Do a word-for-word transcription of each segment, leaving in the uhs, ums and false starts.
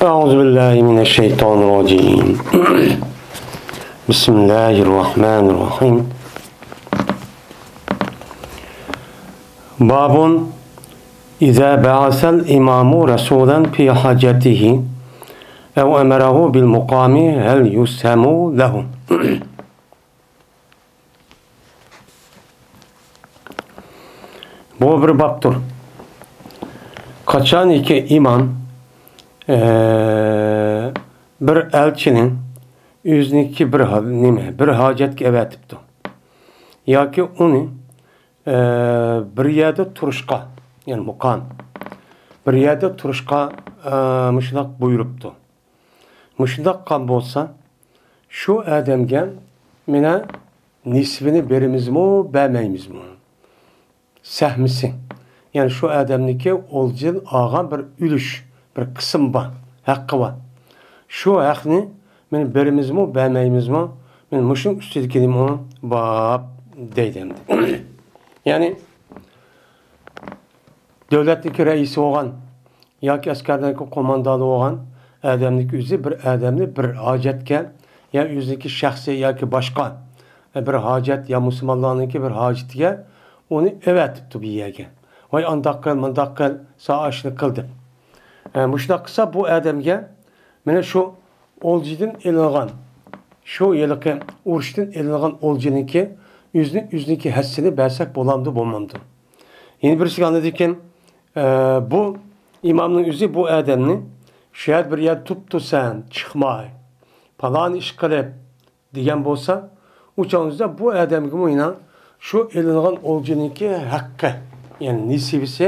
أعوذ بالله من الشيطان الرجيم. بسم الله الرحمن الرحيم. باب إذا بعث الإمام رسولا في حاجته أو أمره بالمقام هل يسهم له؟ بۇ بىر بابتۇر. قاچانكى ئىمام، ئە، بىر ئەلچىنى ئۆزىنىڭكى بىر ھا-، نېمە، بىر ھاجەتكە ئەۋەتىپتۇ. ياكى ئۇنى، ئە، بىر يەردە تۇرۇشقا، يەنى مۇقام، بىر يەردە تۇرۇشقا، ئە، مۇشۇنداق بۇيرۇپتۇ. مۇشۇنداق قىلغان بولسا، شۇ ئادەمگە مانا نېسىۋىنى بېرىمىزمۇ، بەرمەيمىزمۇ؟ سەھمىسى. يەنى شۇ ئادەمنىڭكى ئولجىدىن ئالغان بىر ئۈلۈش، بىر قىسىم بار، ھەققى بار. شۇ ھەقنى مانا بېرىمىزمۇ، بەرمەيمىزمۇ؟ مانا مۇشۇنىڭ ئۈستىدىكى نېمە باب دەيدۇ ئەمدى. يەنى دۆلەتنىڭكى رەئىسى بولغان ياكى ئەسكەرنىڭكى قوماندانى بولغان ئادەمنىڭكى ئۆزى بىر ئادەمنى بىر ھاجەتكە، يا ئۆزىنىڭكى شەخسىي ياكى باشقا بىر ھاجەت، يا مۇسۇلمانلارنىڭكى بىر ھاجىتىگە ئۇنى ئەۋەتىپتۇ بىر يەرگە. ۋاي، ئانداق قىل، مۇنداق قىل، ساڭا ئاشۇنى قىل دەپ. ئە، مۇشۇنداق قىلسا، بۇ ئادەمگە مانا شۇ ئولجىدىن ئېلىنغان، شۇ ھېلىقى ئۇرۇشتىن ئېلىنغان ئولجىنىڭكى ئۆزىنى، ئۆزىنىڭكى ھەسسىنى بەرسەك بولامدۇ، بولمامدۇ؟ يەنە بىرسىگە ئاندىن كېيىن، ئە، بۇ ئىمامنىڭ ئۆزى بۇ ئادەمنى شۇ يەردە بىر يەردە تۇرۇپتۇ سەن، چىقماي، پالان ئىش قىلىپ دېگەن بولسا، ئۇ چاغنىڭدا بۇ ئادەمگىمۇ يەنە شۇ ئېلىنغان ئولجىنىڭكى ھەققى، يەنى نېسىۋىسى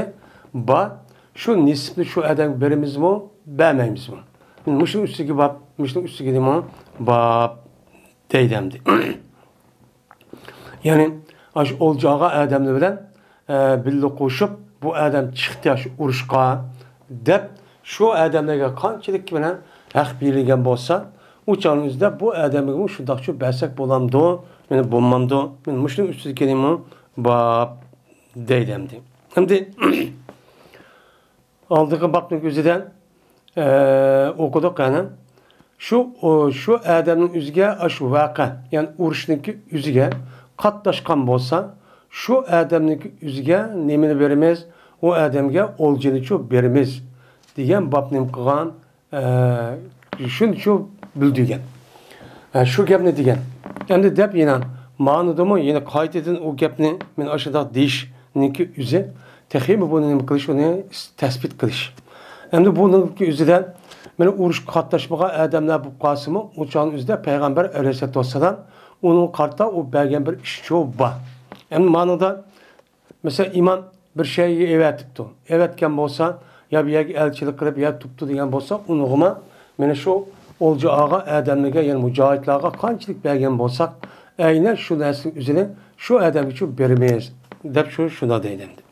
بار. شۇ نېسىپنى شۇ ئادەمگە بېرىمىزمۇ، بەرمەيمىزمۇ؟ مۇشۇنىڭ ئۈستىگە باب، مۇشۇنىڭ ئۈستىگە نېمە باب دەيدۇ ئەمدى. يەنى ئاشۇ ئولجا ئالغان ئادەملەر بىلەن، ئە، بىللە قوشۇپ، بۇ ئادەم چىقتى شۇ ئۇرۇشقا دەپ، شۇ ئادەملەرگە قانچىلىك بىلەن ھەق بېرىلگەن بولسا، ئۇ چاغنىڭ ئۆزىدە بۇ ئادەمگىمۇ شۇنداقچە بەرسەك بولامدۇ، يەنى بولمامدۇ؟ مانا مۇشۇنىڭ ئۈستىدىكى نېمە باب دەيدۇ ئەمدى. ئەمدى ئالدىنقى بابنىڭ ئۆزىدە، ئە، ئوقۇدۇق، يەنى شۇ، ئۇ، شۇ ئادەمنىڭ ئۆزىگە ئاشۇ ۋەقە، يەنى ئۇرۇشنىڭكى ئۆزىگە قاتناشقان بولسا، شۇ ئادەمنىڭكى ئۆزىگە نېمىنى بېرىمىز؟ ئۇ ئادەمگە ئولجىنىچۇ بېرىمىز دېگەن باب نېمە قىلغان؟ ئە، شۇنىچۇ بىلدۈرگەن. ئە، شۇ گەپنى دېگەن. ئەمدى دەپ يەنە مانىدىمۇ يەنە قايتىدىن ئۇ گەپنى مەن ئاشۇنداق دېيىشنىڭكى ئۆزى تېخىمۇ بۇنى نېمە قىلىش، ئۇنى تەسبىت قىلىش. ئەمدى بۇنىڭكى ئۆزىدە مانا ئۇرۇشقا قاتناشمىغان ئادەملەر بولۇپ قالسىمۇ، ئۇ چاغنىڭ ئۆزىدە پەيغەمبەر ئەلەيھىسسالاتۇ ۋەسسالام ئۇنىڭغا قارىتا ئۇ بەرگەن بىر ئىشچۇ بار. ئەمدى مانىدا مەسىلەن، ئىمام بىر شەيئىگە ئەۋەتىپتۇ. ئەۋەتكەن بولسا، يا بىر يەرگە ئەلچىلىك قىلىپ، يا تۇپتۇ دېگەن بولسا، ئۇنىڭغىمۇ مانا شۇ ئولجا ئالغان ئادەملەرگە، يەنى مۇجاھىدلارغا قانچىلىك بەرگەن بولساق، ئەينەن شۇ نەرسىنىڭ ئۆزىنى شۇ ئادەمگىچۇ بېرىمىز، دەپ شۇ، شۇنداق دەيدۇ ئەمدى.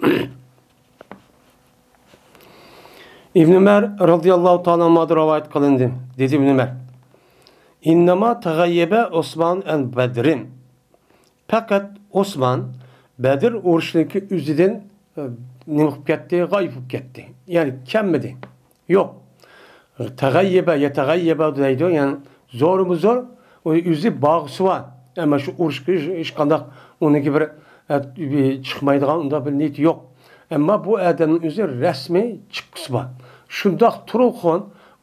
ئىبن ئۆمەر رازىياللاھۇ تائالا ئەنھۇدىن رىۋايەت قىلىندى. دېدى ئىبن ئۆمەر: «ئىننەما تەغەييەبە ئوسمان ئەن بەدرىن.» پەقەت ئوسمان بەدر ئۇرۇشىنىڭكى ئۆزىدىن، ئە، نېمە قىلىپ كەتتى؟ غايىب بولۇپ كەتتى. يەنى كەلمىدى. يوق. تەغەييەبە، يەتەغەييەبە دەيدۇ. يەنى زورمۇ زور، ئۇ ئۆزى بارغۇسى بار. ئەمما شۇ ئۇرۇشقا ھېچ، ھېچقانداق ئۇنىڭكى بىر، ئە، بىر چىقمايدىغان ئۇنداق بىر نىيىتى يوق. ئەمما بۇ ئادەمنىڭ ئۆزى رەسمىي چىققۇسى بار. شۇنداق تۇرۇپخۇن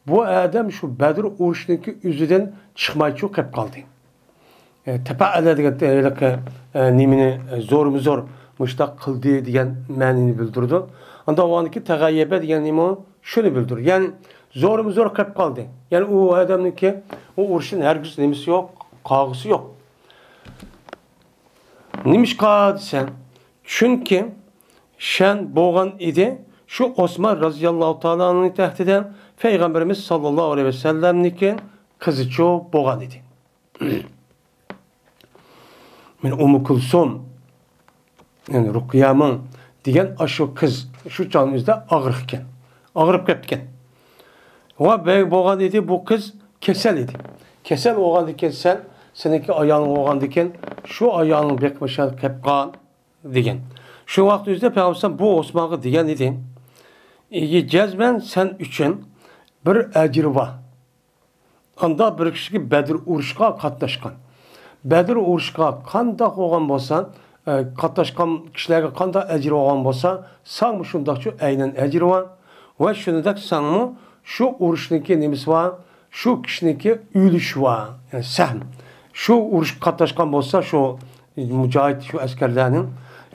بۇ ئادەم شۇ بەدر ئۇرۇشىنىڭكى ئۆزىدىن چىقمايچۇ قېلىپ قالدى. ئە، تەپەئەلە دېگەن ھېلىقى، ئە، نېمىنى، ئە، زورمۇ زور مۇشتاق قىلدى دېگەن مەنىنى بىلدۈرىدۇ. ئاندىن ئۇنىڭكى تەغەييەبە دېگەن نېمە؟ شۇنى بىلدۈرىدۇ. يەنى زورمۇ زور قېلىپ قالدى. يەنى ئۇ ئادەمنىڭكى ئۇ ئۇرۇشتىن ھەرگىز نېمىسى يوق، قالغۇسى يوق. نېمىشقا دېسە، چۈنكى شەن بولغان ئىدى، شۇ ئوسمان رازىياللاھۇ تائالا ئەنھۇنىڭ تەختىدە پەيغەمبىرىمىز ساللاللاھۇ ئەلەيھى ۋەسەللەمنىڭكى قىزىچۇ بولغان ئىدى. مەن ئۇممۇ كۇلسۇم، يەنى رۇقىيەمۇ دېگەن ئاشۇ قىز شۇ چاغنىڭ ئۆزىدە ئاغرىق ئىكەن. ئاغرىپ كەپتىكەن. ۋە بەگ بولغان ئىدى، بۇ قىز كېسەل ئىدى. كېسەل بولغاندىكىن سەن، سېنىڭكى ئايالىڭ بولغاندىكىن شۇ ئايالىڭ بېقىمىشى قېلىپ قال دېگەن. شۇ ۋاقىت ئۆزىدە پەيغەمبەر بۇ ئوسمانغا دېگەن ئىدى: «ئىگە جەزمەن سەن ئۈچۈن بىر ئەجرى بار. ئاندا بىر كىشىگە بەدر ئۇرۇشقا قاتناشقان. بەدر ئۇرۇشقا قانداق بولغان بولسا، ئە، قاتناشقان كىشىلەرگە قانداق ئەجرى بولغان بولسا، ساڭمۇ شۇنداقچۇ ئەينەن ئەجرى بار. ۋە شۇنىڭدەك ساڭمۇ شۇ ئۇرۇشنىڭكى نېمىسى بار، شۇ كىشىنىڭكى ئۈلۈشى بار، يەنى سەھم. شۇ ئۇرۇشقا قاتناشقان بولسا، شۇ مۇجاھىد، شۇ ئەسكەرلەرنىڭ،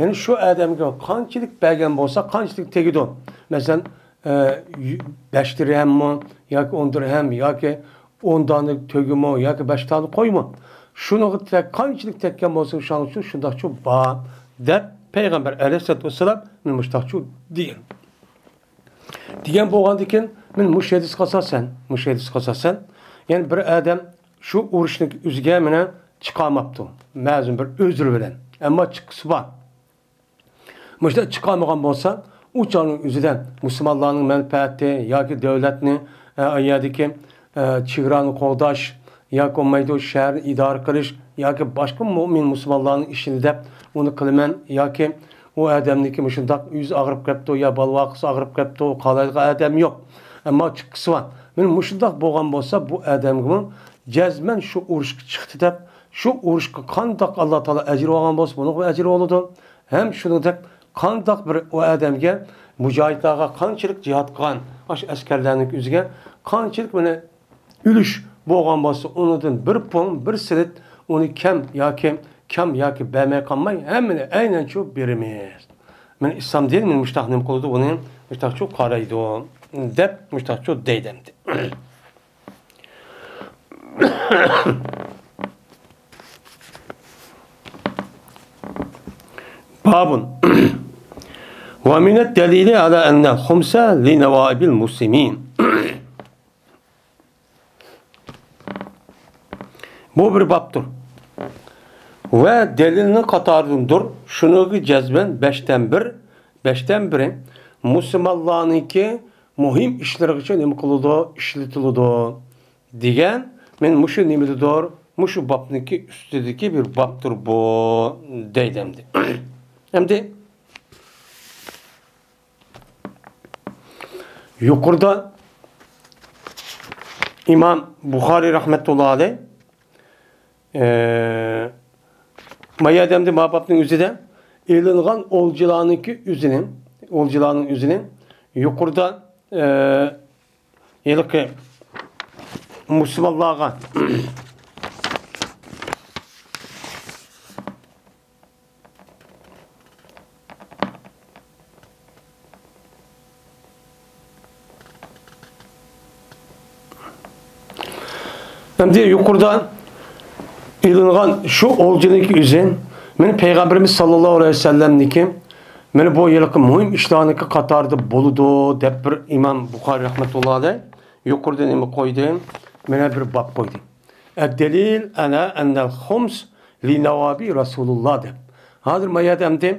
يەنى شۇ ئادەمگە قانچىلىك بەرگەن بولسا، قانچىلىك تېگىدۇ. مەسىلەن، ئە، يۈ-، بەش دىرھەممۇ ياكى ئون دىرھەم ياكى ئون دانە تۆگىمۇ ياكى بەش دانە قويمۇ؟ شۇنىڭغا تەك-، قانچىلىك تەگكەن بولسا، شۇنىڭ ئۈچۈن شۇنداقچۇ بار، دەپ پەيغەمبەر ئەلەيھىسسالاتۇ ۋەسسالام مانا مۇشۇنداقچۇ دېگەن. دېگەن بولغاندىكىن، مانا مۇشۇ ھەدىسقا ئاساسەن، مۇشۇ ھەدىسقا ئاساسەن، يەنى بىر ئادەم شۇ ئۇرۇشنىڭ ئۆزىگە مانا چىقالماپتۇ، مەلۇم بىر ئۆزرى بىلەن، ئەمما چىققۇسى بار. مۇشۇنداق چىقالمىغان بولسا، ئۇ چاغنىڭ ئۆزىدە مۇسۇلمانلارنىڭ مەنپەئەتى ياكى دۆلەتنى، ئە، ئۇ يەردىكى، ئە، چېگرانى قوغداش ياكى بولمايدۇ، شەھەرنى ئىدارە قىلىش ياكى باشقا مۆمىن مۇسۇلمانلارنىڭ ئىشىنى دەپ ئۇنى قىلىمەن ياكى ئۇ ئادەمنىڭكى مۇشۇنداق يۈزى ئاغرىپ قېپتۇ يا بالىۋاقىسى ئاغرىپ قېپتۇ، قالايدىغان ئادەم يوق. ئەمما چىققۇسى بار. مانا مۇشۇنداق بولغان بولسا، بۇ ئادەمگىمۇ جەزمەن شۇ ئۇرۇشقا چىقتى دەپ، شۇ ئۇرۇشقا قانداق ئاللا تائالا ئەجىر بەرگەن بولسا، بۇنىڭغا ئەجىر بولىدۇ. ھەم شۇنىڭدەك قانداق بىر ئۇ ئادەمگە، مۇجاھىدلارغا قانچىلىك جىھاد قىلغان، ئاشۇ ئەسكەرلەرنىڭ ئۆزىگە قانچىلىك مانا ئۈلۈش بولغان بولسا، ئۇنىڭدىن بىر پۇڭ، بىر سېنت ئۇنى كەم ياكى، كەم ياكى بەرمەي قالماي، ھەممىنى ئەينەن شۇ بېرىمىز. مانا ئىسلام دىنى مانا مۇشتاق نېمە قىلىدۇ، بۇنى مۇشتاقچۇ قارايدۇ، دەپ مۇشتاقچۇ دەيدۇ ئەمدى. بابٌ. ومن الدليل على أن الخمس لنوائب المسلمين. بۇ بىر بابتۇر. ۋە دەلىلنىڭ قاتارىدىندۇر. شۇنىڭغا جەزمەن بەشتىن بىر، بەشتىن بىرى مۇسۇلمانلارنىڭكى مۇھىم ئىشلىرىغىچە نېمە قىلىدۇ؟ ئىشلىتىلىدۇ. دېگەن، مەن مۇشۇ نېمىدىدۇر، مۇشۇ بابنىڭكى ئۈستىدىكى بىر بابتۇر بۇ، دەيدۇ ئەمدى. ئەمدى يۇقىرىدا ئىمام بۇخارىي رەھمەتۇللا ئەلەيھ، ئە، ما يەردە ئەمدى ما بابنىڭ ئۆزىدە ئېلىنغان ئولجىلارنىڭكى ئۆزىنىڭ، ئولجىلارنىڭ ئۆزىنىڭ يۇقىرىدا، ئە، ھېلىقى مۇسۇلمانلارغا ئەمدى يۇقىرىدا ئېلىنغان شۇ ئولجىنىڭكى ئۆزى، مانا پەيغەمبىرىمىز ساللاللاھۇ ئەلەيھى ۋەسەللەمنىڭكى، مانا بۇ ھېلىقى مۇھىم ئىشلارنىڭكى قاتارىدا بولىدۇ، دەپ بىر ئىمام بۇخارىي رەھمەتۇللا ئەلەيھ يۇقىرىدا نېمە قويدى؟ مانا بىر باب قويدى. الدليل على أن الخمس لنواب رسول الله دەپ. ھازىر ما يەردە ئەمدى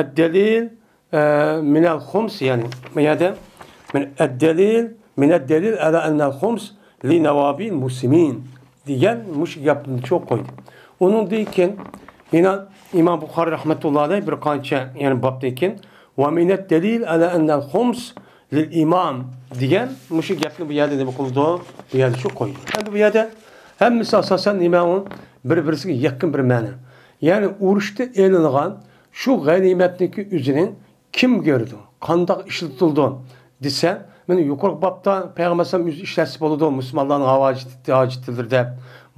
الدليل، ئە، من الخمس، يەنى ما يەردە من الدليل، من الدليل على أن الخمس لنواب المسلمين دېگەن مۇشۇ گەپنى چوق قويدى. ئۇنىڭدىن كېيىن يەنە ئىمام بۇخارىي رەھمەتۇللا ئەلەيھ بىر قانچە، يەنى بابتىن كېيىن ومن الدليل على أن الخمس للإمام دېگەن مۇشۇ گەپنى بۇ يەردە نېمە قىلىدۇ؟ بۇ يەردە شۇ قويدى. ئەمدى بۇ يەردە ھەممىسى ئاساسەن نېمە ئۇ؟ بىر-بىرسىگە يېقىن بىر مەنە. يەنى ئۇرۇشتا ئېلىنغان شۇ غەنىيمەتنىڭكى ئۆزىنى كىم كۆرىدۇ؟ قانداق ئىشلىتىلىدۇ؟ دېسە، مانا يۇقىرىقى بابتا پەيغەمبەر ئەلەيھىسسالام ئۆزى ئىشلەتسە بولىدۇ، مۇسۇلمانلارنىڭ ھاجىتى، ھاجىتىدۇر دەپ.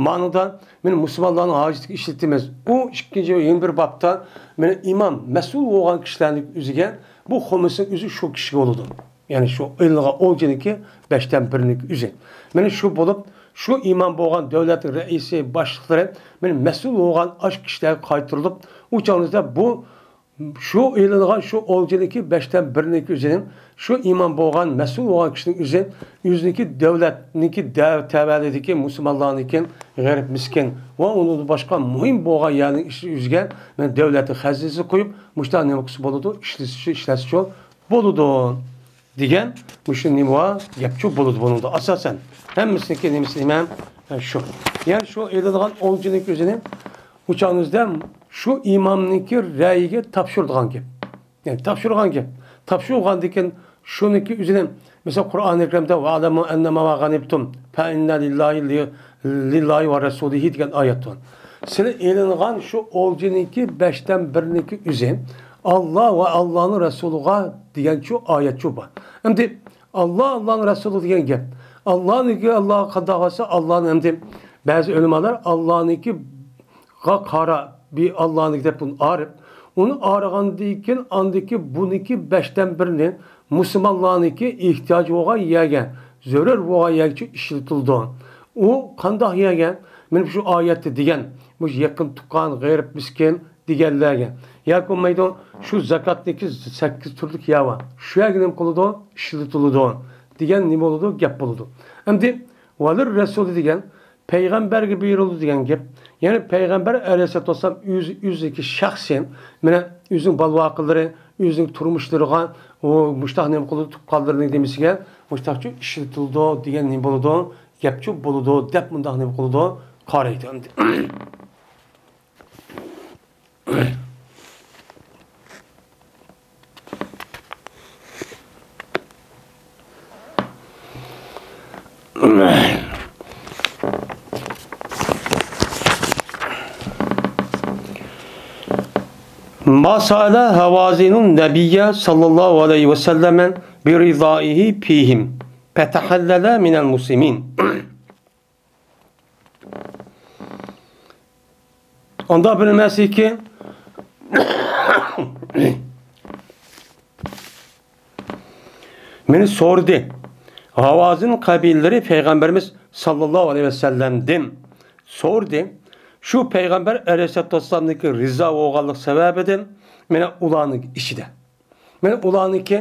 مانىدا مانا مۇسۇلمانلارنىڭ ھاجىتىگە ئىشلىتىمىز. ئۇ ئىككىنچى، يەنە بىر بابتا مانا ئىمام، مەسئۇل بولغان كىشىلەرنىڭ ئۆزىگە بۇ خۇمسنىڭ ئۆزى شۇ كىشىگە بولىدۇ. يەنى شۇ ئېلىنغان ئولجىنىڭكى بەشتىن بىرىنىڭكى ئۆزى. مانا شۇ بولۇپ، شۇ ئىمام بولغان دۆلەتنىڭ رەئىسى، باشلىقلىرى مانا مەسئۇل بولغان ئاشۇ كىشىلەرگە قايتۇرۇلۇپ، ئۇ چاغدا بۇ شۇ ئېلىنغان شۇ ئولجىنىڭكى بەشتىن بىرىنىڭكى ئۆزىنىڭ، شۇ ئىمام بولغان، مەسئۇل بولغان كىشىنىڭ ئۆزى، ئۆزىنىڭكى دۆلەتنىڭكى دەۋ-، تەۋەلىكىدىكى مۇسۇلمانلارنىڭكى غېرىب، مىسكىن ۋە ئۇنىڭدىن باشقا مۇھىم بولغان يەرنىڭ ئىشى ئۆزىگە، مانا دۆلەتنىڭ خەزىنىسىگە قويۇپ، مۇشۇنداق نېمە قىلسا بولىدۇ، ئىشلىتىشى، ئىشلەتسىچۇ بولىدۇ. دېگەن مۇشۇ نېمە بار؟ گەپچۇ بولىدۇ بۇنىڭدا. ئاساسەن ھەممىسىنىڭكى نېمىسى نېمە؟ ھە، شۇ. يەنى شۇ ئېلىنغان ئولجىنىڭكى ئۆزىنى ئۇ چاغنىڭىزدا شۇ ئىمامنىڭكى رەئىگە تاپشۇرىدىغان گەپ. يەنى تاپشۇرغان گەپ. تاپشۇرغاندىن كېيىن شۇنىڭكى ئۆزىنى، مەسىلەن، قۇرئانى كەرىمدە «ۋەئلەمۇ ئەننەمە غەنىمتۇم فەئىننە لىللاھى، لىللاھى ۋە رەسۇلىھى» دېگەن ئايەت بار. سىلەر ئېلىنغان شۇ ئولجىنىڭكى بەشتىن بىرىنىڭكى ئۆزى ئاللا ۋە ئاللانىڭ رەسۇلىغا دېگەن شۇ ئايەت شۇ بار. ئەمدى ئاللا، ئاللانىڭ رەسۇلى دېگەن گەپ. ئاللانىڭكى، ئاللاغا قانداق بولسا، ئاللانى ئەمدى بەزى ئۆلىمالار ئاللانىڭكى غا قارا بى ئاللانى دەپ ئۇنى ئارىپ، ئۇنى ئارىغاندىن كېيىن ئاندىكى بۇنىكى بەشتىن بىرىنى مۇسۇلمانلارنىڭكى ئېھتىياجى بولغان يەرگە، زۆرۈر بولغان يەرگىچە ئىشلىتىلىدۇ. ئۇ قانداق يەرگە؟ مانا شۇ ئايەتتە دېگەن، مۇشۇ يېقىن تۇغقان، غېرىب، مىسكىن دېگەنلەرگە ياكى بولمايدۇ، شۇ زاكاتنىڭكى سەككىز تۈرلۈك يەر بار، شۇ يەرگە نېمە قىلىدۇ؟ ئىشلىتىلىدۇ دېگەن نېمە بولىدۇ؟ گەپ بولىدۇ. ئەمدى ۋەلىر رەسۇلى دېگەن پەيغەمبەرگە بېرىلىدۇ دېگەن گەپ. يەنى پەيغەمبەر ئەلەيھىسسالاتۇ ۋەسسالام ئۆزى، ئۆزىنىڭكى شەخسى، مانا ئۆزىنىڭ بالىۋاقىلىرى، ئۆزىنىڭ تۇرمۇشلىرىغا ئۇ مۇشتاق نېمە قىلىدۇ، تۇغقانلىرىنىڭ دېمىسىگە مۇشتاقچۇ ئىشلىتىلىدۇ دېگەن نېمە بولىدۇ، گەپچۇ بولىدۇ دەپ مۇنداق نېمە قىلىدۇ، قارايدۇ ئەمدى. ما سأل هوازن النبي صلى الله عليه وسلم برضائه فيهم فتحلل من المسلمين. ئاندا بىلمەسلىكى. مېنى سورىدى. ھاۋازىن قەبىلىلىرى پەيغەمبىرىمىز ساللاللاھۇ ئەلەيھى ۋەسەللەمدىن سورىدى. شۇ پەيغەمبەر ئەلەيھىسسالاتۇ ۋەسسالامنىڭكى رىزا بولغانلىق سەۋەبىدىن مېنى ئۇلارنىڭ ئىچىدە. مانا ئۇلارنىڭكى،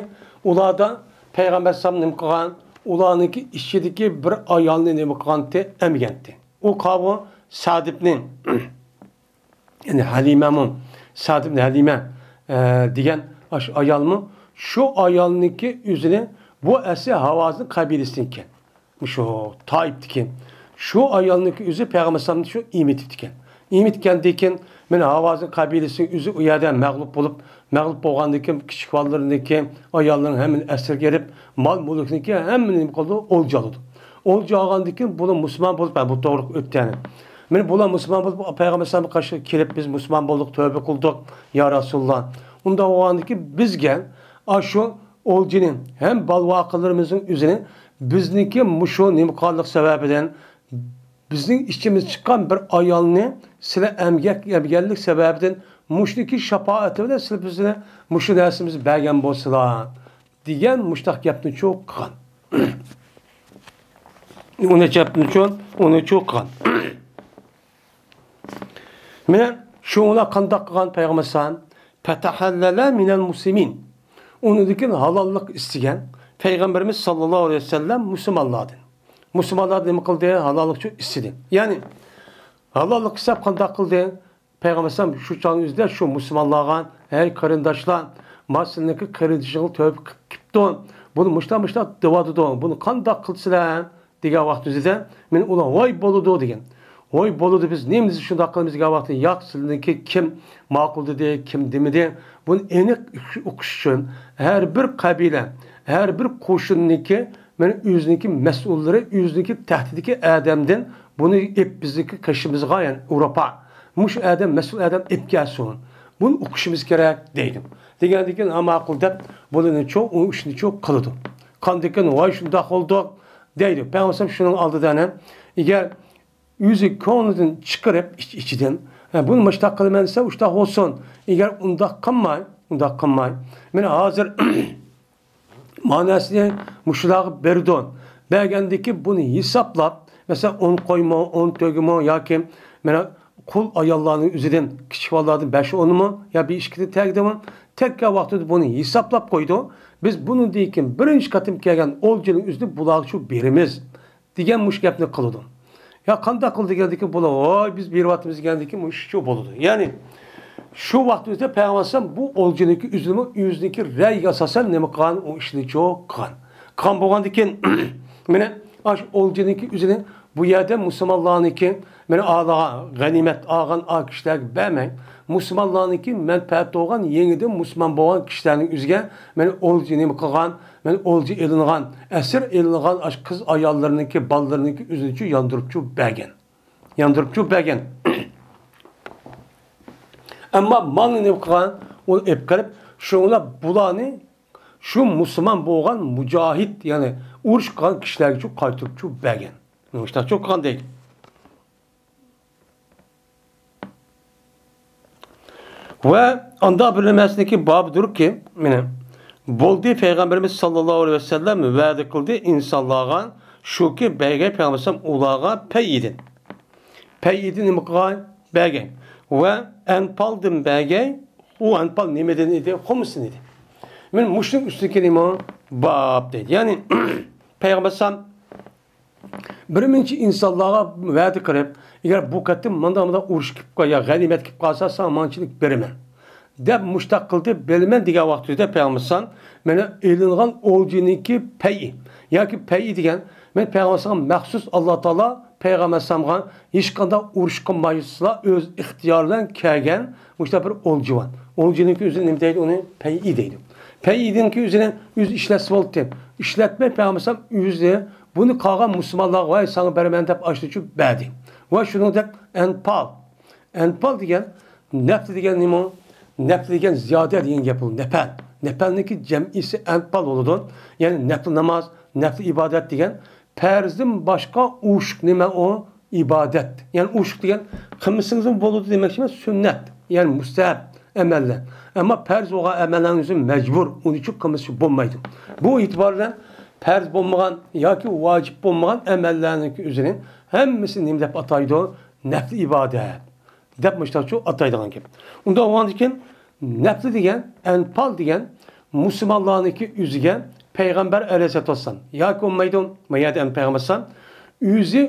ئۇلاردا پەيغەمبەر ئەلەيھىسسالام نېمە قىلغان؟ ئۇلارنىڭكى ئىچىدىكى بىر ئايالنى نېمە قىلغانتى؟ ئەمگەنتى. ئۇ قاۋۇ سەد ئىبنى، يەنى ھەلىمەمۇ، سەد ئىبنى ھەلىمە، ئە، دېگەن ئاشۇ ئايالمۇ، شۇ ئايالنىڭكى ئۆزىنى، بۇ ئەسلى ھاۋازىن قەبىلىسىدىن ئىكەن. مۇشۇ تائىپتىكى. شۇ ئايالنىڭكى ئۆزى پەيغەمبەر ئەلەيھىسسالامنى شۇ ئېمىتىپتىكەن. ئېمىتكەندىن كېيىن، مانا ھاۋازىن قەبىلىسىنىڭ ئۆزى ئۇ يەردە مەغلۇپ بولۇپ، مەغلۇپ بولغاندىن كېيىن، كىچىك بالىلىرىنىڭكى، ئاياللىرىنىڭ ھەممىنى ئەسىرگە ئېلىپ، مال-مۈلۈكنىڭكى ھەممىنى نېمە قىلىدۇ؟ ئولجا ئالىدۇ. ئولجا ئالغاندىن كېيىن، بۇلار مۇسۇلمان بولۇپ، ھە، بۇ توغرا ئۆتتى يەنى. مانا بۇلار مۇسۇلمان بولۇپ، پەيغەمبەر ئەلەيھىسسالامغا قارشى كېلىپ، «بىز مۇسۇلمان بولدۇق، تەۋبە قىلدۇق، يا رەسۇلاللا.» ئۇنداق بولغاندىن كېيىن، بىزگە ئاشۇ ئولجىنى ھەم بالىۋاقىلىرىمىزنىڭ ئۆزىنى بىزنىڭكى مۇشۇ نېمە قىلغانلىق سەۋەبىدىن، بىزنىڭ ئىچىمىز چىققان بىر ئايالنى سىلەر ئەمگەك، ئەمگەنلىك سەۋەبىدىن مۇشۇنىڭكى شاپائىتى بىلەن سىلەر بىزنى مۇشۇ نەرسىمىزنى بەرگەن بولسىلا، دېگەن مۇشۇنداق گەپنىچۇ قىلغان. ئۇنى گەپنىچۇ، ئۇنىچۇ قىلغان. مانا شۇڭلار قانداق قىلغان پەيغەمبەر ئەلەيھىسسالام؟ فەتەھەللەلە مىنەل مۇسلىمىن. ئۇنىڭدىن كېيىن ھالاللىق ئىستىگەن پەيغەمبىرىمىز ساللاللاھۇ ئەلەيھى ۋەسەللەم مۇسۇلمانلاردىن. مۇسۇلمانلار نېمە قىلدى؟ ھالاللىقچۇ ئىستىدى. يەنى ھالاللىق ئىستەپ قانداق قىلدى؟ پەيغەمبەر ئەلەيھىسسالام شۇ چاغنىڭ ئۆزىدە شۇ مۇسۇلمانلارغا، «ھەي قېرىنداشلار، ما سىلىنىڭكى قېرىندىشىڭىز تەۋبە قىلىپ كېتىپتۇ. بۇنى مۇشۇنداق، مۇشۇنداق دەۋاتىدۇ. بۇنى قانداق قىلىسىلەر؟» دېگەن ۋاقتىمىزدا، مانا ئۇلار «ۋاي بولىدۇ» دېگەن. «ۋاي بولىدۇ، بىز نېمە دېسە شۇنداق قىلىمىز» دېگەن ۋاقتىدا، «ياق، سىلىنىڭكى كىم ماقۇل دېدى، كىم دېمىدى، بۇنى ئېنىق ئۇقۇش ئۈچۈن ھەر بىر قەبىلە، ھەر بىر قوشۇننىڭكى، مانا ئۆزىنىڭكى مەسئۇللىرى، ئۆزىنىڭكى تەھتىدىكى ئادەمدىن بۇنى ئېپ بىزنىڭكى قېشىمىزغا، يەنى ئاۋروپا، مۇشۇ ئادەم، مەسئۇل ئادەم ئېپ كەلسۇن. بۇنى ئۇقۇشىمىز كېرەك» دەيدۇ. دېگەندىن كېيىن، «ھە، ماقۇل» دەپ، بۇنىچۇ، ئۇ ئىشنىچۇ قىلىدۇ. قاندىن كېيىن، «ۋاي، شۇنداق بولدۇق» دەيدۇ. پەيغەمبەر شۇنىڭ ئالدىدا، ئەنە، ئەگەر ئۆزى كۆڭلىدىن چىقىرىپ، ئىچ-، ئىچىدىن، «ھە، بۇنى مۇشۇنداق قىلىمەن» دېسە، «شۇنداق بولسۇن.» ئەگەر ئۇنداق قىلماي، ئۇنداق قىلماي، مانا ھازىر ماناسىنى مۇشۇلارغا بېرىدۇ. بەرگەندىكى بۇنى ھېسابلاپ، مەسىلەن، ئون قويمۇ، ئون تۆگىمۇ ياكى مانا قۇل ئاياللارنىڭ ئۆزىدىن، كىچىك بالىلاردىن بەش ئونىمۇ يا بىر ئىككىنى تەگدىمۇ، تەگكەن ۋاقتىدا بۇنى ھېسابلاپ قويىدۇ. «بىز بۇنىڭدىن كېيىن بىرىنچى قېتىم كەلگەن ئولجىنىڭ ئۆزىنى بۇلارغا شۇ بېرىمىز» دېگەن مۇشۇ گەپنى قىلىدۇ. يا قانداق قىل دېگەندىكىن، بۇلار «ۋاي، بىز بېرىۋاتىمىز» دېگەندىكىن، مۇشۇ بولىدۇ. يەنى شۇ ۋاقتىمىزدا پەيغەمبەر ئەلەيھىسسالام بۇ ئولجىنىڭكى ئۆزىنىمۇ ئۆزىنىڭكى رەيىگە ئاساسەن نېمە قىلغان؟ ئۇ ئىشنى چوق قىلغان. قىلغان بولغاندىكىن، مانا ئاشۇ ئولجىنىڭكى ئۆزىنى بۇ يەردە مۇسۇلمانلارنىڭكى، مانا ئالىغان غەنىيمەت ئالغان ئا كىشىلەرگە بەرمەي، مۇسۇلمانلارنىڭكى مەنپەئەت بولغان، يېڭىدىن مۇسۇلمان بولغان كىشىلەرنىڭ ئۆزىگە، مانا ئولجا نېمە قىلغان؟ مەن ئولجا ئېلىنغان، ئەسىر ئېلىنغان ئاشۇ قىز ئاياللىرىنىڭكى، بالىلىرىنىڭكى ئۆزىنىچۇ ياندۇرۇپچۇ بەرگەن. ياندۇرۇپچۇ بەرگەن. ئەمما مالنى نېمە قىلغان؟ ئۇنى ئېلىپ قېلىپ، شۇڭلار بۇلارنى شۇ مۇسۇلمان بولغان مۇجاھىد، يەنى ئۇرۇش قىلغان كىشىلەرگىچۇ قايتۇرۇپچۇ بەرگەن. مۇشتاقچۇ قىلغان دەيدۇ. ۋە ئاندا بىر نېمىسىنىڭكى بابىدۇركى، مانا، بولدى، پەيغەمبىرىمىز ساللاللاھۇ ئەلەيھى ۋەسەللەم ۋەدە قىلدى ئىنسانلارغا، شۇكى، بەرگەي پەيغەمبەر ئەلەيھىسسالام ئۇلارغا پەيئىدىن. پەيئىدىن نېمە قىلغان؟ بەرگەي. ۋە ئەنپالدىن بەرگەي. ئۇ ئەنپال نېمىدىن ئىدى؟ خۇمسىدىن ئىدى. مانا مۇشۇنىڭ ئۈستىدىكى نېمە؟ باب دەيدۇ. يەنى پەيغەمبەر ئەلەيھىسسالام بىر مۇنچە ئىنسانلارغا ۋەدە قىلىپ، ئەگەر بۇ قېتىم مۇنداق مۇنداق ئۇرۇش كېلىپ قال-، يا غەنىيمەت كېلىپ قالسا، ساڭا مانچىلىك بېرىمەن، دەپ مۇشتاق قىلدى. بېرىمەن دېگەن ۋاقتىدا پەيغەمبەر ئەلەيھىسسالام، مانا ئېلىنغان ئولجىنىڭكى پەيئى ياكى پەيئى دېگەن، مانا پەيغەمبەر ئەلەيھىسسالامغا مەخسۇس ئاللا تائالا پەيغەمبەر ئەلەيھىسسالامغا ھېچقانداق ئۇرۇش قىلمايسىلا ئۆز ئىختىيارى بىلەن كەلگەن مۇشۇنداق بىر ئولجا بار. ئولجىنىڭكى ئۆزى نېمە دەيدۇ؟ ئۇنى پەيئى دەيدۇ. پەيئىدىنىڭكى ئۆزىنى ئۆزى ئىشلەتسە بولدى. ئىشلەتمەي پەيغەمبەر ئەلەيھىسسالام ئۆزى بۇنى قالغان مۇسۇلمانلارغا، ۋاي، ساڭا بېرىمەن دەپ ئاشۇنچە بەردى. ۋە شۇنىڭدەك ئەنپال. ئەنپال دېگەن، نەپل دېگەن نېمە؟ نەپل دېگەن زىيادە دېگەن گەپ بولىدۇ. نەپەل. نەپەلنىڭكى جەمئىسى ئەنپال بولىدۇ. يەنى نەپل ناماز، نەپل ئىبادەت دېگەن پەرزدىن باشقا ئوشۇق نېمە ئۇ؟ ئىبادەت. يەنى ئوشۇق دېگەن قىلمىسىڭىزمۇ بولىدۇ دېمەكچى ئەمەس، سۈننەت. يەنى مۇستەھەب ئەمەللەر. ئەمما پەرز بولغان ئەمەللەرنىڭ ئۆزى مەجبۇر، ئۇنى ئۈچۈن قىلمىسا بولمايدۇ. بۇ ئېتىبار بىلەن پەرز بولمىغان ياكى ۋاجىپ بولمىغان ئەمەللەرنىڭكى ئۆزىنى ھەممىسىنى نېمە دەپ ئاتايدۇ؟ نەپلى ئىبادەت دەپ مۇشۇنداقچۇ ئاتايدىغان گەپ. ئۇنداق بولغاندىكىن نەپلى دېگەن، ئەنپال دېگەن مۇسۇلمانلارنىڭكى ئۆزىگە پەيغەمبەر ئەلەيھىسسالاتۇ ۋەسسالام ياكى بولمايدۇ، ما يەردە ئەمدى پەيغەمبەر ئەلەيھىسسالام ئۆزى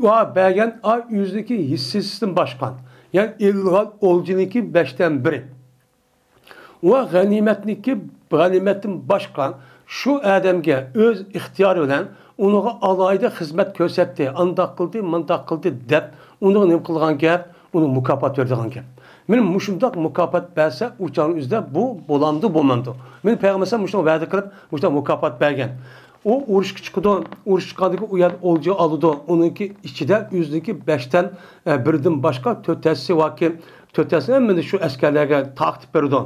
ئۇ-، بەرگەن، ئا، ئۆزىنىڭكى ھىسسىسىدىن باشقا، يەنى ئېلىنغان ئولجىنىڭكى بەشتىن بىرى ۋە غەنىيمەتنىڭكى، غەنىيمەتتىن باشقا شۇ ئادەمگە ئۆز ئىختىيارى بىلەن ئۇنىڭغا ئالاھىدە خىزمەت كۆرسەتتى، ئانداق قىلدى، مۇنداق قىلدى دەپ ئۇنىڭغا نېمە قىلغان گەپ؟ ئۇنىڭ مۇكاپات بېرىدىغان گەپ. مانا مۇشۇنداق مۇكاپات بەرسە، ئۇ چاغنىڭ ئۆزىدە بۇ بولامدۇ، بولمامدۇ؟ مانا پەيغەمبەر ئەلەيھىسسالام مۇشۇنى ۋەدە قىلىپ، مۇشۇنداق مۇكاپات بەرگەن. ئۇ ئۇرۇشقا چىقىدۇ، ئۇرۇش چىققاندىكىن ئۇ يەردە ئولجا ئالىدۇ. ئۇنىڭكى ئىچىدە ئۆزىنىڭكى بەشتىن، ئە، بىرىدىن باشقا تۆت ھەسسىسى باركى، تۆت ھەسسىسى ھەممىنى شۇ ئەسكەرلەرگە تارقىتىپ بېرىدۇ.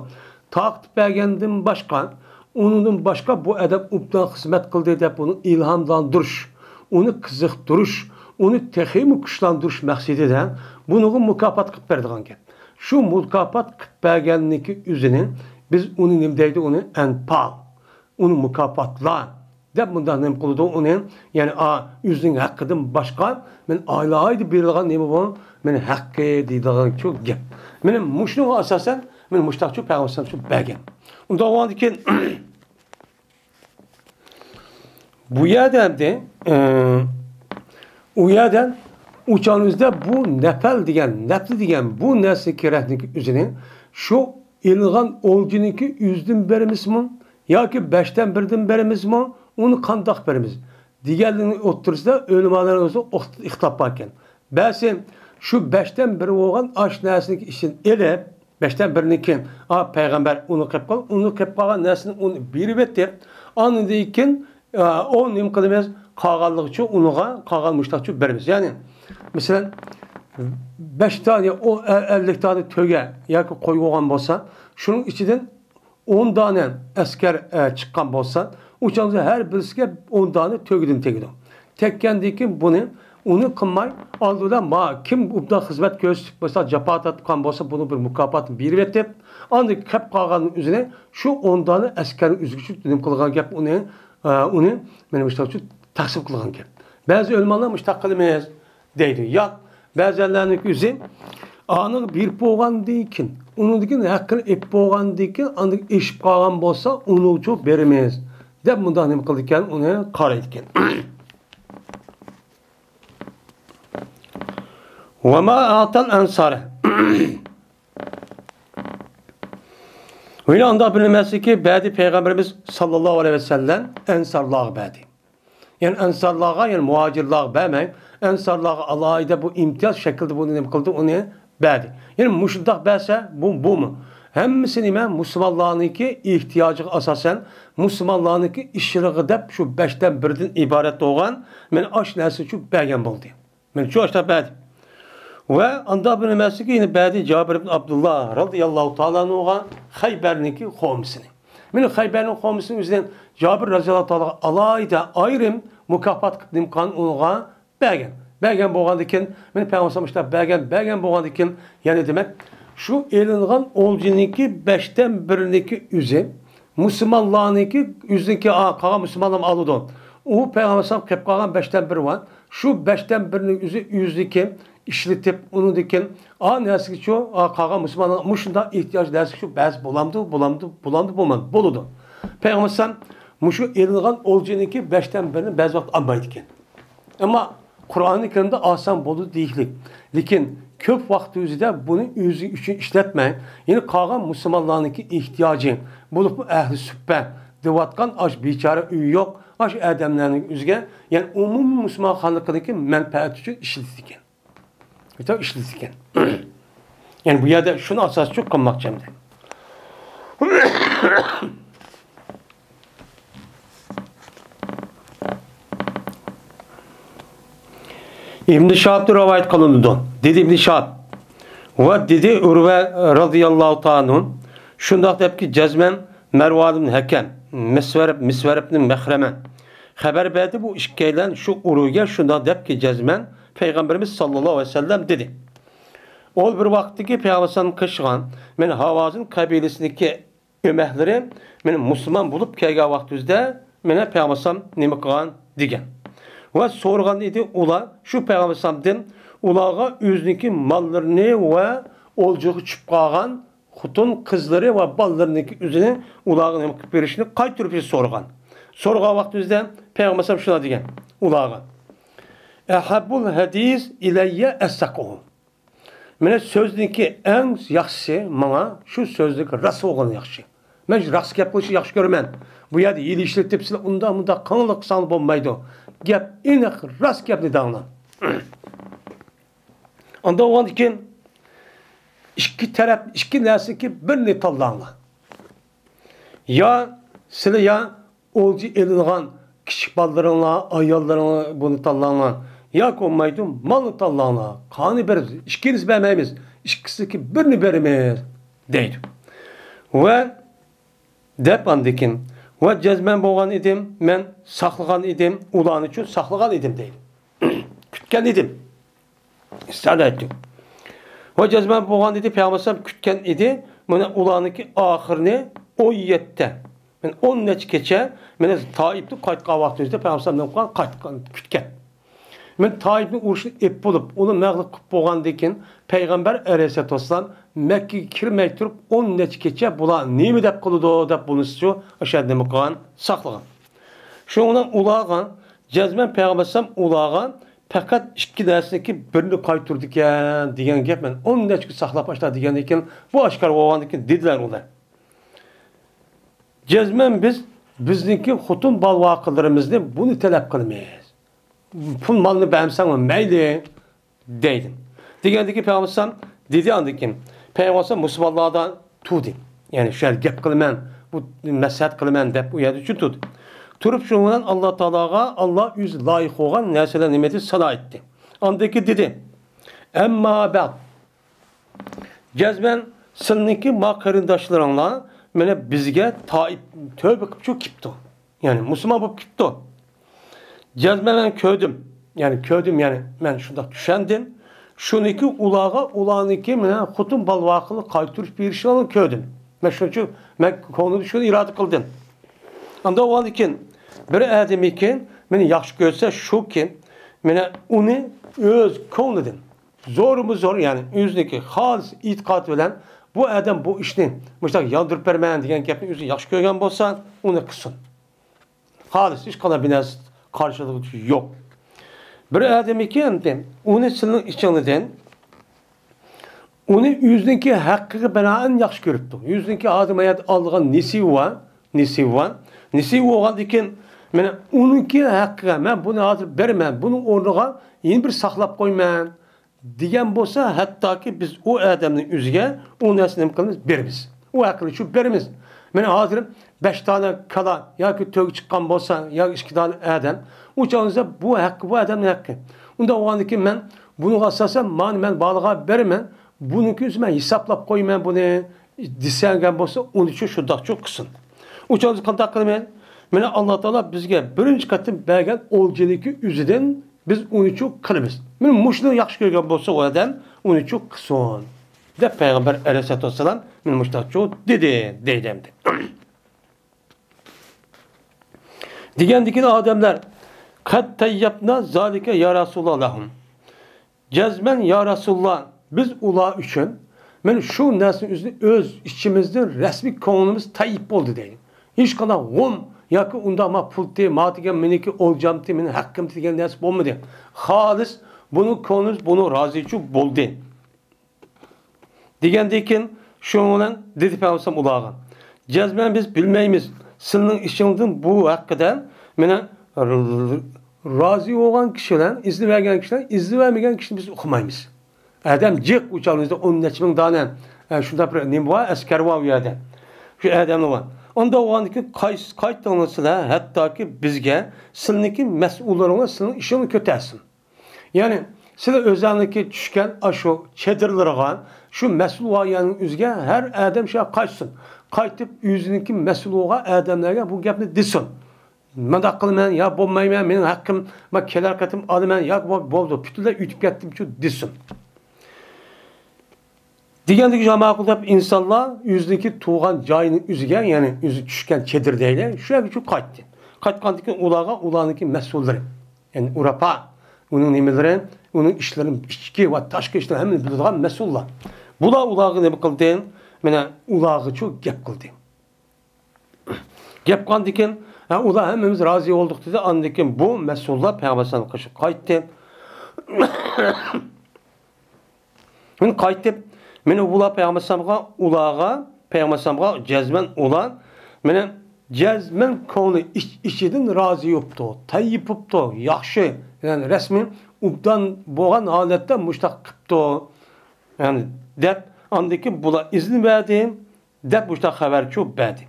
تارقىتىپ بەرگەندىن باشقا، ئۇنىڭدىن باشقا بۇ ئادەم ئوبدان خىزمەت قىلدى دەپ ئۇنى ئىلھاملاندۇرۇش، ئۇنى قىزىقتۇرۇش، ئۇنى تېخىمۇ كۈچلەندۈرۈش مەقسىتىدە بۇنىڭغا مۇكاپات قىلىپ بېرىدىغان گەپ. شۇ مۇكاپات قىلىپ بەرگەننىكى ئۆزىنى بىز ئۇنى نېمە دەيدۇ؟ ئۇنى ئەنپال، ئۇنى مۇكاپاتلا دەپ مۇنداق نېمە قىلىدۇ ئۇنى؟ يەنى، ئا، ئۆزىنىڭ ھەققىدىن باشقا مەن ئالاھىدە بېرىدىغان نېمە بۇ؟ مېنىڭ ھەققى دەيدىغان شۇ گەپ. مېنىڭ مۇشۇنىڭغا ئاساسەن مەن مۇشتاقچۇ پەيغەمبەر شۇ بەرگەن. ئۇنداق بولغاندىكىن بۇ يەردە ئەمدى، ئى، ئۇ يەردە ئۇچانىمىزدا بۇ نەپەل دېگەن، نەپلى دېگەن بۇ نەرسە كېرەكنىڭكى ئۆزىنى شۇ ئېلىنغان ئولجىنىڭكى ئۆزىدىن بېرىمىزمۇ ياكى بەشتىن بىرىدىن بېرىمىزمۇ، ئۇنى قانداق بېرىمىز دېگەنلىكنىڭ ئوتتۇرىسىدا ئۆلىمالارنىڭ ئۆزى ئىختىلاپ باركەن. بەزى شۇ بەشتىن بىرى بولغان ئاش نەرسىنىڭكى ئىچىدىن ئېلىپ، بەشتىن بىرىنىڭكى، ئا، پەيغەمبەر ئۇنى قىلىپ قال، ئۇنى قىلىپ قالغان نەرسىنى ئۇنى بېرىۋېتىپ، ئاندىن كېيىن، ئا، ئۇ نېمە قىلىمىز؟ قالغانلىقىچۇ ئۇنىغا، قالغان مۇشتاقچۇ بېرىمىز. يەنى، مەسىلەن، بەش دانە، ئو-، ئە-، ئەللىك دانە تۆگە ياكى قوي بولغان بولسا، شۇنىڭ ئىچىدىن ئون دانە ئەسكەر، ئە، چىققان بولسا، ئۇ چاغدا ھەر بىرسىگە ئون دانە تۆگىدىن تېگىدۇ. تەگكەندىن كېيىن بۇنى، ئۇنى قىلماي، ئالدىدا ما-، كىم ئوبدان خىزمەت كۆرسىتىپ، مەسىلەن، جاپا تارتقان بولسا، بۇنىڭ بىر مۇكاپاتىنى بېرىۋېتىپ، ئاندىن كەپ قالغان ئۆزىنى شۇ ئون دانە ئەسكەرنىڭ ئۆزىگە نېمە قىلغان گەپ، ئۇنى، ئە، ئۇنى مانا مۇشۇنداق تەقسىم قىلغان گەپ. بەزى ئۆلىمالار مۇشۇنداق قىلىمىز دەيدۇ. ياق، بەزەنلەرنىڭ ئۆزى ئانىغا بېرىپ بولغاندىن كېيىن، ئۇنىڭدىن كېيىن ھەققىنى ئېلىپ بولغاندىن كېيىن، ئاندىن ئېشىپ قالغان بولسا، ئۇنىڭچۇ بېرىمىز دەپ مۇنداق نېمە قىلىدىكەن، ئۇنى قارايدىكەن. ۋەما ئاتال ئەنسارى. ۋە ئۇنداق بىلىنمەسلىكى بەردى پەيغەمبىرىمىز ساللاللاھۇ ئەلەيھى ۋەسەللەم ئەنسارلارغا بەردى. يەنى ئەنسارلارغا، يەنى مۇھاجىرلارغا بەرمەي، ئەنسارلارغا ئالاھىدە بۇ ئىمتىياز شەكلىدە بۇنى نېمە قىلدى، ئۇنى بەردى. يەنى مۇشۇنداق بەرسە، بۇ، بۇمۇ؟ ھەممىسى نېمە؟ مۇسۇلمانلارنىڭكى ئېھتىياجىغا ئاساسەن، مۇسۇلمانلارنىڭكى ئىشلىرىغا دەپ شۇ بەشتىن بىردىن ئىبارەت بولغان، مانا ئاشۇ نەرسىنى شۇ بەرگەن بولدى. مانا شۇ ئاشۇنداق بەردى. ۋە ئاندا بىر نېمەسىگە يەنە بەردى جابىر ئىبن ئابدۇللا رازىياللاھۇ تائالا ئەنھۇغا خەيبەرنىڭكى خورمىسىنى. مانا خەيبەرنىڭ خورمىسىنى ئۆزىدىن جابىر رازىياللاھۇ تائالاغا ئالاھىدە ئايرىم مۇكاپات قىلىپ نېمە قىلغان ئۇنىڭغا بەرگەن. بەرگەن بولغاندىكىن، مانا پەيغەمبەر ئىشلەپ بەرگەن، بەرگەن بولغاندىكىن، يەنى دېمەك، شۇ ئېلىنغان ئولجىنىڭكى بەشتىن بىرىنىڭكى ئۆزى، مۇسۇلمانلارنىڭكى ئۆزىنىڭكى، ئا، قالغان مۇسۇلمانلار ئالىدۇ. ئۇ پەيغەمبەر قېلىپ قالغان بەشتىن بىرى بار. شۇ بەشتىن بىرىنىڭ ئۆزى، ئۆزىنىڭكى ئىشلىتىپ، ئۇنىڭدىن كېيىن، ئا، نەرسىگىچۇ، ئا، قالغان مۇسۇلمانلار مۇشۇنداق ئېھتىياج نەرسىگىچۇ بەزى بولامدۇ، بولامدۇ، بولامدۇ، بولمامدۇ، بولىدۇ. پەيغەمبەر مۇشۇ ئېلىنغان ئولجىنىڭكى بەشتىن بىرىنى بەزى ۋاقىت ئالمايدىكەن. ئەمما قۇرئانى كەرىمدە ئالساڭ بولىدۇ دېيىكلىك. لېكىن كۆپ ۋاقىت ئۆزىدە بۇنى ئۆزى ئۈچۈن ئىشلەتمەي، يەنى قالغان مۇسۇلمانلارنىڭكى ئېھتىياجى، بولۇپمۇ ئەھلى سۇپپە دەۋاتقان ئاش بىچارە ئۆيى يوق، ئاش ئادەملەرنىڭ ئۆزىگە، يەنى ئومۇمىي مۇسۇلمانخانلىقىنىڭكى مەنپەئەتى ئۈچۈن ئىشلىتىدىكەن. ئىشلىتىدىكەن. يەنى بۇ يەردە شۇنى ئاساس قىلماقچى ئەمدى. ئىبن شىھابتىن رىۋايەت قىلىنىدۇ. دېدى ئىبن شىھاب. ۋە دېدى ئۇرۋە رازىياللاھۇ تائالا ئەنھۇ، شۇنداق دەپكى جەزمەن مەرۋان ئىبن ھەكەم، مىسۋەر، مىسۋەر ئىبن مەخرەمە خەۋەر بەردى، بۇ ئىككىيلەن شۇ ئۇرۋىگە شۇنداق دەپكى جەزمەن پەيغەمبىرىمىز ساللاللاھۇ ئەلەيھى ۋەسەللەم دېدى. ئۇ بىر ۋاقىتتىكى پەيغەمبەر قىلىشقان، مەن ھاۋازىن قەبىلىسىدىكى ئۆمەكلىرى مېنى مۇسۇلمان بولۇپ كەلگەن ۋاقتىمىزدا، مېنى پەيغەمبەر نېمە قىلغان دېگەن. ۋە سورىغان ئىدى ئۇلار شۇ پەيغەمبەردىن ئۇلارغا ئۆزىنىڭكى ماللىرىنى ۋە ئولجىغا چۈشۈپ قالغان خوتۇن قىزلىرى ۋە بالىلىرىنىڭكى ئۆزىنى ئۇلارغا نېمە قىلىپ بېرىشنى قايتۇرۇپ سورىغان. سورىغان ۋاقتىمىزدا پەيغەمبەر شۇنداق دېگەن ئۇلارغا. ئەھەببۇل ھەدىس ئىلەييە ئەسدەقۇھۇ. مانا سۆزنىڭكى ئەڭ ياخشىسى ماڭا شۇ سۆزنىڭكى راست بولغىنى ياخشى. مەن شۇ راست گەپ قىلىشنى ياخشى كۆرىمەن. بۇ يەردە ھىيلە ئىشلىتىپ سىلەر ئۇنداق مۇنداق قىڭلىق قىلساڭلار بولمايدۇ. گەپ ئېنىق، راست گەپنى دەڭلار. ئانداق بولغاندىكىن ئىككى تەرەپ، ئىككى نەرسىدىكى بىرنى تاللاڭلار. يا سىلە يا ئولجا ئېلىنغان كىچىك بالىلىرىڭلار، ئاياللىرىڭلار بۇنى تاللاڭلار. ياكى بولمايدۇ، مالنى تاللاڭلار. قانى بىر، ئىككىنىسى بەرمەيمىز، ئىككىسىدىكى بىرنى بېرىمىز، دەيدۇ. ۋە دەپ ئاندىكىن، ۋە جەزمەن بولغان ئىدىم، مەن ساقلىغان ئىدىم، ئۇلارنىچۇ ساقلىغان ئىدىم، دەيدۇ. كۈتكەن ئىدىم. ئىستەدەيتتى. ۋە جەزمەن بولغان ئىدى، پەيغەمبەر كۈتكەن ئىدى. مانا ئۇلارنىڭكى ئاخىرىنى ئون يەتتە، مانا ئون نەچچە كېچە، مانا تائىپتىن قايتقان ۋاقتىمىزدا پەيغەمبەر نېمە قىلغان؟ قايتقان، كۈتكەن. مانا تائىپنى ئۇرۇشنى ئېپ بولۇپ، ئۇنى مەغلۇپ قىلىپ بولغاندىن كېيىن، پەيغەمبەر ئەلەيھىسسالاتۇ ۋەسسالام مەككىگە كىرمەي تۇرۇپ، ئون نەچچە كېچە بۇلار نېمە دەپ قىلىدۇ دەپ بۇنىسىچۇ ئاشۇ يەردە نېمە قىلغان؟ ساقلىغان. شۇنىڭ بىلەن ئۇلارغا جەزمەن پەيغەمبەر ئەلەيھىسسالام ئۇلارغا پەقەت ئىككى نەرسىدىكى بىرنى قايتۇردىكەن دېگەن گەپ. مەن ئون نەچچە كۈن ساقلاپ ئاشۇنداق دېگەندىن كېيىن، بۇ ئاشكارا بولغاندىن كېيىن دېدىلەر ئۇلار. جەزمەن بىز بىزنىڭكى خوتۇن بالىۋاقىلىرىمىزنى بۇنى تەلەپ قىلىمىز. پۇل مالنى بەرمىسەڭمۇ مەيلى، دەيدۇ. دېگەندىكىن پەيغەمبەر ئەلەيھىسسالام دېدى ئاندىن كېيىن. پەيغەمبەر ئەلەيھىسسالام مۇسۇلمانلاردا تۇردى. يەنى شۇ يەردە گەپ قىلىمەن، بۇ مەسلىھەت قىلىمەن دەپ ئۇ يەردە ئۈچۈن تۇردى. تۇرۇپ شۇنىڭ بىلەن ئاللا تائالاغا، ئاللا ئۆزى لايىق بولغان نەرسىلەر نېمە دېدى؟ سانا ئېيتتى. ئاندىن كېيىن دېدى. ئەمما بەئد. جەزمەن سىلىنىڭكى ما قېرىنداشلىرىڭلار مانا بىزگە تائىپ تۆبە قىلىپ شۇ كېپتۇ. يەنى مۇسۇلمان بولۇپ كېپتۇ. جەزمەن مەن كۆردۈم. يەنى كۆردۈم، يەنى مەن شۇنداق چۈشەندىم. شۇنىكى ئۇلارغا، ئۇلارنىڭكى مانا خوتۇن بالىۋاقىنى قايتۇرۇپ بېرىشىنى كۆردۈم. مەن شۇنىڭ ئۈچۈن، مەن كۆڭلۈمدە شۇنى ئىرادە قىلدىم. ئاندىن ئۇنىڭدىن كېيىن بىر ئادەمكى مېنى ياخشى كۆرسە شۇكى، مانا ئۇنى ئۆز كۆڭلىدىن زورمۇ زور، يەنى ئۆزىنىڭكى خالىس ئېتىقادى بىلەن بۇ ئادەم بۇ ئىشنى مۇشۇنداق ياندۇرۇپ بېرىمەن دېگەن گەپنى ئۆزى ياخشى كۆرگەن بولسا، ئۇنى قىلسۇن. خالىس، ھېچقانداق بىر نەرسە قارشىلىقى يوق. بىر ئادەمكى ئەمدى ئۇنى سىلىنىڭ ئىچىڭلىدىن، ئۇنى ئۆزىنىڭكى ھەققىگە بىنائەن ياخشى كۆرۈپتۇ. ئۆزىنىڭكى ھازىر ما يەردە ئالىدىغان نېسىۋى بار، نېسىۋى بار. نېسىۋى بولغاندىن كېيىن، مانا ئۇنىڭكى ھەققىگە مەن بۇنى ھازىر بېرىمەن، بۇنىڭ ئورنىغا يەنە بىر ساقلاپ قويىمەن دېگەن بولسا، ھەتتاكى بىز ئۇ ئادەمنىڭ ئۆزىگە ئۇ نەرسىنى نېمە قىلىمىز؟ بېرىمىز. ئۇ ھەققىنى چۈشۈپ بېرىمىز. مانا ھازىر بەش دانە كالا ياكى تۆگە چىققان بولسا، ياكى ئىككى دانە ئادەم، ئۇ چاغدا بۇ ھەققى، بۇ ئادەمنىڭ ھەققى. ئۇنداق بولغاندىكىن مەن بۇنىڭغا ئاساسەن مانا مەن بالىغا بېرىمەن، بۇنىڭكى ئۆزى مەن ھېسابلاپ قويىمەن بۇنى دېسەڭگەن بولسا، ئۇنى شۇ شۇنداقچۇ قىلسۇن. ئۇ چاغدا قانداق قىلىمەن؟ مانا ئاللا تائالا بىزگە بىرىنچى قېتىم بەرگەن ئولجىنىڭكى ئۆزىدىن بىز ئۇنىچۇ قىلىمىز. مانا مۇشۇنى ياخشى كۆرگەن بولسا ئۇ ئادەم ئۇنىچۇ قىلسۇن، دەپ پەيغەمبەر ئەلەيھىسسالاتۇ ۋەسسالام مانا مۇشۇنداقچۇ دېدى، دەيدۇ ئەمدى. دېگەندىكىن ئادەملەر، قەد تەييەبنا زالىكە يا رەسۇلاللاھ لەھۇم. جەزمەن يا رەسۇلاللاھ، بىز ئۇلار ئۈچۈن، مانا شۇ نەرسىنى ئۆزىنى ئۆز ئىچىمىزدىن رەسمىي كۆڭلىمىز تەييىپ بولدى دەيدۇ. ھېچقانداق غۇم ياكى ئۇنداق ما پۇلتى، ما دېگەن مېنىڭكى ئولجامتى، مېنىڭ ھەققىمتى دېگەن نەرسە بولمىدى. خالىس بۇنىڭ كۆڭلىمىز بۇنىڭ رازىچۇ بولدى. دېگەندىن كېيىن شۇنىڭ بىلەن دېدى پەيغەمبەر ئۇلارغا، جەزمەن بىز بىلمەيمىز، سىلىنىڭ ئىشىڭدىن بۇ ھەققىدە مېنىڭ رازى بولغان كىشى بىلەن، ئىزنى بەرگەن كىشى بىلەن، ئىزنى بەرمىگەن كىشىنى بىز ئۇقمايمىز. ئادەم جىق، ئۇ چاغدا ئون نەچچە مىڭ دانە، ئە، شۇنداق بىر نېمە بار، ئەسكەر بار ئۇ يەردە. شۇ ئادەملەر بار. ئۇنداق بولغاندىكىن قايس-، قايتىڭلار سىلەر، ھەتتاكى بىزگە سىلىنىڭكى مەسئۇللىرىڭلار سىلىنىڭ ئىشىڭلارنى كۆتەرسۇن. يەنى سىلەر ئۆزلەرنىڭكى چۈشكەن ئاشۇ چېدىرلىرىغا، شۇ مەسئۇل بار يەرنىڭ ئۆزىگە ھەر ئادەم شۇ يەرگە قايتسۇن. قايتىپ ئۆزىنىڭكى مەسئۇل بولغان ئادەملەرگە بۇ گەپنى دېسۇن. مانداق قىلىمەن يا بولمايمەن، مېنىڭ ھەققىم، مەن كېلەر قېتىم ئالىمەن ياكى بولدى، پۈتۈنلەي ئۆتۈپ كەتتىمچۇ دېسۇن. دېگەندىكى شۇ ماقۇل دەپ ئىنسانلار ئۆزىنىڭكى تۇغان جايىنىڭ ئۆزىگە، يەنى ئۆزى چۈشكەن چېدىر دەيلى، شۇ يەرگىچۇ قايتتى. قايتقاندىن كېيىن ئۇلارغا ئۇلارنىڭكى مەسئۇللىرى، يەنى ئۇرەپا، ئۇنىڭ نېمىلىرى، ئۇنىڭ ئىشلىرىنى، ئىچكى ۋە تاشقى ئىشلىرىنى ھەممىنى بىلىدىغان مەسئۇللار. بۇلار ئۇلارغا نېمە قىلدى؟ مانا ئۇلارغىچۇ گەپ قىلدى. گەپ قىلغاندىن كېيىن، ھە، ئۇلار ھەممىمىز رازى بولدۇق دېدى. ئاندىن كېيىن بۇ مەسئۇللار پەيغەمبەر ئەلەيھىسسالامغا قايتتى. مانا قايتىپ، مانا ئۇلار پەيغەمبەر ئەلەيھىسسالامغا، ئۇلارغا، پەيغەمبەر ئەلەيھىسسالامغا جەزمەن ئۇلار، مانا جەزمەن كۆڭلى ئىچ-، ئىچىدىن رازى بوپتۇ، تەييىپ بوپتۇ، ياخشى، يەنى رەسمىي ئوبدان بولغان ھالەتتە مۇشتاق قىپتۇ، يەنى دەپ، ئاندىن كېيىن بۇلار ئىزىن بەردى. دەپ مۇشۇنداق خەۋەرچۇ بەردى.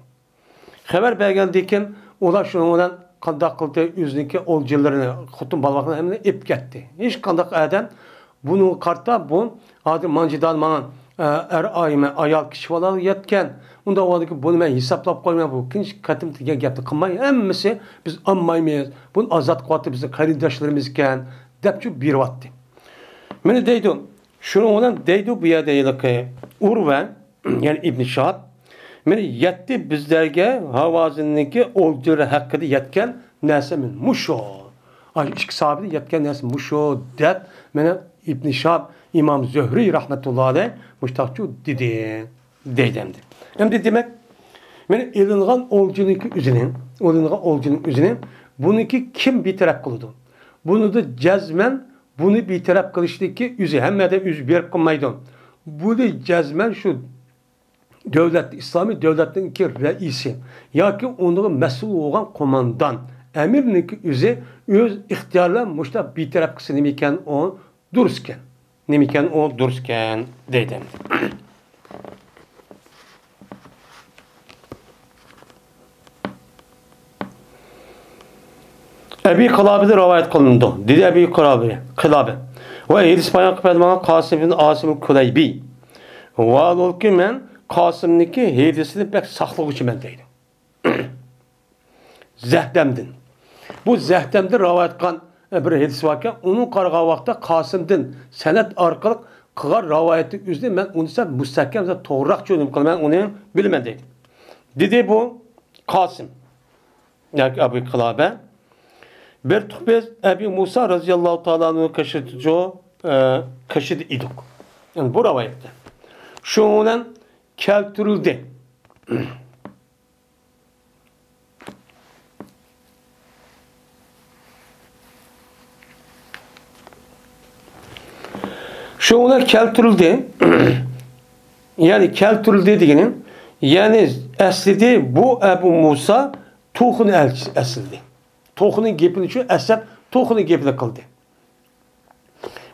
خەۋەر بەرگەندىن كېيىن ئۇلار شۇنىڭ بىلەن قانداق قىلدى، ئۆزىنىڭكى ئولجىلىرىنى، خوتۇن بالىلارنى ھەممىنى ئېلىپ كەتتى. ھېچقانداق ئادەم بۇنىڭغا قارىتا، بۇ ھازىر مانا جىدال ماڭا، ئە، ئەر ئايىمەن، ئايال كىشى بالا يەتكەن. ئۇنداق بولغاندىكىن بۇنى مەن ھېسابلاپ قويماي، بۇ ئىككىنچى قېتىم دېگەن گەپنى قىلماي، ھەممىسى بىز ئالمايمىز، بۇنى ئازاد قىلىۋاتتى، بىزنىڭ قېرىنداشلىرىمىزكەن، دەپچۇ بېرىۋاتتى. مانا دەيدۇ، شۇنىڭ بىلەن دەيدۇ، بۇ يەردە ھېلىقى ئۇرۋە، يەنى ئىبنى شىھاب، مانا يەتتى بىزلەرگە ھاۋازىننىڭكى ئولجىلىرى ھەققىدە يەتكەن نەرسە مانا مۇشۇ. ئاشۇ ئىككى ساھابىدىن يەتكەن نەرسە مۇشۇ، دەپ، مانا ئىبنى شىھاب ئىمام زۆھرى رەھمەتۇللا ئەلەيھ مۇشتاقچۇ دېدى، دەيدۇ ئەمدى. ئەمدى دېمەك، مانا ئېلىنغان ئولجىنىڭكى ئۆزىنى، ئېلىنغان ئولجىنىڭ ئۆزىنى بۇنىڭكى كىم بىتەرەپ قىلىدۇ؟ بۇنىدا جەزمەن بۇنى بىتەرەپ قىلىشتىكى ئۆزى، ھەممە ئادەم ئۆزى بېرىپ قىلمايدۇ. بۇنى جەزمەن شۇ دۆلەت، ئىسلامىي دۆلەتنىڭكى رەئىسى ياكى ئۇنىڭغا مەسئۇل بولغان قوماندان، ئەمىرنىڭكى ئۆزى ئۆز ئىختىيارى بىلەن مۇشۇنداق بىتەرەپ قىلسا نېمىكەن ئۇ؟ دۇرۇسكەن. نېمىكەن ئۇ؟ دۇرۇسكەن دەيدۇ. ئەبى قىلابىدىن رىۋايەت قىلىنىدۇ، دېدى ئەبى قىلابى، قىلابى. ۋە ھەدىس بايان قىلىپ بەردى ماڭا قاسىم ئىبن ئاسىم كۇلەيبى. ۋاھالبۇكى مەن قاسىمنىڭكى ھەدىسىنى بەك ساقلىغۇچىمەن دەيدۇ. زەھدەمدىن. بۇ زەھدەمدىن رىۋايەت قىلغان بىر ھەدىس باركەن، ئۇنىڭ قارىغان ۋاقىتتا قاسىمدىن سەنەد ئارقىلىق قىلغان رىۋايەتنىڭ ئۆزىنى مەن ئۇنى سەل مۇستەھكەم، سەل توغرىراق چۈشىنىپ قىلىمەن، ئۇنى بىلىمەن دەيدۇ. دېدى بۇ قاسىم، ياكى ئەبۇ قىلابە. بىر تۇغ بىز ئەبۇ مۇسا رەزىياللاھۇ تائالا ئەنھۇ قېشىدا، ئە، قېشىدا ئىدۇق. يەنى بۇ رىۋايەتتە. شۇنىڭ بىلەن كەلتۈرۈلدى. شۇنىڭ بىلەن كەلتۈرۈلدى. يەنى كەلتۈرۈلدى دېگىنى، يەنى ئەسلىدە بۇ ئەبۇ مۇسا توخۇنى ئەلچىسى ئەسلىدە. توخۇنىڭ گېپىنى شۇ ئەسلەپ، توخۇنىڭ گېپىنى قىلدى.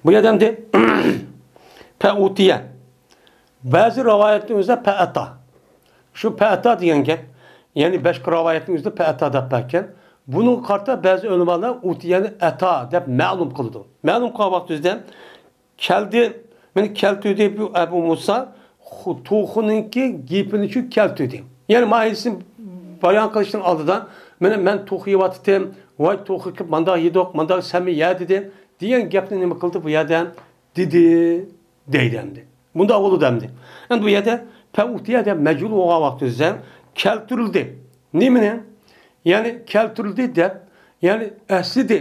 بۇ يەردە ئەمدى پەئۇتىيە. بەزى رىۋايەتنىڭ ئۆزىدە پەئەتا. شۇ پەئەتا دېگەن گەپ، يەنى باشقا رىۋايەتنىڭ ئۆزىدە پەئەتا دەپ بەرگەن. بۇنىڭغا قارىتا بەزى ئۆلىمالار ئۇتىيەنى ئەتا دەپ مەلۇم قىلىدۇ. مەلۇم قىلغان ۋاقتىمىزدا كەلدى، مېنى كەلتۈردى بۇ ئەبۇ مۇسا، خۇ-، توخۇنىڭكى گېپىنى شۇ كەلتۈردى. يەنى ما ھەدىسنى بايان قىلىشنىڭ ئالدىدا، مېنى، مەن توخۇ يەۋاتىتتىم، ۋاي توخۇ كېلىپ مانداق يېدۇق، مانداق سەنمۇ يە دېدى، دېگەن گەپنى نېمە قىلدى بۇ يەردە؟ دېدى دەيدۇ ئەمدى. بۇنداق بولىدۇ ئەمدى. ئەمدى بۇ يەردە پەئۇتىيە دەپ مەجھۇل بولغان ۋاقتىمىزدا كەلتۈرۈلدى. نېمىنى؟ يەنى كەلتۈرۈلدى دەپ، يەنى ئەسلىدى.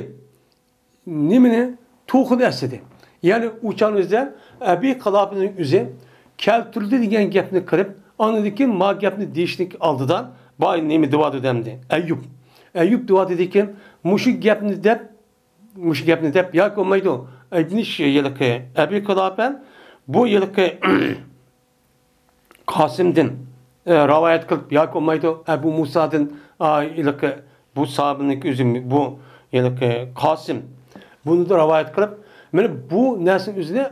نېمىنى؟ توخۇنى ئەسلىدى. يەنى ئۇ چاغنىڭ ئۆزىدە ئەبى قىلابىنىڭ ئۆزى كەلتۈرۈلدى دېگەن گەپنى قىلىپ، ئاندىن كېيىن ما گەپنى دېيىشنىڭ ئالدىدا باي نېمە دېۋاتىدۇ ئەمدى؟ ئەييۇب. ئەييۇب دېۋاتىدىكەن، مۇشۇ گەپنى دەپ، مۇشۇ گەپنى دەپ ياكى بولمايدۇ. ئىبنى ش-، ھېلىقى ئەبى قىلابە بۇ ھېلىقى قاسىمدىن، ئە، رىۋايەت قىلىپ ياكى بولمايدۇ ئەبۇ مۇسادىن، ئا، ھېلىقى بۇ ساھابىنىڭ ئۆزى بۇ ھېلىقى قاسىم بۇنى رىۋايەت قىلىپ، مانا بۇ نەرسىنىڭ ئۆزىنى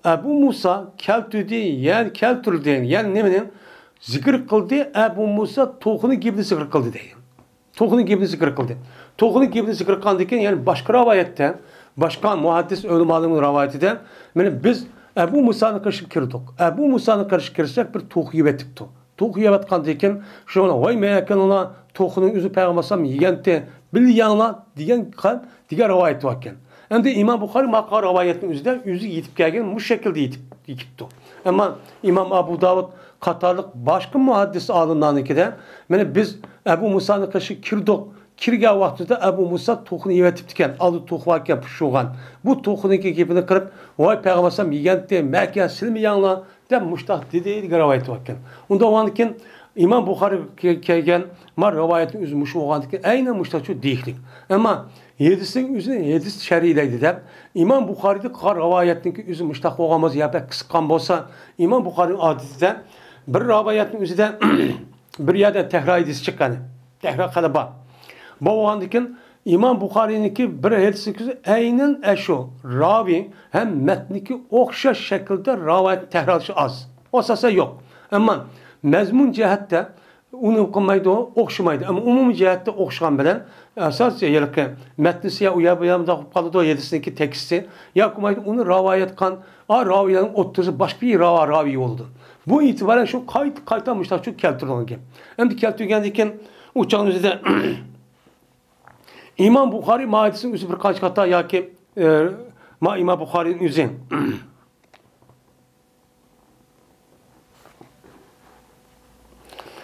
ئەبۇ مۇسا كەلتۈردى، يەنى كەلتۈردى، يەنى نېمىنى زىكىر قىلدى؟ ئەبۇ مۇسا توخۇنىڭ گېپىنى زىكىر قىلدى دەيدۇ. توخۇنىڭ گېپىنى زىكىر قىلدى. توخۇنىڭ گېپىنى زىكىر قىلغاندىن كېيىن، يەنى باشقا رىۋايەتتە، باشقا مۇھەددىس ئۆلىمالارنىڭ رىۋايىتىدە، مانا بىز ئەبۇ مۇسانىڭ قېشىغا كىردۇق. ئەبۇ مۇسانىڭ قېشىغا كىرسەك، بىر توخۇ يەۋېتىپتۇ. توخۇ يەۋاتقاندىن كېيىن، شۇنىڭ ۋاي مەن ئەكەللا، توخۇنىڭ ئۆزى پەيغەمبەر ئەلەيھىسسالام يېگەنتى، بىللە يەڭلا دېگەن، دېگەن رىۋايەت باركەن. ئەمدى ئىمام بۇخارى ماقا رىۋايەتنىڭ ئۆزىدە ئۆزى يېتىپ كەلگەن مۇشۇ شەكىلدە يېتىپ، يېتىپتۇ. ئەمما ئىمام ئەبۇ داۋۇد قاتارلىق باشقا مۇھەددىس ئالىملارنىڭكىدە، مانا بىز ئەبۇ مۇسانىڭ قېشىغا كىردۇق، كىرگەن ۋاقتىدا ئەبۇ مۇسا توخۇنى يەۋېتىپتىكەن، ئالدىدا توخۇ باركەن، پۇشۇغان. بۇ توخۇنىڭكى گېپىنى قىلىپ، ۋاي پەيغەمبەر ئەلەيھىسسالام يېگەنتى، مەكە سىلمۇ يەڭلا دەپ مۇشتاق دېدى دېگەن رىۋايەت باركەن. ئۇنداق بولغاندىكىن ئىمام بۇخارى كەلگەن ما رىۋايەتنىڭ ئۆزى مۇشۇ بولغاندىكىن ئەينەن مۇشتاقچۇ دېيىكلىك. ئەمما ھەدىسنىڭ ئۆزىنى ھەدىس شەرھلەيدۇ دەپ ئىمام بۇخارىدىن قىلغان رىۋايەتنىڭكى ئۆزى مۇشتاق بولغان بولسا يا بەك قىسقان بولسا، ئىمام بۇخارىنىڭ ئادىتىدە بىر رىۋايەتنىڭ ئۆزىدە بىر يەردە تەكرار ھەدىس چىققان، تەكرار قىلىپ بار. بولغاندىكىن ئىمام بۇخارىنىڭكى بىر ھەدىسىنىڭكى ئۆزى ئەينەن ئەشۇ راۋى ھەم مەتنىكى ئوخشاش شەكىلدە رىۋايەت تەكرارلىشى ئاز. ئاساسەن يوق. ئەمما مەزمۇن جەھەتتە ئۇنى قىلمايدۇ، ئوخشىمايدۇ. ئەمما ئومۇمىي جەھەتتە ئوخشىغان بىلەن ئاساس ھېلىقى مەتنىسى يا ئۇ يا بۇ يا مۇنداق بولۇپ قالىدۇ، ھەدىسنىڭكى تېكىستى ياكى بولمايدۇ، ئۇنى رىۋايەت قىلغان ئا راۋىيلارنىڭ ئوتتۇرىسى باشقا بىر راۋا راۋىي بولىدۇ. بۇ ئېتىبارەن شۇ قايتا قايتا مۇشتاق شۇ كەلتۈرۈلگەن گەپ. ئەمدى كەلتۈرگەندىن كېيىن ئۇ چاغنىڭ ئۆزىدە ئىمام بۇخارى ما ھەدىسنىڭ ئۆزى بىر قانچە قاتا ياكى، ئە، ما ئىمام بۇخارىنىڭ ئۆزى.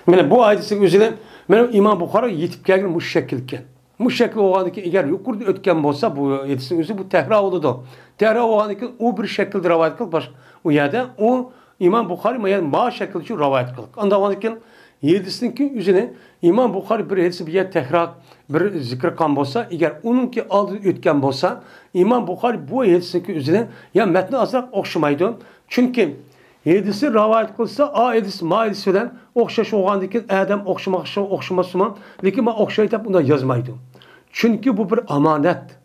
مانا بۇ ھەدىسنىڭ ئۆزىنى مانا ئىمام بۇخارى يېتىپ كەلگەن مۇشۇ شەكىلكەن. مۇشۇ شەكىل بولغاندىن كېيىن، ئەگەر يۇقىرىدا ئۆتكەن بولسا، بۇ ھەدىسنىڭ ئۆزى بۇ تەكرار بولىدۇ. تەكرار بولغاندىن كېيىن ئۇ بىر شەكىلدە رىۋايەت قىلىپ، باشقا ئۇ يەردە ئۇ ئىمام بۇخارى ما، يەنى ما شەكىلدە شۇ رىۋايەت قىلغان. ئانداق بولغاندىن كېيىن ھەدىسنىڭكى ئۆزىنى ئىمام بۇخارى بىر ھەدىسنى بىر يەردە تەكرار بىر زىكىر قىلغان بولسا، ئەگەر ئۇنىڭكى ئالدىدا ئۆتكەن بولسا، ئىمام بۇخارى بۇ ھەدىسنىڭكى ئۆزىنى يا مەتنى ئازراق ئوخشىمايدۇ. چۈنكى ھەدىسنى رىۋايەت قىلسا، ئا ھەدىس ما ھەدىس بىلەن ئوخشاش بولغاندىن كېيىن ئادەم ئوخشىماقچى ئوخشىماسمۇ، لېكىن مانا ئوخشاي دەپ ئۇنداق يازمايدۇ. چۈنكى بۇ بىر ئامانەت.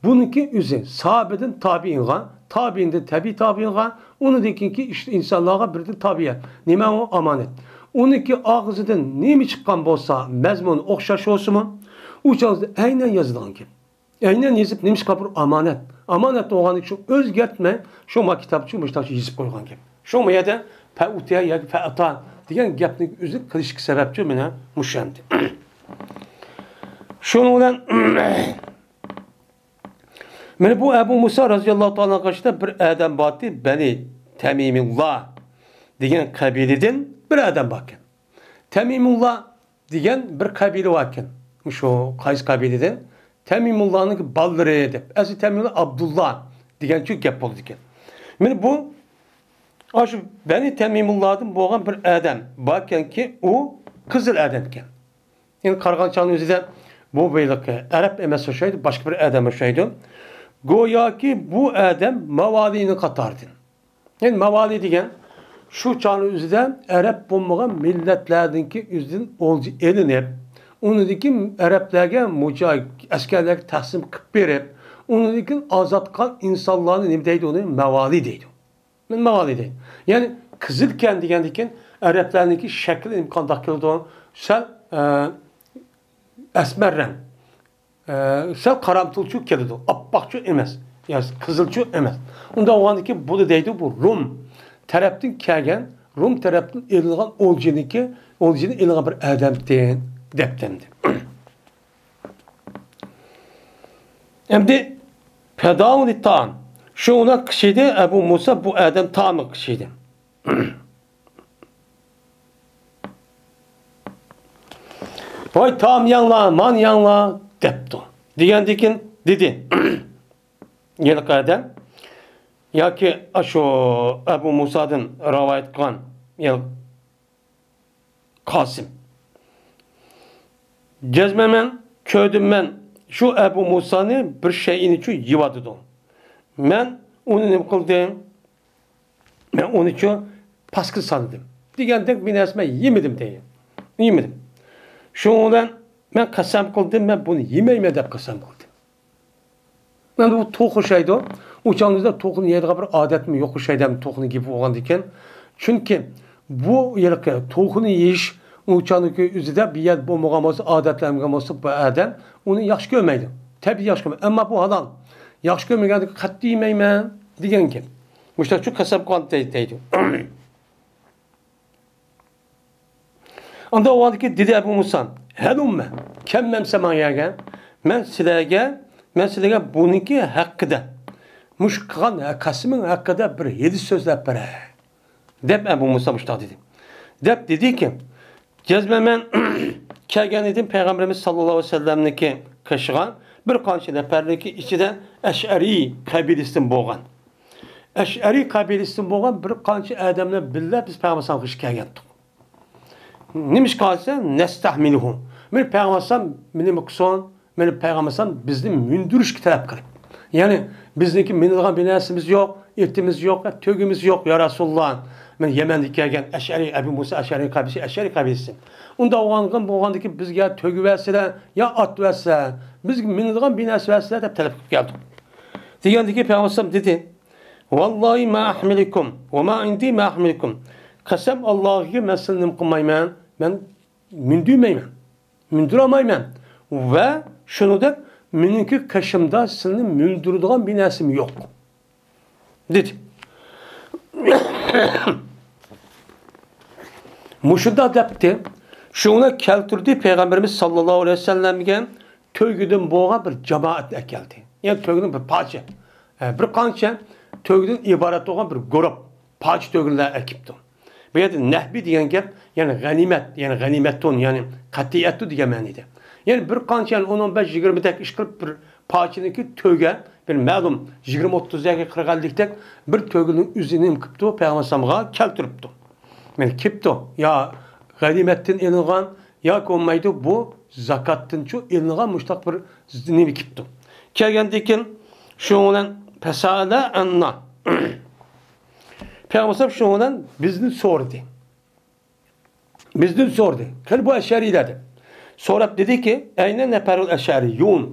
بۇنىڭكى ئۆزى ساھابىدىن تابىئىنغا، تابىئىندىن تەبىئىي تابىئىنغا، ئۇنىڭدىن كېيىنكى ئىش-، ئىنسانلارغا بىردىن تابىئەت. نېمە ئۇ؟ ئامانەت. ئۇنىڭكى ئاغزىدىن نېمە چىققان بولسا، مەزمۇنى ئوخشاش بولسىمۇ، ئۇ چاغدا ئەينەن يازىدىغان گەپ. ئەينەن يېزىپ، نېمىشقا بۇ ئامانەت؟ ئامانەت بولغاندىكىن شۇ ئۆزگەرتمەي، شۇ ما كىتابچە مۇشتاق يېزىپ قويغان گەپ. شۇ ما يەردە پەئۇتىيە ياكى پەئتا دېگەن گەپنىڭ ئۆزى قىلىشقا سەۋەبچۇ مانا مۇشۇ ئەمدى. شۇنىڭ بىلەن مانا بۇ ئەبۇ مۇسا رازىياللاھۇ تائالا قېشىدا بىر ئادەم بارتى، بەنى تەمىمۇللا دېگەن قەبىلىدىن بىر ئادەم باركەن. تەمىمۇللا دېگەن بىر قەبىلە باركەن. مۇشۇ قايسى قەبىلىدىن؟ تەمىمۇللانىڭ بالىلىرى دەپ. ئەسلى تەمىمۇللا ئابدۇللا دېگەنچۇ گەپ بولىدىكەن. مانا بۇ، ئاشۇ بەنى تەمىمۇللادىن بولغان بىر ئادەم باركەنكى، ئۇ قىزىل ئادەمكەن. يەنى قارىغان چاغنىڭ ئۆزىدە بۇ ھېلىقى ئەرەب ئەمەس ئوخشايدۇ، باشقا بىر ئادەم ئوخشايدۇ. گوياكى بۇ ئادەم ماۋالىنىڭ قاتارىدىن. يەنى ماۋالى دېگەن شۇ چاغنىڭ ئۆزىدە ئەرەب بولمىغان مىللەتلەرنىڭكى ئۆزىدىن ئولجا ئېلىنىپ، ئۇنىڭدىن كېيىن ئەرەبلەرگە مۇجا-، ئەسكەرلەرگە تەقسىم قىلىپ بېرىپ، ئۇنىڭدىن كېيىن ئازاد قىلغان ئىنسانلارنى نېمە دەيدۇ؟ ئۇنى ماۋالى دەيدۇ. ماۋالى دەيدۇ. يەنى قىزىلكەن دېگەندىن كېيىن ئەرەبلەرنىڭكى شەكلى قانداق كېلىدۇ؟ سەل، ئە، ئەسمەر رەڭ. ئە، سەل قارامتۇلچۇ كېلىدۇ. ئاپئاقچۇ ئەمەس. يا قىزىلچۇ ئەمەس. ئۇنداق بولغاندىكىن بۇنى دەيدۇ، بۇ روم تەرەپتىن كەلگەن، روم تەرەپتىن ئېلىنغان ئولجىنىكى، ئولجىنى ئېلىنغان بىر ئادەمدىن دەپتىمدى. ئەمدى پەداۋۇلى تائام. شۇ ئۇنى قىشىدى، ئەبۇ مۇسا بۇ ئادەم تائامى قىشىدى. ۋاي تائام يەڭلار، مان يەڭلار دەپتۇ. دېگەندىكىن دېدى. ھېلىقى ئادەم ياكى ئاشۇ ئەبۇ مۇسادىن رىۋايەت قىلغان قاسىم. جەزمەن مەن كۆردۈم، مەن شۇ ئەبۇ مۇسانى بىر شەيئىنىچۇ يېۋاتىدۇ. مەن ئۇنى نېمە قىلدىم؟ مەن ئۇنىچۇ پاسكىل سانىدىم. دېگەندەك بىر نەرسە مەن يېمىدىم دەيدۇ. يېمىدىم. شۇنىڭ بىلەن مەن قەسەم قىلدىم، مەن بۇنى يېمەيمەن دەپ قەسەم قىلدىم. مانا بۇ توخۇ ئوخشايدۇ. ئۇ چاغدا توخۇنى يەيدىغان بىر ئادەتمۇ يوق ئوخشايدۇ، توخۇنى گېپى بولغاندىكىن. چۈنكى بۇ ھېلىقى توخۇنى يېيىش ئۇ چاغدىكى ئۆزىدە بىر يەردە بولمىغان بولسا، ئادەتلەنمىگەن بولسا، بۇ ئادەم ئۇنى ياخشى كۆرمەيدۇ. تەبىئىي ياخشى كۆرمەيدۇ. ئەمما بۇ ھالال. ياخشى كۆرمىگەندىكىن قەتئىي يېمەيمەن دېگەن گەپ. مۇشۇنداق شۇ قەسەم قىلغان دەيدۇ. ئاندىن ئۇ ۋاقىتتىكى دېدى ئەبۇ مۇسا، ھەلۇممە، كەلمەمسە ماڭا يەرگە، مەن سىلەرگە، مەن سىلەرگە بۇنىڭكى ھەققىدە، مۇشۇ قىلغان قەسىمىڭ ھەققىدە بىر ھەدىس سۆزلەپ بېرەي، دەپ ئەبۇ مۇسا مۇشۇنداق دېدى. دەپ دېدىكى، جەزمەن مەن كەلگەن ئىدىم پەيغەمبىرىمىز ساللاللاھۇ ئەلەيھى ۋەسەللەمنىڭكى قېشىغا بىر قانچە نەپەرنىڭكى ئىچىدە ئەشئەرىي قەبىلىسىدىن بولغان. ئەشئەرىي قەبىلىسىدىن بولغان بىر قانچە ئادەملەر بىللە بىز پەيغەمبەر ئەلەيھىسسالامغا كەلگەنتۇق. نېمىشقا دېسە، نەستەھمىلۇھۇ. مېنى پەيغەمبەر ئەلەيھىسسالام مېنى نېمە قىلسۇن؟ مېنى پەيغەمبەر ئەلەيھىسسالام بىزنى مىندۈرۈشكە تەلەپ قىلىپ. يەنى بىزنىڭكى مىنىدىغان بىر نەرسىمىز يوق، ئېتىمىز يوق، تۆگىمىز يوق، يا رەسۇلۇللا. مەن يەمەندىن كەلگەن ئەشئەرىي، ئەبۇ مۇسا ئەشئەرىي قەبىلىسى، ئەشئەرىي قەبىلىسى. ئۇنداق بولغان، بولغاندىكىن بىزگە تۆگە بەرسىلە، يا ئات بەرسە، بىزگە مىنىدىغان بىر نەرسە بەرسىلە دەپ تەلەپ قىلىپ كەلدۇق. دېگەندىكى پەيغەمبەر ئەلەيھىسسالام دېدى، ۋاللاھى ما ئەھمىلىكۇم ۋە ما ئىندى ما ئەھمىلىكۇم. قەسەم ئاللاھقى، مەن سىلىنى نېمە قىلمايمەن، مەن مىندۈرمەيمەن، مىندۈرالمايمەن. ۋە شۇنىڭدەك مېنىڭكى قېشىمدا سىلىنى مىندۈرىدىغان بىر نەرسىمۇ يوق، دېدى. مۇشۇنداق دەپتۇ. شۇنى كەلتۈردى پەيغەمبىرىمىز ساللاللاھۇ ئەلەيھى ۋەسەللەمگە تۆگىدىن بولغان بىر جامائەتنى ئەكەلدى. يەنى تۆگىنىڭ بىر پارچە، ئە، بىر قانچە تۆگىدىن ئىبارەت بولغان بىر گۇرۇپ پارچە تۆگىلەر ئەكىپتۇ. بۇ يەردە نەھبى دېگەن گەپ، يەنى غەنىيمەت، يەنى غەنىيمەتتۇن، يەنى قەتئىيەتتۇ دېگەن مەنىدە. يەنى بىر قانچە، يەنى ئون، ئون بەش، يىگىرمىدەك ئىش قىلىپ، بىر پارچىنىڭكى تۆگە، بىر مەلۇم يىگىرمە، ئوتتۇز ياكى قىرىق، ئەللىكتەك بىر تۆگىنىڭ ئۆزىنى نېمە قىپتۇ، پەيغەمبەر ئەلەيھىسسالامغا كەلتۈرۈپتۇ. مەن كېپتۇ، يا غەنىيمەتتىن ئېلىنغان، ياكى بولمايدۇ، بۇ زاكاتتىنچۇ ئېلىنغان مۇشتاق بىر نېمە كېپتۇ. كەلگەندىن كېيىن شۇنىڭ بىلەن پەسەلە ئەننا. پەيغەمبەر ئەلەيھىسسالام شۇنىڭ بىلەن بىزنى سورىدى. بىزدىن سورىدى. قېنى بۇ ئەشئەرىيلەر دەپ. سوراپ دېدىكى، ئەينە نەپەرۇل ئەشئەرىيۇن.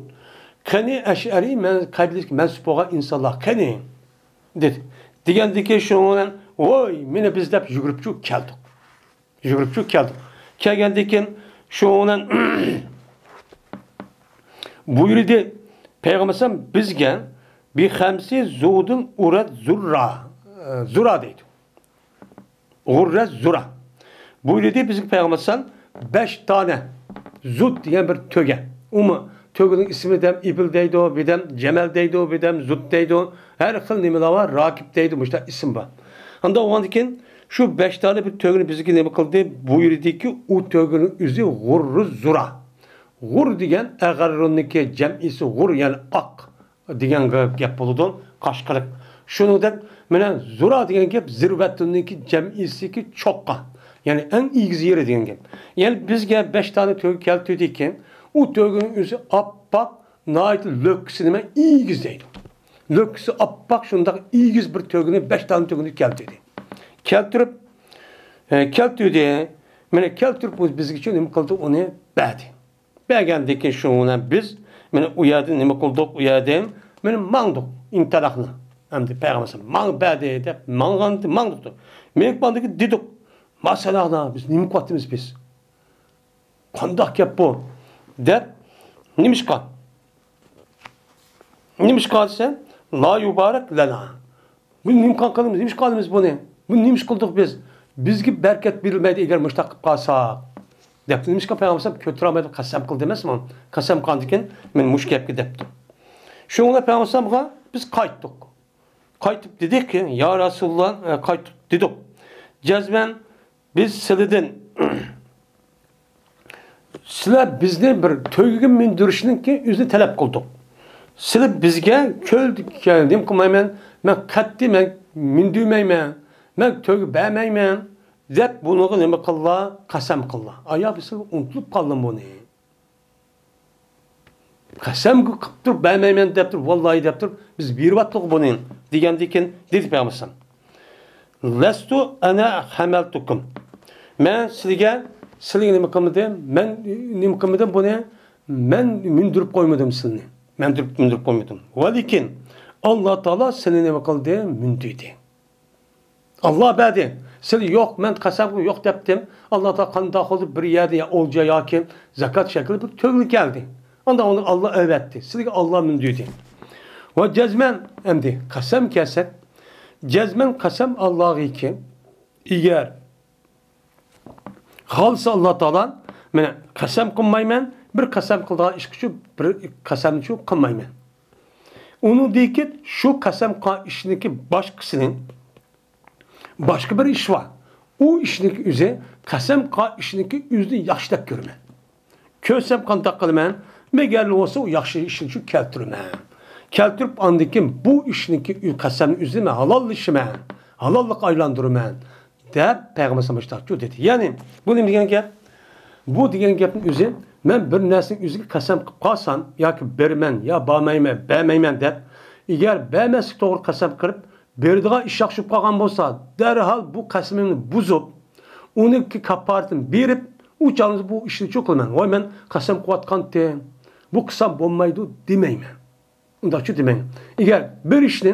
قېنى ئەشئەرىي مەن-، قەبىلىسىگە مەنسۇپ بولغان ئىنسانلار قېنى؟ دېدى. دېگەندىكى شۇنىڭ بىلەن، ۋوي، مېنى بىز دەپ يۈگۈرۈپچۇ كەلدۇق. يۈگۈرۈپچۇ كەلدۇق. كەلگەندىن كېيىن شۇنىڭ بىلەن بۇيرۇدى پەيغەمبەر بىزگە بىخەمسە زۇدۇن ئۇرەت زۇررا، زۇرا دەيدۇ. غۇررە زۇرا. بۇيرۇدى بىزگە پەيغەمبەر ئەلەيھىسسالام بەش دانە زۇت دېگەن بىر تۆگە. ئۇمۇ تۆگىنىڭ ئىسمى دەم ئىبىل دەيدۇ، بىدەم جەمەل دەيدۇ، بىدەم زۇت دەيدۇ. ھەر خىل نېمىلەر بار، راكىب دەيدۇ، مۇشۇنداق ئىسىم بار. ئاندىن بولغاندىن كېيىن شۇ بەش دانە بىر تۆگىنى بىزگە نېمە قىلدى؟ بۇيرۇدىكى ئۇ تۆگىنىڭ ئۆزى غۇررۇ زۇرا. غۇر دېگەن ئەغەررۇننىكى جەمئىسى غۇر، يەنى ئاق دېگەن گەپ بولىدۇ، قاشقىرىق. شۇنىڭدەك مانا زۇرا دېگەن گەپ زىرۋەتۇننىڭكى جەمئىسىكى چوققا، يەنى ئەڭ ئېگىز يېرى دېگەن گەپ. يەنى بىزگە بەش دانە تۆگە كەلتۈردىكەن، ئۇ تۆگىنىڭ ئۆزى ئاپئاق، ناھايىتى لۆككىسى نېمە ئېگىز دەيدۇ. لۆككىسى ئاپئاق شۇنداق ئېگىز بىر تۆگىنى، بەش دانە تۆگىنى كەلتۈردى. كەلتۈرۈپ، ئە، كەلتۈردى. مانا كەلتۈرۈپ بىزگىچە نېمە قىلدى، ئۇنى بەردى. بەرگەندىن كېيىن شۇنىڭ بىلەن بىز مانا ئۇ يەردىن نېمە قىلدۇق، ئۇ يەردىن مانا ماڭدۇق، ئىنتەلەقنا. ئەمدى پەيغەمبەر ماڭ بەردى دەپ ماڭغان، ماڭدۇق. مېڭىپ ماڭدىكى دېدۇق. ماسالادا بىز نېمە قىلىۋاتىمىز بىز؟ قانداق گەپ بۇ؟ دەپ، نېمىشقا؟ نېمىشقا دېسە، لا يۇبارەك لەنا. بۇ نېمە قىلىمىز؟ نېمىشقا قىلىمىز بۇنى؟ بۇنى نېمىشقا قىلدۇق بىز؟ بىزگە بەرىكەت بېرىلمەيدۇ، ئەگەر مۇشۇنداق قىلىپ قالساق. دەپ، نېمىشقا پەيغەمبەر ئەلەيھىسسالام كۆتۈرەلمەيدۇ، قەسەم قىلدى ئەمەسمۇ؟ قەسەم قىلغاندىن كېيىن، مەن مۇشۇ گەپكە دەپتۇ. شۇنىڭ بىلەن پەيغەمبەر ئەلەيھىسسالامغا بىز قايتتۇق. قايتىپ دېدۇقكى، يا رەسۇلاللا، ئە، قايتىپ دېدۇق. جەزمەن بىز سىلىدىن، سىلەر بىزنى بىر تۆگىگە مىندۈرۈشنىڭكى ئۆزىنى تەلەپ قىلدۇق. سىلى بىزگە كۆل، نېمە قىلمايمەن، مەن قەتئىي مەن مىندۈرمەيمەن، مەن تۆگە بەرمەيمەن، دەپ بۇنىڭغا نېمە قىللا، قەسەم قىللا. ئايا، بىز ئۇنتۇلۇپ قالدىم بۇنى. قەسەمگە قىلىپ تۇرۇپ، بەرمەيمەن دەپ تۇرۇپ، ۋاللاھى دەپ تۇرۇپ، بىز بېرىۋاتتۇق بۇنى، دېگەندىن كېيىن دېدى پەيغەمبەر ئەلەيھىسسالام، لەستۇ ئەنە ھەمەلتۇكۇم. مەن سىلىگە، سىلىگە نېمە قىلمىدىم؟ مەن نېمە قىلمىدىم بۇنى؟ مەن مىندۈرۈپ قويمىدىم سىلىنى. مەن مىندۈرۈپ، مىندۈرۈپ قويمىدىم. ۋەلىكىن ئاللا تائالا سىلىنى نېمە قىلدى؟ مىندۈردى. ئاللا بەردى. سىلى يوق، مەن قەسەم قىلىپ يوق دەپتىم. ئاللا تائالا قانداق قىلدى؟ بىر يەردە يا ئولجا ياكى زاكات شەكلىدە بىر تۆگىلىك كەلدى. ئاندىن ئۇنى ئاللا ئەۋەتتى. سىلىگە ئاللا مىندۈردى. ۋە جەزمەن، ئەمدى قەسەم كەلسەك، جەزمەن قەسەم ئاللاغىكى، ئەگەر خالىسا ئاللا تائالا، مەن قەسەم قىلمايمەن، بىر قەسەم قىلىدىغان ئىش ئۈچۈن بىر قەسەمنى قىلمايمەن. ئۇنىڭدىن كېيىن شۇ قەسەم قىلغان ئىشنىڭكى باشقىسىنى، باشقا بىر ئىش بار. ئۇ ئىشنىڭكى ئۆزى، قەسەم قىلغان ئىشنىڭكى ئۆزىنى ياخشى دەپ كۆرىمەن. كۆرسەم قانداق قىلىمەن؟ مەگەرلا بولسا ئۇ ياخشى ئىشنى شۇ كەلتۈرىمەن. كەلتۈرۈپ ئاندىن كېيىن بۇ ئىشنىڭكى قەسەمنى ئۆزىنى مەن ھالاللىشىمەن. ھالاللىققا ئايلاندۇرىمەن. دەپ پەيغەمبەر ئەلەيھىسسالام مۇشۇنداق دېدى. يەنى بۇ نېمە دېگەن گەپ؟ بۇ دېگەن گەپنىڭ ئۆزى، مەن بىر نەرسىنىڭ ئۆزىگە قەسەم قىلىپ قالسام ياكى بېرىمەن يا بارمايمەن، بەرمەيمەن دەپ، ئەگەر بەرمەسلىك توغرا قەسەم قىلىپ، بېرىدىغان ئىش ياخشى بولۇپ قالغان بولسا، دەرھال بۇ قەسىمىمنى بۇزۇپ، ئۇنىڭكى كاپپارىتىنى بېرىپ، ئۇ چاغدا بۇ ئىشنى چۇ قىلىمەن. ۋاي، مەن قەسەم قىلىۋاتقانتىم، بۇ قىلسام بولمايدۇ دېمەيمەن. ئۇنداقچۇ دېمەيمەن. ئەگەر بىر ئىشنى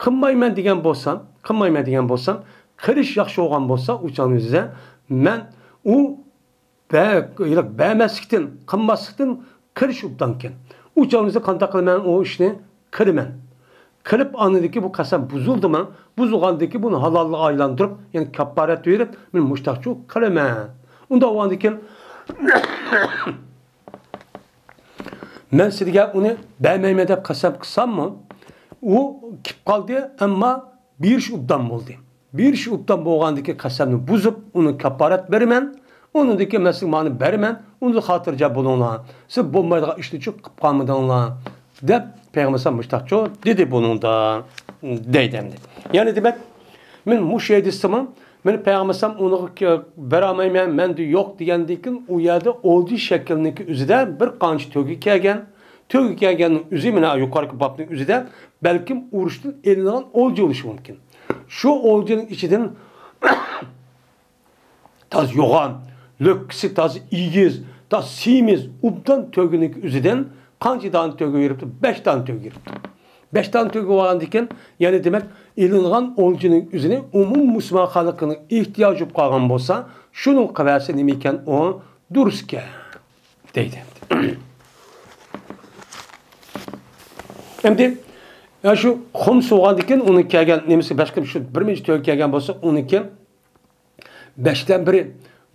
قىلمايمەن دېگەن بولسام، قىلمايمەن دېگەن بولسام، قىلىش ياخشى بولغان بولسا، ئۇ چاغدا مەن ئۇ بە-، بەرمەسلىكتىن، قىلماسلىقتىن قىلىش ئوبدانكەن. ئۇ چاغدا قانداق قىلىمەن؟ ئۇ ئىشنى قىلىمەن. قىلىپ، ئاندىن كېيىن بۇ قەسەم بۇزۇلدىمۇ؟ بۇزۇلغاندىن كېيىن بۇنى ھالاللىققا ئايلاندۇرۇپ، يەنى كاپپارەت بېرىپ، مەن مۇشتاقچۇ قىلىمەن. ئۇنداق بولغاندىن كېيىن، مەن سىلىگە ئۇنى بەرمەيمەن دەپ قەسەم قىلساممۇ، ئۇ كېلىپ قالدى، ئەمما بېرىش ئوبدان بولدى. بېرىش ئوبدان بولغاندىكى قەسەمنى بۇزۇپ، ئۇنى كاپپارەت بېرىمەن. ئۇنىڭدىن كېيىن مەن سىزگە مانا بېرىمەن. ئۇنىڭدىن خاتىرجەم بولۇڭلار. سىز بولمايدىغان ئىشنى چۇ قىلىپ قالمىدىڭلار، دەپ پەيغەمبەر ئەلەيھىسسالام مۇشتاقچۇ دېدى بۇنىڭدا، دەيدۇ ئەمدى. يەنى دېمەك، مەن مۇشۇ يەردە دېسىمۇ، مەن پەيغەمبەر ئەلەيھىسسالام ئۇنىڭغا بېرەلمەيمەن، مەندە يوق دېگەندىن كېيىن ئۇ يەردە ئولجا شەكلىنىڭكى ئۆزىدە بىر قانچە تۆگە كەلگەن. تۆگە كەلگەننىڭ ئۆزى مانا يۇقىرىقى بابنىڭ ئۆزىدە بەلكىم ئۇرۇشتىن ئېلىنغان ئولجا بولۇشى مۇمكىن. شۇ ئولجىنىڭ ئىچىدىن تازا يوغان، لۆككىسى تازا ئېگىز، تازا سېمىز، ئوبدان تۆگىنىڭ ئۆزىدىن قانچە دانە تۆگە بېرىپتۇ؟ بەش دانە تۆگە بېرىپتۇ. بەش دانە تۆگە بولغاندىكىن، يەنى دېمەك، ئېلىنغان ئولجىنىڭ ئۆزىنى ئومۇمىي مۇسۇلمان خەلقىنىڭ ئېھتىياجى بولۇپ قالغان بولسا، شۇنىڭ قەۋەسى نېمە ئىكەن، ئۇ دۇرۇس ئىكەن. دەيدۇ. ئەمدى، يا شۇ خۇمس بولغاندىكىن ئۇنىڭ كەلگەن نېمىسى باشقا شۇ بىر مىنچە تۆگە كەلگەن بولسا، ئۇنىڭكى بەشتىن بىرى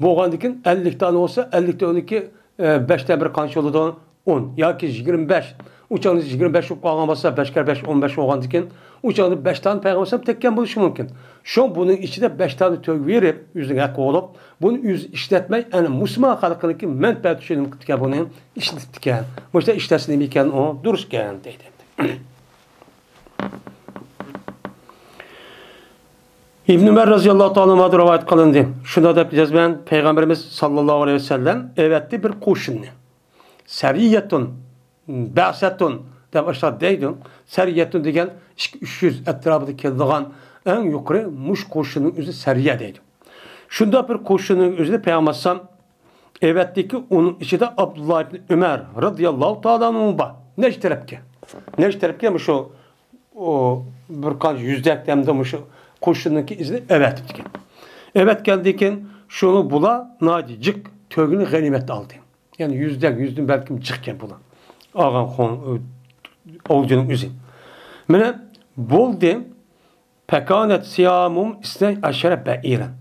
بولغاندىكىن، ئەللىك دانە بولسا، ئەللىك دانىدىكى، ئە، بەشتىن بىرى قانچە بولىدۇ؟ ئون ياكى يىگىرمە بەش. ئۇ چاغدا يىگىرمە بەش بولۇپ قالغان بولسا، بەشكە بەش، ئون بەش بولغاندىكىن، ئۇ چاغدا بەش دانە پەيغەمبەر ئەلەيھىسسالام تەككەن بولۇشى مۇمكىن. شۇ بۇنىڭ ئىچىدە بەش دانە تۆگە بېرىپ، ئۆزىنىڭ ھەققى بولۇپ، بۇنى ئۆزى ئىشلەتمەي، ئەنە مۇسۇلمان خەلقىنىڭكى مەنپەئەت ئۈچۈن نېمە قىپتىكەن، بۇنى ئىشلىتىپتىكەن. مۇشۇنداق ئىشلەتسە نېمە ئىكەن، ئۇ دۇرۇس ئىكەن، دەيدۇ. ئىبن ئۆمەر رەزىياللاھۇ تائالا ئەنھۇدىن رىۋايەت قىلىندى. شۇنداق دەپ جەزمەن پەيغەمبىرىمىز ساللاللاھۇ ئەلەيھى ۋەسەللەم ئەۋەتتى بىر قوشۇننى. سەرىيەتۇن، بەسەتۇن دەپ ئاشۇنداق دەيدۇ. سەرىيەتۇن دېگەن ئىككى، ئۈچ يۈز ئەتراپىدا كېلىدىغان ئەڭ يۇقىرى مۇشۇ قوشۇننىڭ ئۆزى سەرىيە دەيدۇ. شۇنداق بىر قوشۇننىڭ ئۆزىنى پەيغەمبەر ئەلەيھىسسالام ئەۋەتتىكى، ئۇنىڭ ئىچىدە ئابدۇللا ئىبن ئۆمەر رەزىياللاھۇ تائالا ئەنھۇ بار. نەچچە تەرەپكە؟ نەچچە تەرەپكە مۇشۇ ئۇ بىر قانچە يۈزدەك دەمدە مۇشۇ قوشۇننىڭكى ئىزىنى ئەۋەتىپتىكەن. ئەۋەتكەندىن كېيىن شۇنى بۇلار ناھايىتى جىق تۆگىنى غەنىيمەتتە ئالدى. يەنى يۈزدەك، يۈزدىن بەلكىم جىقكەن بۇلار. ئالغان خون-، ئولجىنىڭ ئۆزى. مانا بولدى. پەكانەت سىيامۇم ئىسنەي ئەشەرە بەئىرەن.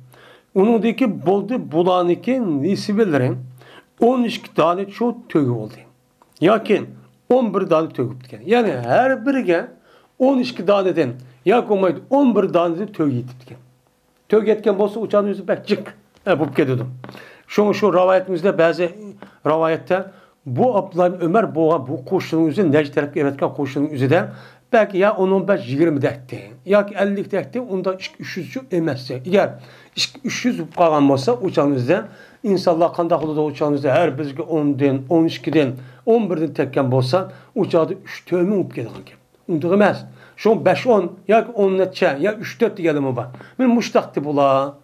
ئۇنىڭدىكى بولدى بۇلارنىڭكى نېسىۋىلىرى ئون ئىككى دانە شۇ تۆگە بولدى. ياكى ئون بىر دانە تۆگە بوپتىكەن. يەنى ھەر بىرىگە ئون ئىككى دانىدىن ياكى بولمايدۇ ئون بىر دانىدىن تۆگە يېتىپتىكەن. تۆگە يەتكەن بولسا ئۇ چاغنىڭ ئۆزى بەك جىق، ئە، بولۇپ كېتىدۇ. شۇڭا شۇ رىۋايەتنىڭ ئۆزىدە بەزى رىۋايەتتە بۇ ئابدۇللا ئىبن ئۆمەر بولغان بۇ قوشۇننىڭ ئۆزى، نەجد تەرەپكە ئەۋەتكەن قوشۇننىڭ ئۆزىدە بەك يا ئون، ئون بەش، يىگىرمە دەكتى ياكى ئەللىك دەكتى، ئۇنداق ئىككى، ئۈچ يۈزچۇ ئەمەس. ئەگەر ئىككى، ئۈچ يۈز بولۇپ قالغان بولسا ئۇ چاغنىڭ ئۆزىدە ئىنسانلار قانداق بولىدۇ؟ ئۇ چاغنىڭ ئۆزىدە ھەر بىرىگە ئوندىن، ئون ئىككىدىن، ئون بىردىن تەگكەن بولسا ئۇ چاغدا ئۈچ، تۆت مىڭ بولۇپ كېتىدىغان گەپ. ئۇنداق ئەمەس. شۇ بەش، ئون ياكى ئون نەچچە يا ئۈچ، تۆت دېگەنلىرىمۇ بار. مانا مۇشتاقتى بۇلار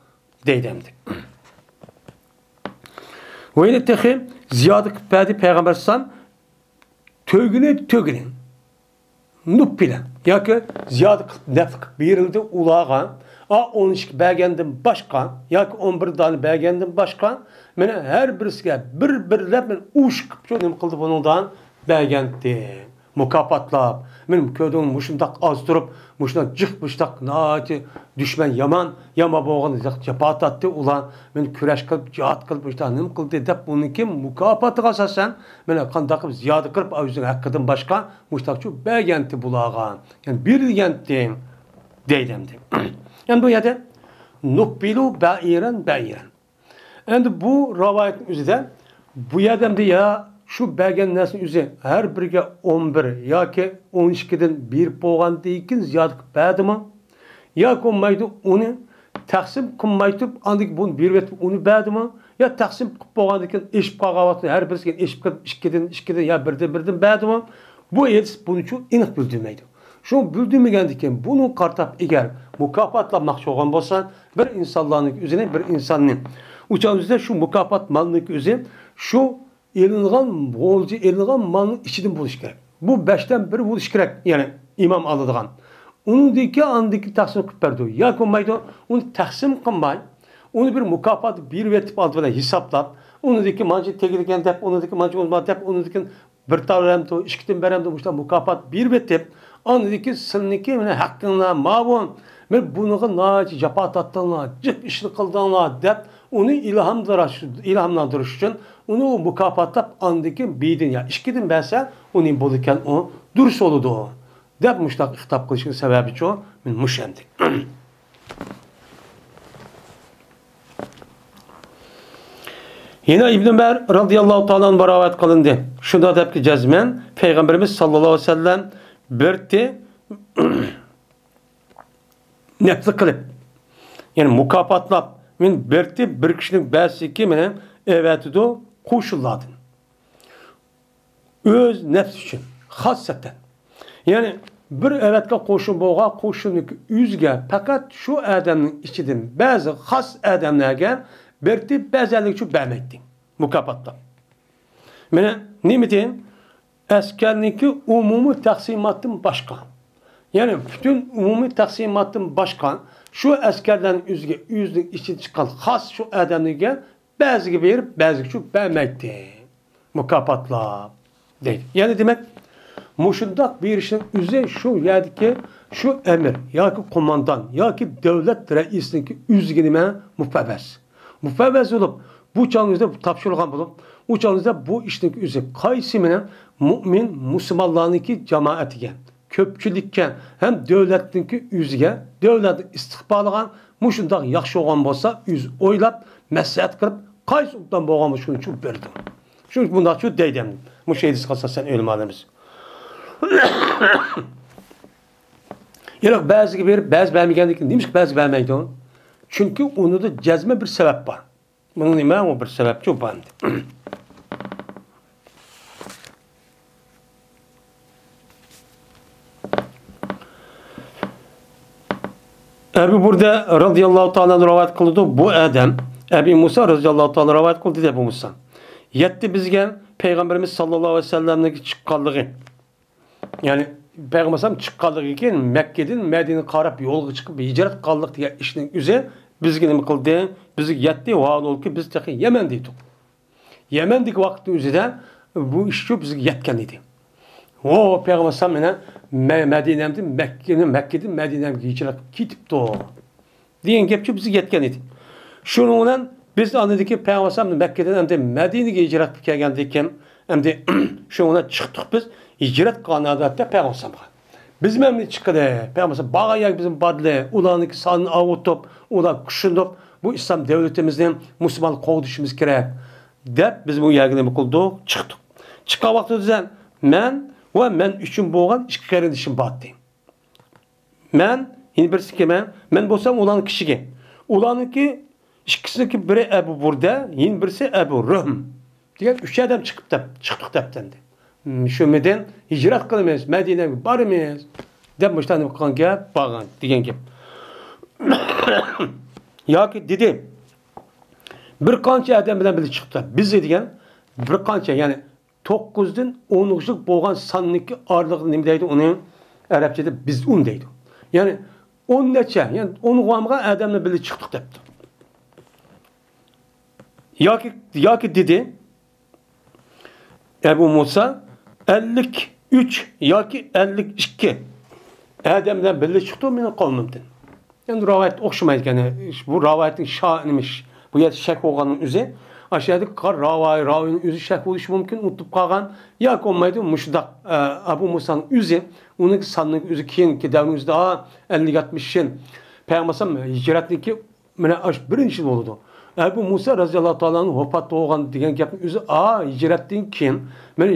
دەيدۇ ئەمدى. ۋە يەنە تېخى زىيادە قىلىپ بەردى پەيغەمبەر ئەلەيھىسسالام تۆگىنى، تۆگىنى. نۇپپىلە ياكى زىيادە قىلىپ نەپقە بېرىلدى ئۇلارغا. ئا، ئون ئىككى بەرگەندىن باشقا ياكى ئون بىر دانە بەرگەندىن باشقا، مانا ھەر بىرسىگە بىر-بىرلەپ مانا ئۇششۇق قىلىپ شۇ نېمە قىلدى بۇنىڭدىن بەرگەنتى. مۇكاپاتلاپ، مانا كۆردۈڭمۇ، مۇشۇنداق ئاز تۇرۇپ، مۇشۇنداق جىق، مۇشۇنداق ناھايىتى دۈشمەن يامان، يامان بولغان جاپا تارتتى ئۇلار. مانا كۈرەش قىلىپ، جىھاد قىلىپ، مۇشۇنداق نېمە قىلدى دەپ، ئۇنىڭكى مۇكاپاتىغا ئاساسەن، مانا قانداق قىلىپ زىيادە قىلىپ، ئۆزىنىڭ ھەققىدىن باشقا مۇشۇنداقچۇ بەرگەنتى بۇلارغا. يەنى بېرىلگەنتى دەيدۇ ئەمدى. يەنى بۇ يەردە نۇپپىلۇ بەئىرەن بەئىرەن. ئەمدى بۇ رىۋايەتنىڭ ئۆزىدە بۇ يەردە ئەمدى يا شۇ بەرگەن نەرسىنىڭ ئۆزى ھەر بىرىگە ئون بىر ياكى ئون ئىككىدىن بېرىپ بولغاندىن كېيىن زىيادە قىلىپ بەردىمۇ؟ ياكى بولمايدۇ ئۇنى تەقسىم قىلماي تۇرۇپ، ئاندىن كېيىن بۇنى بېرىۋېتىپ ئۇنى بەردىمۇ؟ يا تەقسىم قىلىپ بولغاندىن كېيىن ئېشىپ قالغان ۋاقىتتا ھەر بىرسىگە ئېشىپ كېلىپ ئىككىدىن، ئىككىدىن يا بىردىن، بىردىن بەردىمۇ؟ بۇ ھەدىس بۇنىچۇ ئېنىق بىلدۈرمەيدۇ. شۇ بىلدۈرمىگەندىكىن بۇنى قارىتاپ ئەگەر مۇكاپاتلانماقچى بولغان بولسا، بىر ئىنسانلارنىڭ ئۆزىنى، بىر ئىنساننى، ئۇ چاغ ئۆزىدە شۇ مۇكاپات مالنىڭ ئۆزى شۇ ئېلىنغان، غولجا ئېلىنغان مالنىڭ ئىچىدىن بولۇشى كېرەك. بۇ بەشتىن بىر بولۇشى كېرەك، يەنى ئىمام ئالىدىغان. ئۇنىڭدىكى ئاندىكى تەقسىم قىلىپ بەردى. ياكى بولمايدۇ، ئۇنى تەقسىم قىلماي، ئۇنى بىر مۇكاپات بېرىۋېتىپ ئالدى بىلەن ھېسابلاپ، ئۇنىڭدىكى مانچە تېگىلگەن دەپ، ئۇنىڭدىكى مانچە بولمىغان دەپ، ئۇنىڭدىكى بىر تال بېرەمدۇ، ئىككىدىن بېرەمدۇ، مۇشۇنداق مۇكاپات بېرىۋېتىپ، ئاندىن كېيىن سىلىنىڭكى مانا ھەققىڭلار ماۋۇ، مانا بۇنىڭغا ناھايىتى جاپا تارتتىڭلار، جىق ئىشنى قىلدىڭلار دەپ، ئۇنى ئىلھاملاندۇرۇش، ئىلھاملاندۇرۇش ئۈچۈن ئۇنى مۇكاپاتلاپ، ئاندىن كېيىن بىردىن يا ئىككىدىن بەرسە، ئۇنى بولىدىكەن، ئۇ دۇرۇس بولىدۇ، دەپ مۇشۇنداق خىتاب قىلىشنىڭ سەۋەبىچۇ، مانا مۇشۇ ئەمدى. يەنە ئىبن ئۆمەر رازىياللاھۇ تائالا ئەنھۇ رىۋايەت قىلىندى. شۇنداق دەپكى جەزمەن، پەيغەمبىرىمىز ساللاللاھۇ ئەلەيھى ۋەسەللەم بىرتى نەپلى قىلىپ، يەنى مۇكاپاتلاپ، مەن بىرتى بىر كىشىنىڭ بەزىسىكى مېنى ئەۋەتىدۇ قوشۇنلاردىن. ئۆز نەپسى ئۈچۈن خاسسەتەن. يەنى بىر ئەۋەتكەن قوشۇن بولغان قوشۇننىڭكى ئۆزىگە پەقەت شۇ ئادەمنىڭ ئىچىدىن بەزى خاس ئادەملەرگە بېرىتتى، بەزىلەرگە شۇ بەرمەيتتى مۇكاپاتتا. مانا نېمىدىن؟ ئەسكەرنىڭكى ئومۇمىي تەقسىماتتىن باشقا. يەنى پۈتۈن ئومۇمىي تەقسىماتتىن باشقا شۇ ئەسكەرلەرنىڭ ئۆزىگە، ئۆزىنىڭ ئىچىدىن چىققان خاس شۇ ئادەملەرگە بەزىگە بېرىپ، بەزىگە شۇ بەرمەيتتى. مۇكاپاتلاپ دەيدۇ. يەنى دېمەك، مۇشۇنداق بېرىشنىڭ ئۆزى شۇ يەردىكى شۇ ئەمىر ياكى قوماندان ياكى دۆلەت رەئىسىنىڭكى ئۆزىگە نېمە؟ مۇپەۋۋەز. مۇپەۋۋەز بولۇپ، بۇ چاغنىڭ ئۆزىدە تاپشۇرۇلغان بولۇپ، ئۇ چاغنىڭ ئۆزىدە بۇ ئىشنىڭكى ئۆزى قايسى مېنىڭ مۇئمىن مۇسۇلمانلارنىڭكى جامائەتىگە، كۆپچىلىككە ھەم دۆلەتنىڭكى ئۆزىگە، دۆلەتنىڭ ئىستىقبالىغا مۇشۇنداق ياخشى بولغان بولسا، ئۆزى ئويلاپ، مەسلىھەت قىلىپ، قايسى ئوبدان بولغان بولسا، شۇنى شۇ بېرىدۇ. شۇ مۇنداقچۇ دەيدۇ ئەمدى. مۇشۇ ھەدىسكە ئاساسەن ئۆلىمالىرىمىز. يەنە بەزىگە بېرىپ، بەزى بەرمىگەندىكىن، نېمىشقا بەزى بەرمەيدۇ؟ چۈنكى ئۇنىڭدا جەزمەن بىر سەۋەب بار. بۇنىڭ نېمە؟ ئۇ بىر سەۋەبچۇ بار ئەمدى. ئەبۇ بۇردە رازىياللاھۇ تائالا ئەنھۇ رىۋايەت قىلىدۇ. بۇ ئادەم، ئەبى مۇسا رازىياللاھۇ تائالا رىۋايەت قىلدى دەپ بولمىسا، يەتتى بىزگە پەيغەمبىرىمىز ساللاللاھۇ ئەلەيھى ۋەسەللەمنىڭ چىققانلىقى، يەنى پەيغەمبەر ئەلەيھىسسالام چىققانلىقى كېيىن مەككىدىن مەدىنىگە قاراپ يولغا چىقىپ ھىجرەت قىلغانلىق دېگەن ئىشنىڭ ئۆزى بىزگە نېمە قىلدى؟ بىزگە يەتتى. ۋاھالەنكى، بىز تېخى يەمەندە ئىدۇق. يەمەندىكى ۋاقىتنىڭ ئۆزىدە بۇ ئىشچۇ بىزگە يەتكەن ئىدى. ھو، پەيغەمبەر ئەلەيھىسسالام مانا مە-، مەدىنەمدىن مەككىنى، مەككىدىن مەدىنەمگە ھىجرەت قىلىپ كېتىپتۇ دېگەن گەپچۇ بىزگە يەتكەن ئىدى. شۇنىڭ بىلەن بىز ئاندىن كېيىن پەيغەمبەر ئەلەيھىسسالام مەككىدىن ئەمدى مەدىنىگە ھىجرەت قىلىپ كەلگەندىن كېيىن، ئەمدى شۇنىڭ بىلەن چىقتۇق بىز ھىجرەت قىلغان ھالەتتە پەيغەمبەر ئەلەيھىسسالامغا. بىزمۇ ئەمدى چىققىلى، پەيغەمبەر ئەلەيھىسسالام بارغان يەرگە بىزمۇ بارلى، ئۇلارنىڭكى سانىنى ئاۋۇتۇپ، ئۇلار كۈچلىنىپ، بۇ ئىسلام دۆلىتىمىزنى، مۇسۇلمانلىقنى قوغدىشىمىز كېرەك دەپ، بىز بۇ يەرگە نېمە قىلدۇق؟ چىقتۇق. چىققان ۋاقتىمىزدا مەن ۋە مەن ئۈچۈن بولغان ئىككى قېرىندىشىم بارتى. مەن، يەنە بىرسى كىم؟ مەن بولسام ئۇلارنىڭ كىچىكى. ئۇلارنىڭكى ئىككىسىنىڭكى بىرى ئەبۇ بۇردە، يەنە بىرسى ئەبۇ رۇھم دېگەن ئۈچ ئادەم چىقىپ دەپ، چىقتۇق دەپتىندى. شۇ مەدىن ھىجرەت قىلىمىز، مەدىنەگە بارىمىز دەپ مۇشۇنداق نېمە قىلغان گەپ، بارغان دېگەن گەپ. ياكى دېدى، بىر قانچە ئادەم بىلەن بىللە چىقتى. بىز دېگەن بىر قانچە، يەنى توققۇزدىن ئونغىچىلىك بولغان ساننىڭكى ئارىلىقىدا نېمە دەيدۇ ئۇنى؟ ئەرەبچىدە بىزئۇن دەيدۇ. يەنى ئون نەچچە، يەنى ئونغا بارمىغان ئادەملەر بىللە چىقتۇق دەپتۇ. ياكى، ياكى دېدى ئەبۇ مۇسا، ئەللىك ئۈچ ياكى ئەللىك ئىككى ئادەم بىلەن بىللە چىقتۇ مېنىڭ قەۋمىمدىن. ئەمدى رىۋايەت ئوخشىمايدىكەن. بۇ رىۋايەتنىڭ شا-، نېمە ئىش، بۇ يەردە شەك بولغاننىڭ ئۆزى، ئاشۇ يەردە قار راۋاي، راۋىنىڭ ئۆزى شەك بولۇشى مۇمكىن، ئۇنتۇپ قالغان ياكى بولمايدۇ. مۇشۇنداق، ئە، ئەبۇ مۇسانىڭ ئۆزى، ئۇنىڭ ساننىڭ ئۆزى كېيىنكى دەۋرنىڭ ئۆزىدە، ئا، ئەللىك ئاتمىش يىل. پەيغەمبەر ئەلەيھىسسالام ھىجرەتنىڭكى مانا ئاشۇ بىرىنچى يىل بولىدۇ. ئەبۇ مۇسا رەزىياللاھۇ تائالا ئەنھۇ ۋاپات بولغان دېگەن گەپنىڭ ئۆزى، ئا، ھىجرەتتىن كېيىن، مانا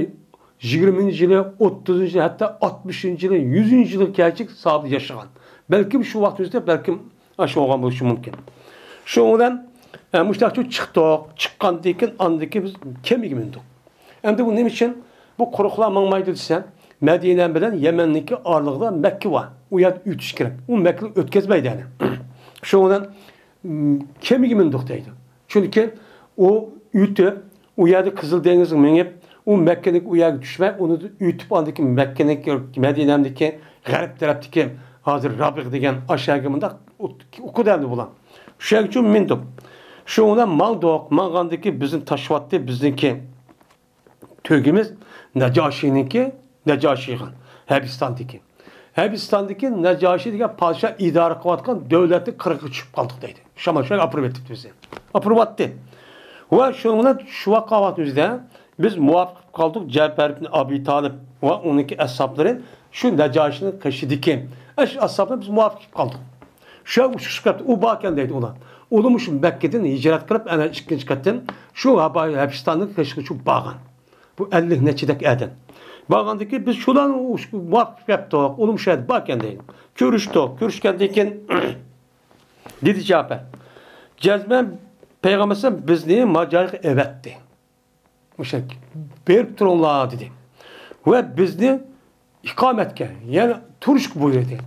يىگىرمىنچى يىلى، ئوتتۇزىنچى يىلى، ھەتتا ئاتمىشىنچى يىلى، يۈزىنچى يىلىغا كەلچىك ساھابە ياشىغان. بەلكىم شۇ ۋاقىت ئۆزىدە بەلكىم ئاشۇ بولغان بولۇشى مۇمكىن. شۇنىڭ بىلەن، ئە، مۇشۇنداق چىقتۇق. چىققاندىن كېيىن، ئاندىن كېيىن بىز كېمىگە مىندۇق. ئەمدى بۇ نېمە ئۈچۈن؟ بۇ قۇرۇقلا ماڭمايدۇ دېسە، مەدىنە بىلەن يەمەننىڭكى ئارىلىقىدا مەككە بار. ئۇ يەردە ئۆتۈش كېرەك. ئۇ مەككىنى ئۆتكۈزمەيدۇ يەنى. شۇنىڭ بىلەن، م، كېمىگە مىندۇق دەيدۇ. چۈنكى ئۇ ئۆتۈپ، ئۇ يەردە قىزىل دېڭىزغا مېڭىپ، ئۇ مەككىنىڭكى ئۇ يەرگە چۈشمەي، ئۇنى ئۆتۈپ، ئاندىن كېيىن مەككىنىڭكى، مەدىنەنىڭكى غەرب تەرەپتىكى ھازىر رابىغ دېگەن ئاشۇ يەرگە مۇنداق ئۇ-، ئۇقىدۇ ئەمدى بۇلار. شۇ يەرگىچە مىندۇق. شۇنىڭ بىلەن ماڭدۇق. ماڭغاندىكى بىزنى تاشلاۋەتتى، بىزنىڭكى تۆگىمىز نەجاشىنىڭكى، نەجاشىغا، ھەبىستاندىكى. ھەبىستاندىكى نەجاشى دېگەن پادىشاھ ئىدارە قىلىۋاتقان دۆلەتنىڭ قىرغىقىغا چۈشۈپ قالدۇق دەيدۇ. شامال شۇ يەرگە ئاپىرىۋېتىپتۇ بىزنى. ئاپىرىۋەتتى. ۋە شۇنىڭ بىلەن شۇ ۋاقىت ئۆزىدە بىز مۇۋاپىق قالدۇق، جەپەر ئىبن ئەبى تالىپ ۋە ئۇنىڭكى ئەسھابلىرى شۇ نەجاشىنىڭ قېشىدىكى ئەش ئەسھابلار بىز مۇۋاپىق قالدۇق. شۇ يەرگە ئۇچۇشۇپ كەپتۇ. ئۇ باركەن دەيدۇ ئۇلار. ئۇلارمۇ شۇ مەككىدىن ھىجرەت قىلىپ، ئەنە ئىككىنچى قېتىم شۇ ھەبا-، ھەبىستاننىڭ قېشىغا شۇ بارغان. بۇ ئەللىك نەچچىدەك ئادەم. بارغاندىن كېيىن بىز شۇلارنى ئۇش-، مۇۋاپىق كەپتۇق. ئۇلارمۇ شۇ يەردە باركەن دەيدۇ. كۆرۈشتۇق. كۆرۈشكەندىن كېيىن دېدى جەپەر، جەزمەن پەيغەمبەر بىزنى ماجارىغا ئەۋەتتى. مۇشۇ بېرىپ تۇرۇڭلار دېدى. ۋە بىزنى ئىقامەتكە، يەنى تۇرۇشقا بۇيرۇدى.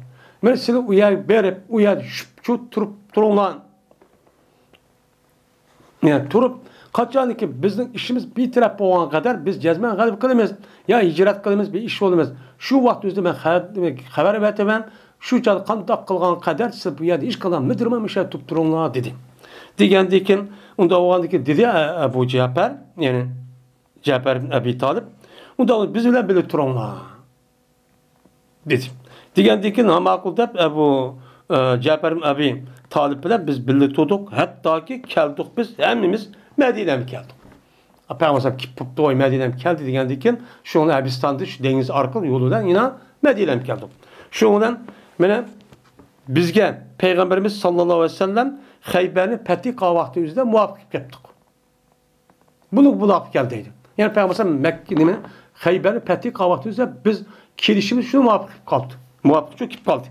مانا سىلەر ئۇ يەرگە بېرىپ، ئۇ يەردە شۇ تۇرۇپ تۇرۇڭلار. يەنى تۇرۇپ، قاچانكى بىزنىڭ ئىشىمىز بىتەرەپ بولغان قەدەر بىز جەزمەن غەلىبە قىلىمىز، يا ھىجرەت قىلىمىز، بىر ئىش بولىمىز. شۇ ۋاقىت ئۆزىدە مەن خەۋەر، خەۋەر ئەۋەتىمەن. شۇ چاغدا قانداق قىلغان قەدەر سىز بۇ يەردە ھېچقانداق مىدىرماي مۇشۇ يەردە تۇرۇپ تۇرۇڭلار دېدى. دېگەندىن كېيىن، ئۇنداق بولغاندىن كېيىن دېدى ئە-، ئەبۇ جەپەر، يەنى جەپەر ئىبن ئەبى تالىپ، ئۇنداق بىز بىلەن بىللە تۇرۇڭلار دېدى. دېگەندىن كېيىن، ھا، ماقۇل دەپ ئەبۇ، ئە، جەپەر ئىبن ئەبى تالىپ بىلەن بىز بىللە تۇردۇق. ھەتتاكى كەلدۇق بىز ھەممىمىز مەدىنەگە كەلدۇق. پەيغەمبەر ئەلەيھىسسالام كېلىپ بوپتۇ، ۋاي مەدىنەگە كەلدى دېگەندىن كېيىن، شۇڭا ھەبىستاندا شۇ دېڭىز ئارقىلىق يولى بىلەن يەنە مەدىنەگە كەلدۇق. شۇنىڭ بىلەن مانا بىزگە پەيغەمبىرىمىز ساللاللاھۇ ئەلەيھى ۋەسەللەم خەيبەرنى پەتھى قىلغان ۋاقتىمىزدا مۇۋاپىق كەپتۇق. بۇنى بۇلاققا كەل دەيدۇ. يەنى پەيغەمبەر ئەلەيھىسسالام مەككە نېمە خەيبەرنى پەتھى قىلغان ۋاقتىمىزدا بىز كېلىشىمىز شۇ مۇۋاپىق قىلىپ قالدى. مۇۋاپىق شۇ كېلىپ قالدى.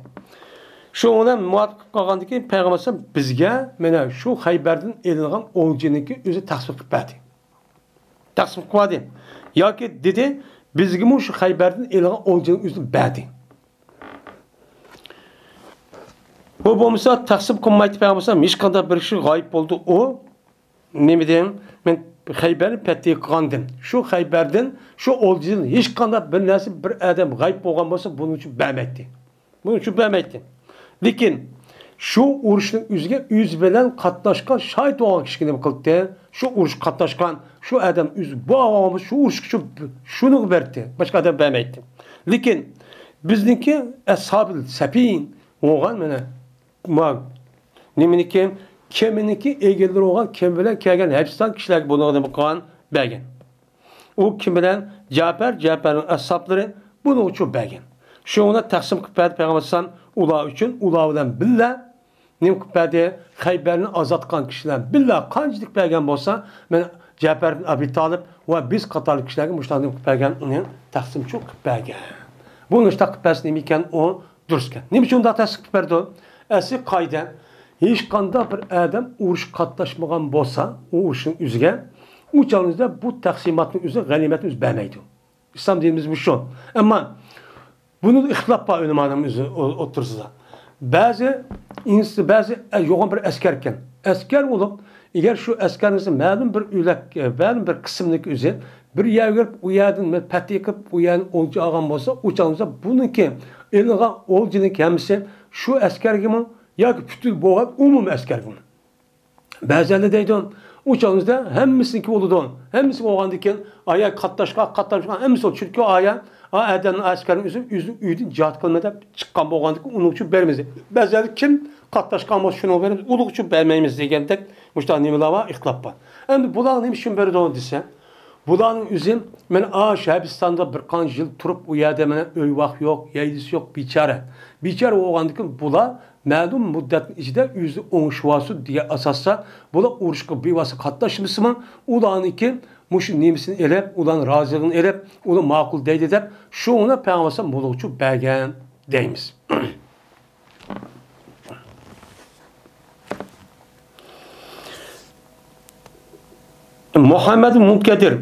شۇنىڭ بىلەن مۇۋاپىق قىلىپ قالغاندىن كېيىن پەيغەمبەر ئەلەيھىسسالام بىزگە مانا شۇ خەيبەردىن ئېلىنغان ئولجىنىڭكى ئۆزى تەقسىم قىلىپ بەردى. تەقسىم قىلىپ بەردى. ياكى دېدى، بىزگىمۇ شۇ خەيبەردىن ئېلىنغان ئولجىنىڭ ئۆزىنى بەردى. بۇ بولمىسا تەقسىم قىلمايتتى پەيغەمبەر ئەلەيھىسسالام، ھېچقانداق بىر كىشى غايىب بولدى ئۇ. نېمە دېدىم؟ مەن خەيبەرنى پەتھى قىلغاندىن، شۇ خەيبەردىن، شۇ ئولجىدىن ھېچقانداق بىر نەرسە، بىر ئادەم غايىب بولغان بولسا، بۇنىڭ ئۈچۈن بەرمەيتتى. بۇنىڭ ئۈچۈن بەرمەيتتى. لېكىن شۇ ئۇرۇشنىڭ ئۆزىگە ئۆزى بىلەن قاتناشقان شاھىت بولغان كىشىگە نېمە قىلدى؟ شۇ ئۇرۇشقا قاتناشقان شۇ ئادەم ئۆزى بار بولغان بولسا، شۇ ئۇرۇش ئۈچۈن شۇنىڭغا بەردى. باشقا ئادەم بەرمەيتتى. لېكىن بىزنىڭكى ئەسھابىل سەپىن بولغان، مانا، ما-، نېمىنىڭكى، كېمىنىڭكى ئىگىلىرى بولغان، كېمە بىلەن كەلگەن ھەبىستان كىشىلەرگە بۇنىڭغا نېمە قىلغان؟ بەرگەن. ئۇ كىم بىلەن؟ جەپەر، جەپەرنىڭ ئەسھابلىرى بۇنىڭ ئۈچۈن بەرگەن. شۇنى تەقسىم قىلىپ بەردى پەيغەمبەر ئەلەيھىسسالام ئۇلار ئۈچۈن، ئۇلار بىلەن بىللە نېمە قىلىپ بەردى؟ خەيبەرنى ئازاد قىلغان كىشىلەر بىللە قانچىلىك بەرگەن بولسا، مەن جەپەر ئىبن ئەبى تالىپ ۋە بىز قاتارلىق كىشىلەرگە مۇشۇنداق نېمە قىلىپ بەرگەن، ئۇنى تەقسىمچۇ قىلىپ بەرگەن. بۇ مۇشۇنداق قىلىپ بەرسە نېمە ئىكەن ئۇ؟ دۇرۇسكەن. نېمە ئۈچۈن ئۇنداق تەقسىم قىلىپ بەردى؟ ئەسلى قائىدە، ھېچقانداق بىر ئادەم ئۇرۇشقا قاتناشمىغان بولسا، ئۇ ئۇرۇشنىڭ ئۆزىگە، ئۇ چاغنىڭدا بۇ تەقسىماتنىڭ ئۆزى، غەنىيمەتنى ئۆزى بەرمەيدۇ. ئىسلام دىنىمىز مۇشۇ. ئەمما بۇنىڭدا ئىختىلاپ بار ئۆلىمانىڭ ئۆزى ئو-، ئوتتۇرىسىدا. بەزى ئىنس-، بەزى، ئە، يوغان بىر ئەسكەر ئىكەن. ئەسكەر بولۇپ، ئەگەر شۇ ئەسكەرنىڭ مەلۇم بىر ئۆلەك، ئە، مەلۇم بىر قىسمىنىڭ ئۆزى بىر يەرگە بېرىپ، ئۇ يەردىن مە-، پەتھى قىلىپ، ئۇ يەرنى ئولجا ئالغان بولسا، ئۇ چاغدا بۇنىڭكى ئېلىنغان ئولجىنىڭ ھەممىسى شۇ ئەسكەرگىمۇ ياكى پۈتۈن بولغان ئومۇمىي ئەسكەرگىمۇ؟ بەزىلەر دەيدۇ، ئۇ چاغدا ھەممىسىنىڭكى بولىدۇ. ھەممىسى بولغاندىكىن، ئايا قاتناشقان، قاتناشقان ھەممىسى بولىدۇ. چۈنكى ئۇ ئايا، ئا ئادەمنىڭ ئەسكەرنىڭ ئۆزى، ئۆزى ئۆيدىن جىھاد قىلىمەن دەپ چىققان بولغاندىكىن، ئۇنىڭ ئۈچۈن بەرمىدى. بەزىلەر كىم قاتناشقان بولسا، شۇنىڭغا بېرىمىز، ئۇنىڭ ئۈچۈن بەرمەيمىز دېگەندەك، مۇشۇنداق نېمىلەر بار، ئىختىلاپ بار. ئەمدى بۇلار نېمە ئۈچۈن بېرىدۇ دېسە، بۇلارنىڭ ئۆزى، مەن ئاشۇ ھەبىستاندا بىر قانچە يىل تۇرۇپ، ئۇ يەردە مانا ئۆي-ۋاق يوق، يەيلىسى يوق، بىچارە. بىچارە بولغاندىكىن بۇلار مەلۇم مۇددەتنىڭ ئىچىدە ئۆزى ئوڭشىۋالسۇن دېگەن ئاساستا، بۇلار ئۇرۇشقا بىۋاسىتە قاتناشمىسىمۇ، ئۇلارنىڭكى مۇشۇ نېمىسىنى ئېلىپ، ئۇلارنىڭ رازىلىقىنى ئېلىپ، ئۇلار ماقۇل دەيدۇ دەپ، شۇڭا پەيغەمبەر ئەلەيھىسسالام مۇلۇغچۇ بەرگەن دەيمىز. مۇھەممەد مۇنكەدىر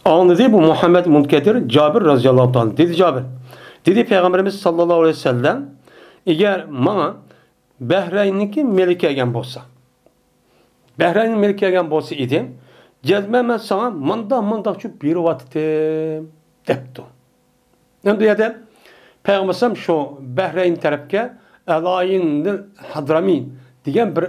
ئاڭلىدى، بۇ مۇھەممەد مۇنكەدىر جابىر رەزىياللاھۇ تائالا دېدى، جابىر دېدى، پەيغەمبىرىمىز ساللاللاھۇ ئەلەيھى ۋەسەللەم، ئەگەر ماڭا بەھرەيننىڭكى مېلى كەلگەن بولسا، بەھرەيننىڭ مېلى كەلگەن بولسا ئىدى، جەزمەن مەن ساڭا مانداق مانداقچۇ بېرىۋاتىتتىم دەپتۇ. ئەمدى بۇ يەردە پەيغەمبەر ئەلەيھىسسالام شۇ بەھرەين تەرەپكە ئەلايىن ھەزرەمى دېگەن بىر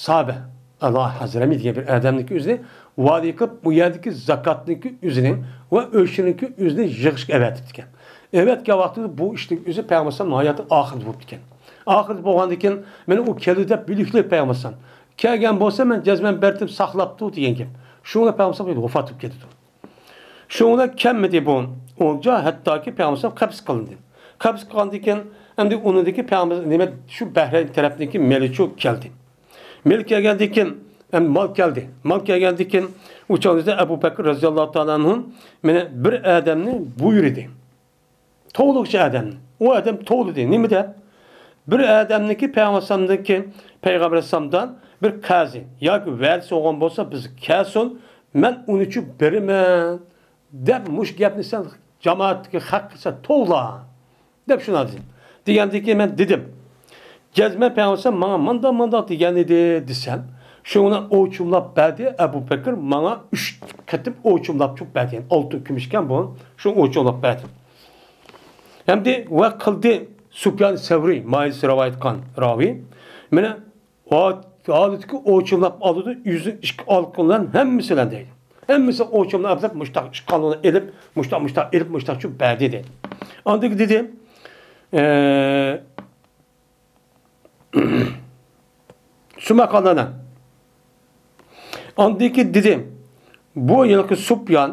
ساھابە، ئەلا ھەزرەمى دېگەن بىر ئادەمنىڭكى ئۆزىنى ۋالىي قىلىپ، ئۇ يەردىكى زاكاتنىڭكى ئۆزىنى ۋە ئۆشۈرنىڭكى ئۆزىنى يىغىشقا ئەۋەتىپتىكەن. ئەۋەتكەن ۋاقتىدا بۇ ئىشنىڭ ئۆزى پەيغەمبەر ئەلەيھىسسالامنىڭ ھاياتىنىڭ ئاخىرىدا بولۇپتىكەن. ئاخىرىدا بولغاندىن كېيىن، مانا ئۇ كەلدى دەپ بىلىكلىك پەيغەمبەر ئەلەيھىسسالام. كەلگەن بولسا، مەن جەزمەن بەرتىم، ساقلاپتۇ دېگەن گەپ. شۇڭا پەيغەمبەر ئەلەيھىسسالام ۋاپات بولۇپ كېتىدۇ. شۇڭا كەلمىدى بۇ ئولجا، ھەتتاكى پەيغەمبەر قەبز قىلىندى. قەبز قىلغاندىن كېيىن، ئەمدى ئۇنىڭدىكى پەيغەمبەر، نېمە، شۇ بەھرەين تەرەپنىڭكى مېلىچۇ كەلدى. مېلى كەلگەندىن كېيىن، ئەمدى مال كەلدى. مال كەلگەندىن كېيىن، ئۇ چاغدا ئەبۇ بەكرى رەزىياللاھۇ تائالا ئەنھۇ مانا بىر ئادەمنى بۇيرۇدى. توۋلىغۇچى ئادەمنى. ئۇ ئادەم توۋلىدى. نېمە دەپ؟ بىر ئادەمنىڭكى پەيغەمبەر ئەلەيھىسسالامدىن كېيىن، پەيغەمبەر ئەلەيھىسسالامدىن بىر قەرزى ياكى ۋەدىسى بولغان بولسا، بىزگە كەلسۇن، مەن ئۇنى ئۈچۈن بېرىمەن. دەپ مۇشۇ گەپنى سەن جامائەتتىكى خەققە سەن توۋلا دەپ شۇنداق دېدى. دېگەندىن كېيىن مەن دېدىم، جەزمەن پەيغەمبەر ماڭا مانداق مانداق دېگەن ئىدى دېسەم، شۇنى ئوچۇملاپ بەردى. ئەبۇ بەكرى ماڭا ئۈچ قېتىم ئوچۇملاپ چۈپ بەردى. يەنى ئالتۇن كۈمۈشكەن بۇ، شۇ ئوچۇملاپ بەردى. ھەمدە ۋە قىلدى سۇپيان سەۋرى، مايىلسى رىۋايەت قىلغان راۋى. مانا ھالىتىكى ئوچۇملاپ ئالىدۇ، ئۆزىنىڭ ئىككى ئالىقى بىلەن ھەممىسى بىلەن دەيدۇ. ھەممىسى ئوچۇملاپ ئەپلەپ، مۇشتاق ئىككى قالىنى ئېلىپ، مۇشتاق، مۇشتاق ئېلىپ، مۇشتاق چۈپ بەردى دەيدۇ. ئاندىن دېدى، ئە، شۇ ماقالىنى. ئاندىن كېيىن دېدى، بۇ ھېلىقى سۇپيان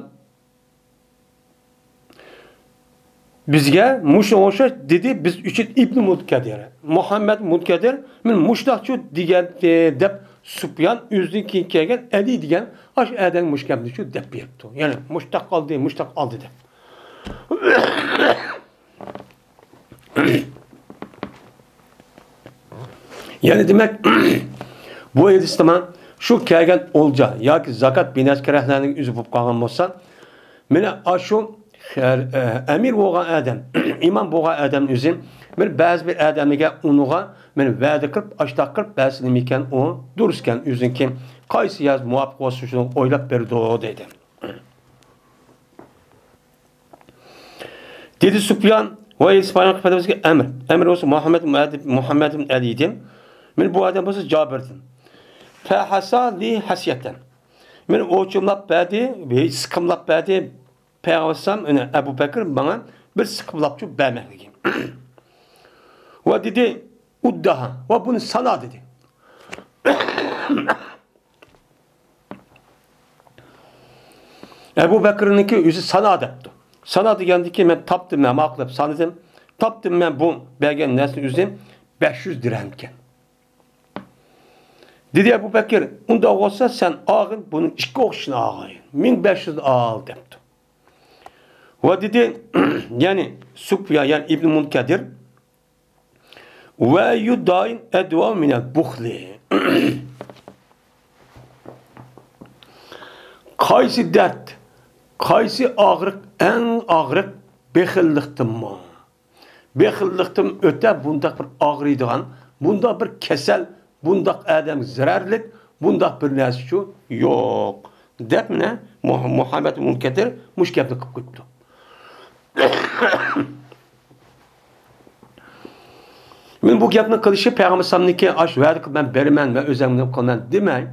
بىزگە مۇشۇ ئوخشاش دېدى، بىز ئۈچۈن ئىبنى مۇنكەدىر، مۇھەممەد مۇنكەدىر، مەن مۇشتاقچۇ دېگەن، دەپ سۇپيان ئۆزىدىن كېيىن كەلگەن ئەلى دېگەن ئاشۇ ئادەمگە مۇشۇ گەپنى شۇ دەپ بېرىپتۇ. يەنى مۇشتاق ئالدى، مۇشتاق ئالدى دەپ. يەنى دېمەك، بۇ ھەدىستىمۇ شۇ كەلگەن ئولجا ياكى زاكات بىنەرسە كېرەكلەرنىڭ ئۆزى بولۇپ قالغان بولسا، مانا ئاشۇ خەل-، ئە، ئەمىر بولغان ئادەم، ئىمام بولغان ئادەم ئۆزى بىر بەزى بىر ئادەمگە ئۇنىڭغا مەن ۋەدە قىلىپ، ئاشتاق قىلىپ بەرسە نېمىكەن، ئۇ دۇرۇسكەن ئۆزىنىڭكى. قايسى يەر مۇۋاپىق بولسا شۇنى ئويلاپ بېرىدۇ دېدى. دېدى سۇپيان ۋە ئىسپانىيا قەپەتىمىزگە ئەمر. ئەمر بولسا مۇھەممەد، مۇھەممەد ئىبن ئەلىدىن. مەن بۇ ئادەم بولسا جابىردىن. فەھەسا لى ھەسىيەتەن. مەن ئوچۇملاپ بەردى، سىقىملاپ بەردى. پەيغەمبەر ئەلەيھىسسالام، يەنى ئەبۇ بەكرى ماڭا بىر سىقىملاپچۇ بەرمەكلىكى. ۋە دېدى، ئۇددەھا، ۋە بۇنى سانا دېدى. ئەبۇ بەكرىنىڭكى ئۆزى سانا دەپتۇ. سانا دېگەندىكى مەن تاپتىم، مەن ماقۇل دەپ سانىدىم. تاپتىم مەن بۇ بەرگەن نەرسىنى ئۆزى بەش يۈز دىرھەمكەن. دېدى ئەبۇ بەكرى، ئۇنداق بولسا سەن ئالغىن، بۇنىڭ ئىككى ئوخشىشىنى ئالغىن. مىڭ بەش يۈزنى ئال دەپتۇ. ۋە دېدى، يەنى سۇپيان، يەنى ئىبن مۇنكەدىر، ۋە يۇداين ئەدۋا مىنەل بۇخلى. قايسى دەرد، قايسى ئاغرىق، ئەڭ ئاغرىق بېخىللىقتىنمۇ؟ بېخىللىقتىن ئۆتە بۇنداق بىر ئاغرىيدىغان، بۇنداق بىر كېسەل، بۇنداق ئادەمگە زەرەرلىك، بۇنداق بىر نەرسىچۇ يوق، دەپ مانا مۇھ-، مۇھەممەد مۇنكەدىر مۇشۇ گەپنى قىلىپ قويۇپتۇ. مەن بۇ گەپنى قىلىشى پەيغەمبەر ئەلەيھىسسالامنىڭكى ئاشۇ ۋەدە قىلىپ مەن بېرىمەن، مەن ئۆزۈم نېمە قىلىمەن دېمەي،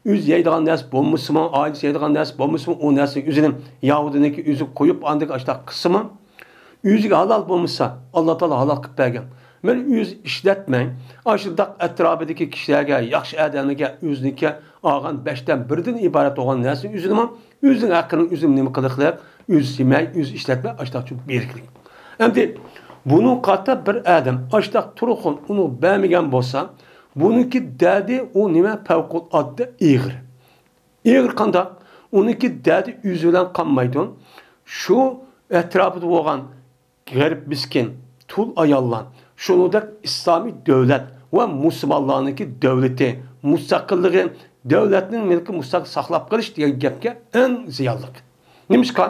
ئۆزى يەيدىغان نەرسە بولمىسىمۇ، ئائىلىسى يەيدىغان نەرسە بولمىسىمۇ، ئۇ نەرسىنى ئۆزىنىڭ يەھۇدىينىڭكى ئۆزى قويۇپ، ئاندىن ئاشۇنداق قىلسىمۇ، ئۆزىگە ھالال بولمىسا، ئاللا تائالا ھالال قىلىپ بەرگەن. مەن ئۆزى ئىشلەتمەي، ئاشۇنداق ئەتراپىدىكى كىشىلەرگە، ياخشى ئادەملەرگە ئۆزىنىڭكى ئالغان بەشتىن بىرىدىن ئىبارەت بولغان نەرسىنى ئۆزىنىمۇ، ئۆزىنىڭ ھەققىنى ئۆزىمۇ نېمە قىلىقلىق، ئۆزى يېمەي، ئۆزى ئىشلەتمەي، ئاشۇنداق بېرىكلىك. ئەمدى بۇنىڭغا قارىتا بىر ئادەم ئاشۇنداق تۇرغۇن ئۇنى بەرمىگەن بولسا، بۇنىڭكى دەردى ئۇ نېمە پەۋقۇلئاددە ئېغىر. ئېغىر قانداق؟ ئۇنىڭكى دەردى ئۆزى بىلەن قالمايدۇ. شۇ ئەتراپىدا بولغان غېرىب مىسكىن، تۇل ئاياللار، شۇنىڭدەك ئىسلامىي دۆلەت ۋە مۇسۇلمانلارنىڭكى دۆلىتى، مۇستەقىللىقى، دۆلەتنىڭ مۈلكى مۇستەقىل ساقلاپ قېلىش دېگەن گەپكە ئەڭ زىيانلىق. نېمىشقا؟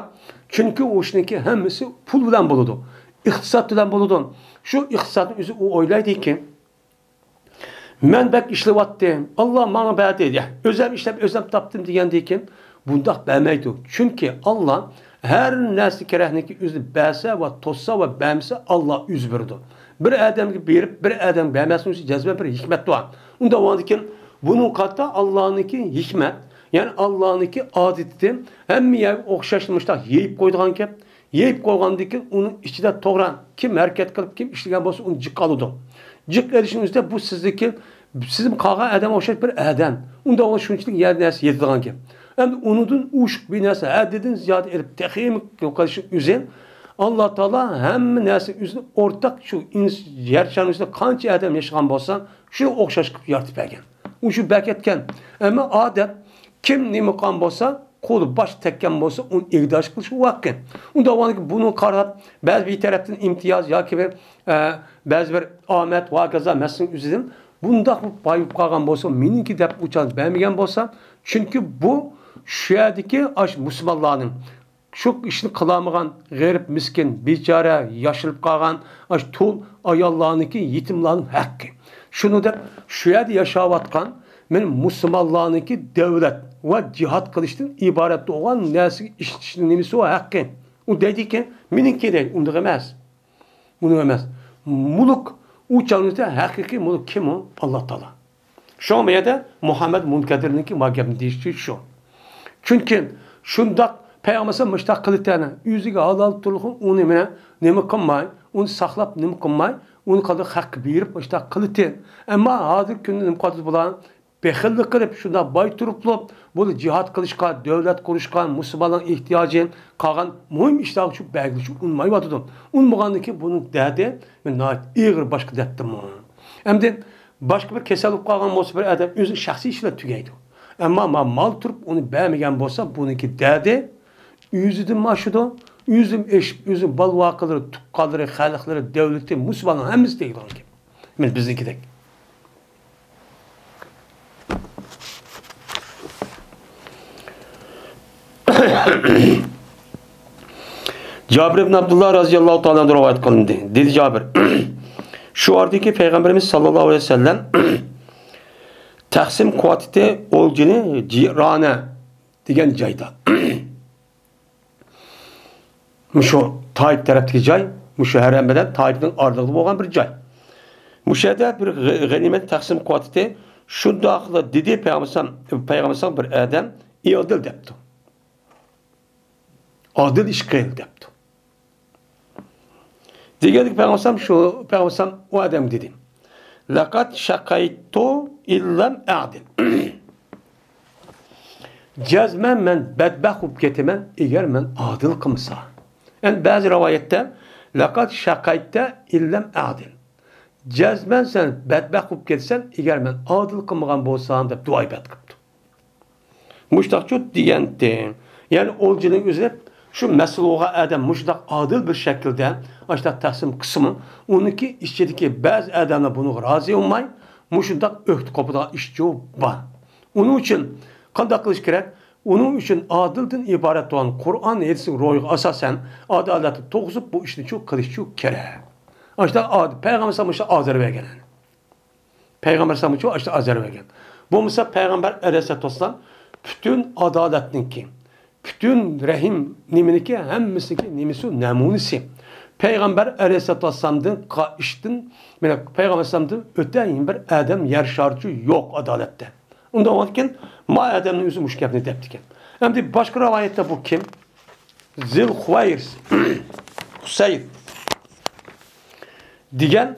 چۈنكى ئۇ ئىشنىڭكى ھەممىسى پۇل بىلەن بولىدۇ، ئىقتىساد بىلەن بولىدۇ. شۇ ئىقتىسادنى ئۆزى ئۇ ئويلايدىكەن، مەن بەك ئىشلىۋاتتىم، ئاللا ماڭا بەردى، ئۆزۈم ئىشلەپ ئۆزۈم تاپتىم دېگەندىكىن، بۇنداق بەرمەيدۇ. چۈنكى ئاللا ھەر نەرسە كېرەكنىكى ئۆزى بەرسە ۋە توسسا ۋە بەرمىسە، ئاللا ئۆزى بېرىدۇ. بىر ئادەمگە بېرىپ، بىر ئادەمگە بەرمەسلىكى ئۈچۈن جەزمەن بىر ھېكمەت بار. ئۇنداق بولغاندىكىن، بۇنىڭغا قارىتا ئاللانىڭكى ھېكمەت، يەنى ئاللانىڭكى ئادىتى ھەممە يەرگە ئوخشاش مۇشۇنداق يېيىپ قويىدىغان گەپ. يېيىپ قويغاندىن كېيىن ئۇنىڭ ئىچىدە توغرا كىم ھەرىكەت قىلىپ، كىم ئىشلىگەن بولسا ئۇنى جىق ئالىدۇ. جىق ئېلىشنىڭ ئۆزىدە بۇ سىزدىكى، سىزمۇ قالغان ئادەمگە ئوخشاش بىر ئادەم. ئۇنداق بولسا شۇنچىلىك يەر نەرسە يېتىدىغان گەپ. ئەمدى ئۇنىڭدىن ئوشۇق بىر نەرسە ھەددىدىن زىيادە ئېلىپ تېخىمۇ يوقىلىشى ئۈزۈن، ئاللا تائالا ھەممە نەرسە ئۆزىنى ئورتاق شۇ ئىنس-، يەر شارىنىڭ ئۈستىدە قانچە ئادەم ياشىغان بولسا، شۇنى ئوخشاش قىلىپ يارىتىپ بەرگەن. ئۇ شۇ بەرىكەتكەن. ئەمما ئادەم كىم نېمە قىلغان بولسا، قولى باش تەگكەن بولسا، ئۇنى ئىگىدارچىلىق قىلىش ئۇ ھەققى. ئۇنداق بولغاندىكىن بۇنىڭغا قاراپ، بەزى بىر تەرەپتىن ئىمتىياز ياكى بىر، ئە، بەزى بىر ئامەت، ۋاكازا مەسىلىنىڭ ئۆزىدىن بۇنداق بىر باي بولۇپ قالغان بولسا، مېنىڭكى دەپ ئۇچان بەرمىگەن بولسا، چۈنكى بۇ شۇ يەردىكى ئاشۇ مۇسۇلمانلارنىڭ شۇ ئىشنى قىلالمىغان غېرىب، مىسكىن، بىچارە، ياشىرىپ قالغان ئاشۇ تۇل ئاياللارنىڭكى، يېتىملارنىڭ ھەققى. شۇنى دەپ شۇ يەردە ياشاۋاتقان مەن مۇسۇلمانلارنىڭكى دۆلەت ۋە جىھاد قىلىشتىن ئىبارەت بولغان نەرسىگە ئىشلىتىشنىڭ نېمىسى ئۇ ھەققى. ئۇ دەيدىكى، مېنىڭكى دەيدۇ، ئۇنداق ئەمەس. ئۇنداق ئەمەس. مۈلۈك، ئۇ چاغنىڭدا ھەقىقىي مۈلۈك كىم ئۇ؟ ئاللا تائالا. شۇڭا بۇ يەردە مۇھەممەد مۇنكەدىرنىڭكى ما گەپنى دېيىشى شۇ. چۈنكى شۇنداق پەيغەمبەر مۇشتاق قىلىتەنى، ئۆزىگە ھالال تۇرۇلغان ئۇنى مانا نېمە قىلماي، ئۇنى ساقلاپ نېمە قىلماي، ئۇنى قانداق ھەققە بېرىپ مۇشتاق قىلىتى. ئەمما ھازىرقى كۈندە نېمە قىلىۋاتىدۇ بۇلار؟ بېخىللىق قىلىپ، شۇنداق باي تۇرۇپلا، بۇ جىھاد قىلىشقا، دۆلەت قۇرۇشقا، مۇسۇلمانلارنىڭ ئېھتىياجى، قالغان مۇھىم ئىشلارغا چۈشۈپ بەرگىلى ئۇنىمايۋاتىدۇ. ئۇنىمىغاندىن كېيىن بۇنىڭ دەردى ناھايىتى ئېغىر باشقا دەردتىمۇ. ئەمدى باشقا بىر كېسەل بولۇپ قالغان بولسا، بىر ئادەم ئۆزىنىڭ شەخسىي ئىشى بىلەن تۈگەيدۇ. ئەمما ما-، مال تۇرۇپ ئۇنى بەرمىگەن بولسا، بۇنىڭكى دەردى ئۆزىدىن ئاشىدۇ. ئۆزىم ئېشىپ، ئۆزىنىڭ بالا-ۋاقىلىرى، تۇغقانلىرى، خەلقلىرى، دۆلىتى، مۇسۇلماننىڭ ھەممىسى تېگىدىغان گەپ. مەن بىزنىڭكىدەك. جابىر ئىبن ئابدۇللا رازىياللاھۇ تائالا ئەنھۇ رىۋايەت قىلىندى. دېدى جابىر، شۇ ئارىدىكى پەيغەمبىرىمىز ساللاللاھۇ ئەلەيھى ۋەسەللەم تەقسىم قۇۋۋەتى ئولجىنى جىرانە دېگەن جايدا. مۇشۇ تائىپ تەرەپتىكى جاي، مۇشۇ ھەرەم بىلەن تائىپنىڭ ئارىلىقىدا بولغان بىر جاي. مۇشۇ يەردە بىر غە-، غەنىيمەت تەقسىم قۇۋۋەتى شۇنداقلا دېدى، پەيغەمبەر، پەيغەمبەر بىر ئادەم ئادىل دەپتۇ. ئادىل ئىش قىل دەپتۇ. دېگەندىكى پەيغەمبەر شۇ، پەيغەمبەر ئۇ ئادەمگە دېدى، لەقەد شەقەيتۇ ئىللەم ئەدىل. جەزمەن مەن بەدبەخت بولۇپ كېتىمەن، ئەگەر مەن ئادىل قىلمىسا. يەنى بەزى رىۋايەتتە، لەقەد شەقەيتە ئىللەم ئەدىل. جەزمەن سەن بەدبەخت بولۇپ كېتىسەن، ئەگەر مەن ئادىل قىلمىغان بولسام، دەپ دۇئا ئىبادەت قىپتۇ. مۇشتاقچۇ دېگەنتى. يەنى ئولجىنىڭ ئۆزى شۇ مەسئۇل بولغان ئادەم مۇشۇنداق ئادىل بىر شەكىلدە ئاشۇنداق تەقسىم قىلسىمۇ، ئۇنىڭكى ئىچىدىكى بەزى ئادەملەر بۇنىڭغا رازى بولماي، مۇشۇنداق ئۆكتە قوپىدىغان ئىشچۇ بار. ئۇنىڭ ئۈچۈن قانداق قىلىش كېرەك؟ ئۇنىڭ ئۈچۈن ئادىلدىن ئىبارەت بولغان قۇرئان ھەدىسنىڭ روھىغا ئاساسەن، ئادالەتنى تۇرغۇزۇپ، بۇ ئىشنى چۇ قىلىشچۇ كېرەك. ئاشۇنداق ئاد-، پەيغەمبەر ئاشۇ ئازار بەرگەن. پەيغەمبەر ئەلەيھىسسالامغىچۇ ئاشۇ ئازار بەرگەن. بولمىسا پەيغەمبەر ئەلەيھىسسالاتۇ ۋەسسالام پۈتۈن ئادالەتنىڭكى، پۈتۈن رەھىم نېمىنىڭكى، ھەممىسىنىڭكى نېمىسى، نەمۇنىسى. پەيغەمبەر ئەلەيھىسسالاتۇ ۋەسسالامدىن قا-، ئىشتىن، مانا، پەيغەمبەر ئەلەيھىسسالامدىن ئۆتە يەنە بىر ئادەم يەر شارىچۇ يوق ئادالەتتە. ئۇنداق بولغاندىكىن، ما ئادەمنىڭ ئۆزى مۇشۇ گەپنى دەپتىكەن. ئەمدى باشقا رىۋايەتتە بۇ كىم؟ زىل خۇۋەيرىس، خۇسەير دېگەن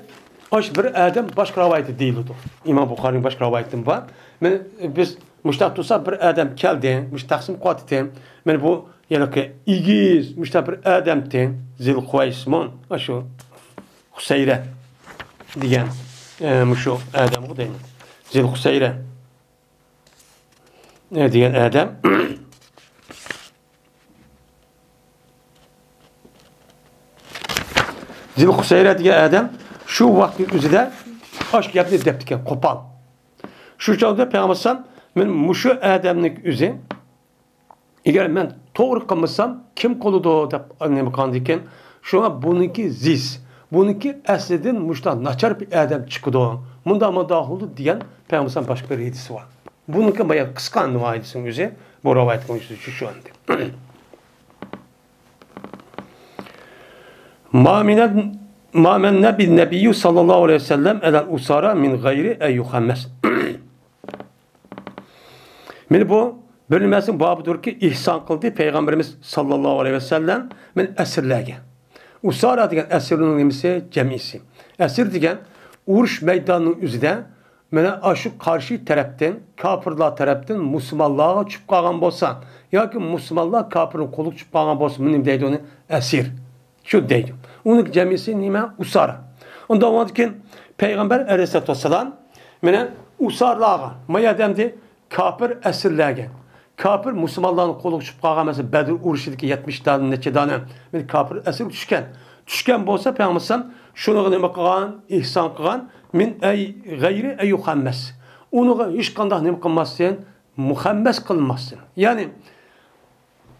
ئاشۇ بىر ئادەم باشقا رىۋايەتتە دېيىلىدۇ. ئىمام بۇخارىنىڭ باشقا رىۋايىتىمۇ بار. مانا بىز مۇشۇنداق تۇرسا بىر ئادەم كەلدى، مۇشۇ تەقسىم قىلىۋاتىتتى. مانا بۇ ھېلىقى ئېگىز، مۇشۇنداق بىر ئادەمتى. زىل خۇۋەيسمۇ، ئاشۇ خۇسەيرە دېگەن، ئە، مۇشۇ ئادەمغۇ دەيمەن. زىل خۇسەيرە، ئە، دېگەن ئادەم. زىل خۇسەيرە دېگەن ئادەم شۇ ۋاقىتنىڭ ئۆزىدە ئاشۇ گەپنى دەپتىكەن، قوپال. شۇ چاغدا پەيغەمبەر ئەلەيھىسسالام، مەن مۇشۇ ئادەمنىڭ ئۆزى، ئەگەر مەن توغرا قىلمىسام، كىم قىلىدۇ دەپ نېمە قىلغاندىكىن، شۇڭا بۇنىڭكى زىس، بۇنىڭكى ئەسلىدىن مۇشۇنداق ناچار بىر ئادەم چىقىدۇ، مۇنداق مۇنداق قىلىدۇ دېگەن پەيغەمبەر ئەلەيھىسسالام باشقا بىر ھەدىسى بار. بۇنىڭكى بايان قىسقا ھەدىسىنىڭ ئۆزى، بۇ رىۋايەتنىڭ ئۆزى شۇ، شۇ ئەمدى. ما من، ما من نبي، النبي صلى الله عليه وسلم على الأسارى من غير أن يخمس. مانا بۇ بىر نېمىسىنىڭ بابىدۇركى، ئېھسان قىلدى پەيغەمبىرىمىز ساللاللاھۇ ئەلەيھى ۋەسەللەم مانا ئەسىرلەرگە. ئۇسارا دېگەن ئەسىرنىڭ نېمىسى؟ جەمئىسى. ئەسىر دېگەن ئۇرۇش مەيدانىنىڭ ئۆزىدە مانا ئاشۇ قارشى تەرەپتىن، كاپىرلار تەرەپتىن مۇسۇلمانلارغا چۈشۈپ قالغان بولسا ياكى مۇسۇلمانلار كاپىرنىڭ قولىغا چۈشۈپ قالغان بولسا، بۇنى نېمە دەيدۇ؟ ئۇنى ئەسىر. شۇ دەيدۇ. ئۇنىڭ جەمئىسى نېمە؟ ئۇسارا. ئۇنداق بولغاندىكىن پەيغەمبەر ئەلەيھىسسالاتۇ ۋەسسالام مانا ئۇسارلارغا، ما يەردە ئەمدى كاپىر ئەسىرلەرگە، كاپىر مۇسۇلمانلارنىڭ قولىغا چۈشۈپ قالغان، مەسىلەن، بەدر ئۇرۇشىدىكى يەتمىش دانە، نەچچە دانە مانا كاپىر ئەسىرگە چۈشكەن. چۈشكەن بولسا پەيغەمبەر ئەلەيھىسسالام شۇنىڭغا نېمە قىلغان؟ ئېھسان قىلغان. من ئەي غەيرى ئەي يۇخەممەس. ئۇنىڭغا ھېچقانداق نېمە قىلماستىن، مۇخەممەس قىلماستىن. يەنى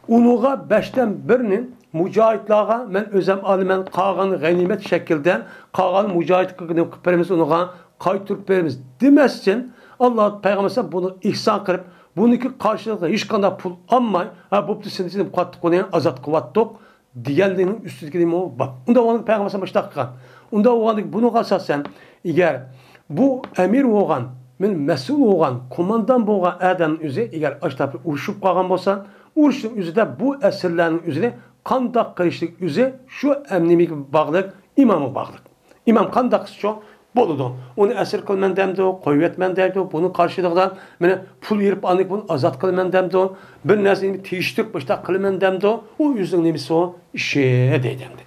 ئۇنىڭغا بەشتىن بىرنى مۇجاھىدلارغا مەن ئۆزۈم ئالىمەن، قالغان غەنىيمەت شەكلىدە، قالغان مۇجاھىدقا نېمە قىلىپ بېرىمىز، ئۇنىڭغا قايتۇرۇپ بېرىمىز دېمەستىن، ئاللا پەيغەمبەر بۇنى ئېھسان قىلىپ، بۇنىڭكى قارشىلىقىغا ھېچقانداق پۇل ئالماي، ھە، بوپتۇ، سېنى قاتتىق ئۇنى ئازاد قىلىۋاتتۇق دېگەنلىكنىڭ ئۈستىدىكى نېمە بار. ئۇنداق بولغاندا پەيغەمبەر مۇشۇنداق قىلغان. ئۇنداق بولغاندىكىن بۇنىڭغا ئاساسەن، ئەگەر بۇ ئەمىر بولغان، مەسئۇل بولغان، قوماندان بولغان ئادەمنىڭ ئۆزى ئەگەر ئاشۇنداق بىر ئۇرۇشۇپ قالغان بولسا، ئۇرۇشنىڭ ئۆزىدە بۇ ئەسىرلەرنىڭ ئۆزىنى قانداق قىلىشلىق ئۆزى شۇ ئەمنىمىگە باغلىق، ئىمامغا باغلىق. ئىمام قانداق قىلسىچۇ بولىدۇ. ئۇنى ئەسىر قىلىمەن دەمدۇ، قويۇۋەتمەن دەيدۇ. بۇنىڭ قارشىلىقىدا مېنى پۇل بېرىپ ئاندىن بۇنى ئازاد قىلىمەن دەمدۇ. بىر نەرسىنى تېگىشتۈرۈپ مۇشۇنداق قىلىمەن دەمدۇ. ئۇ ئۆزىنىڭ نېمىسى ئۇ ئىشى دەيدۇ ئەمدى.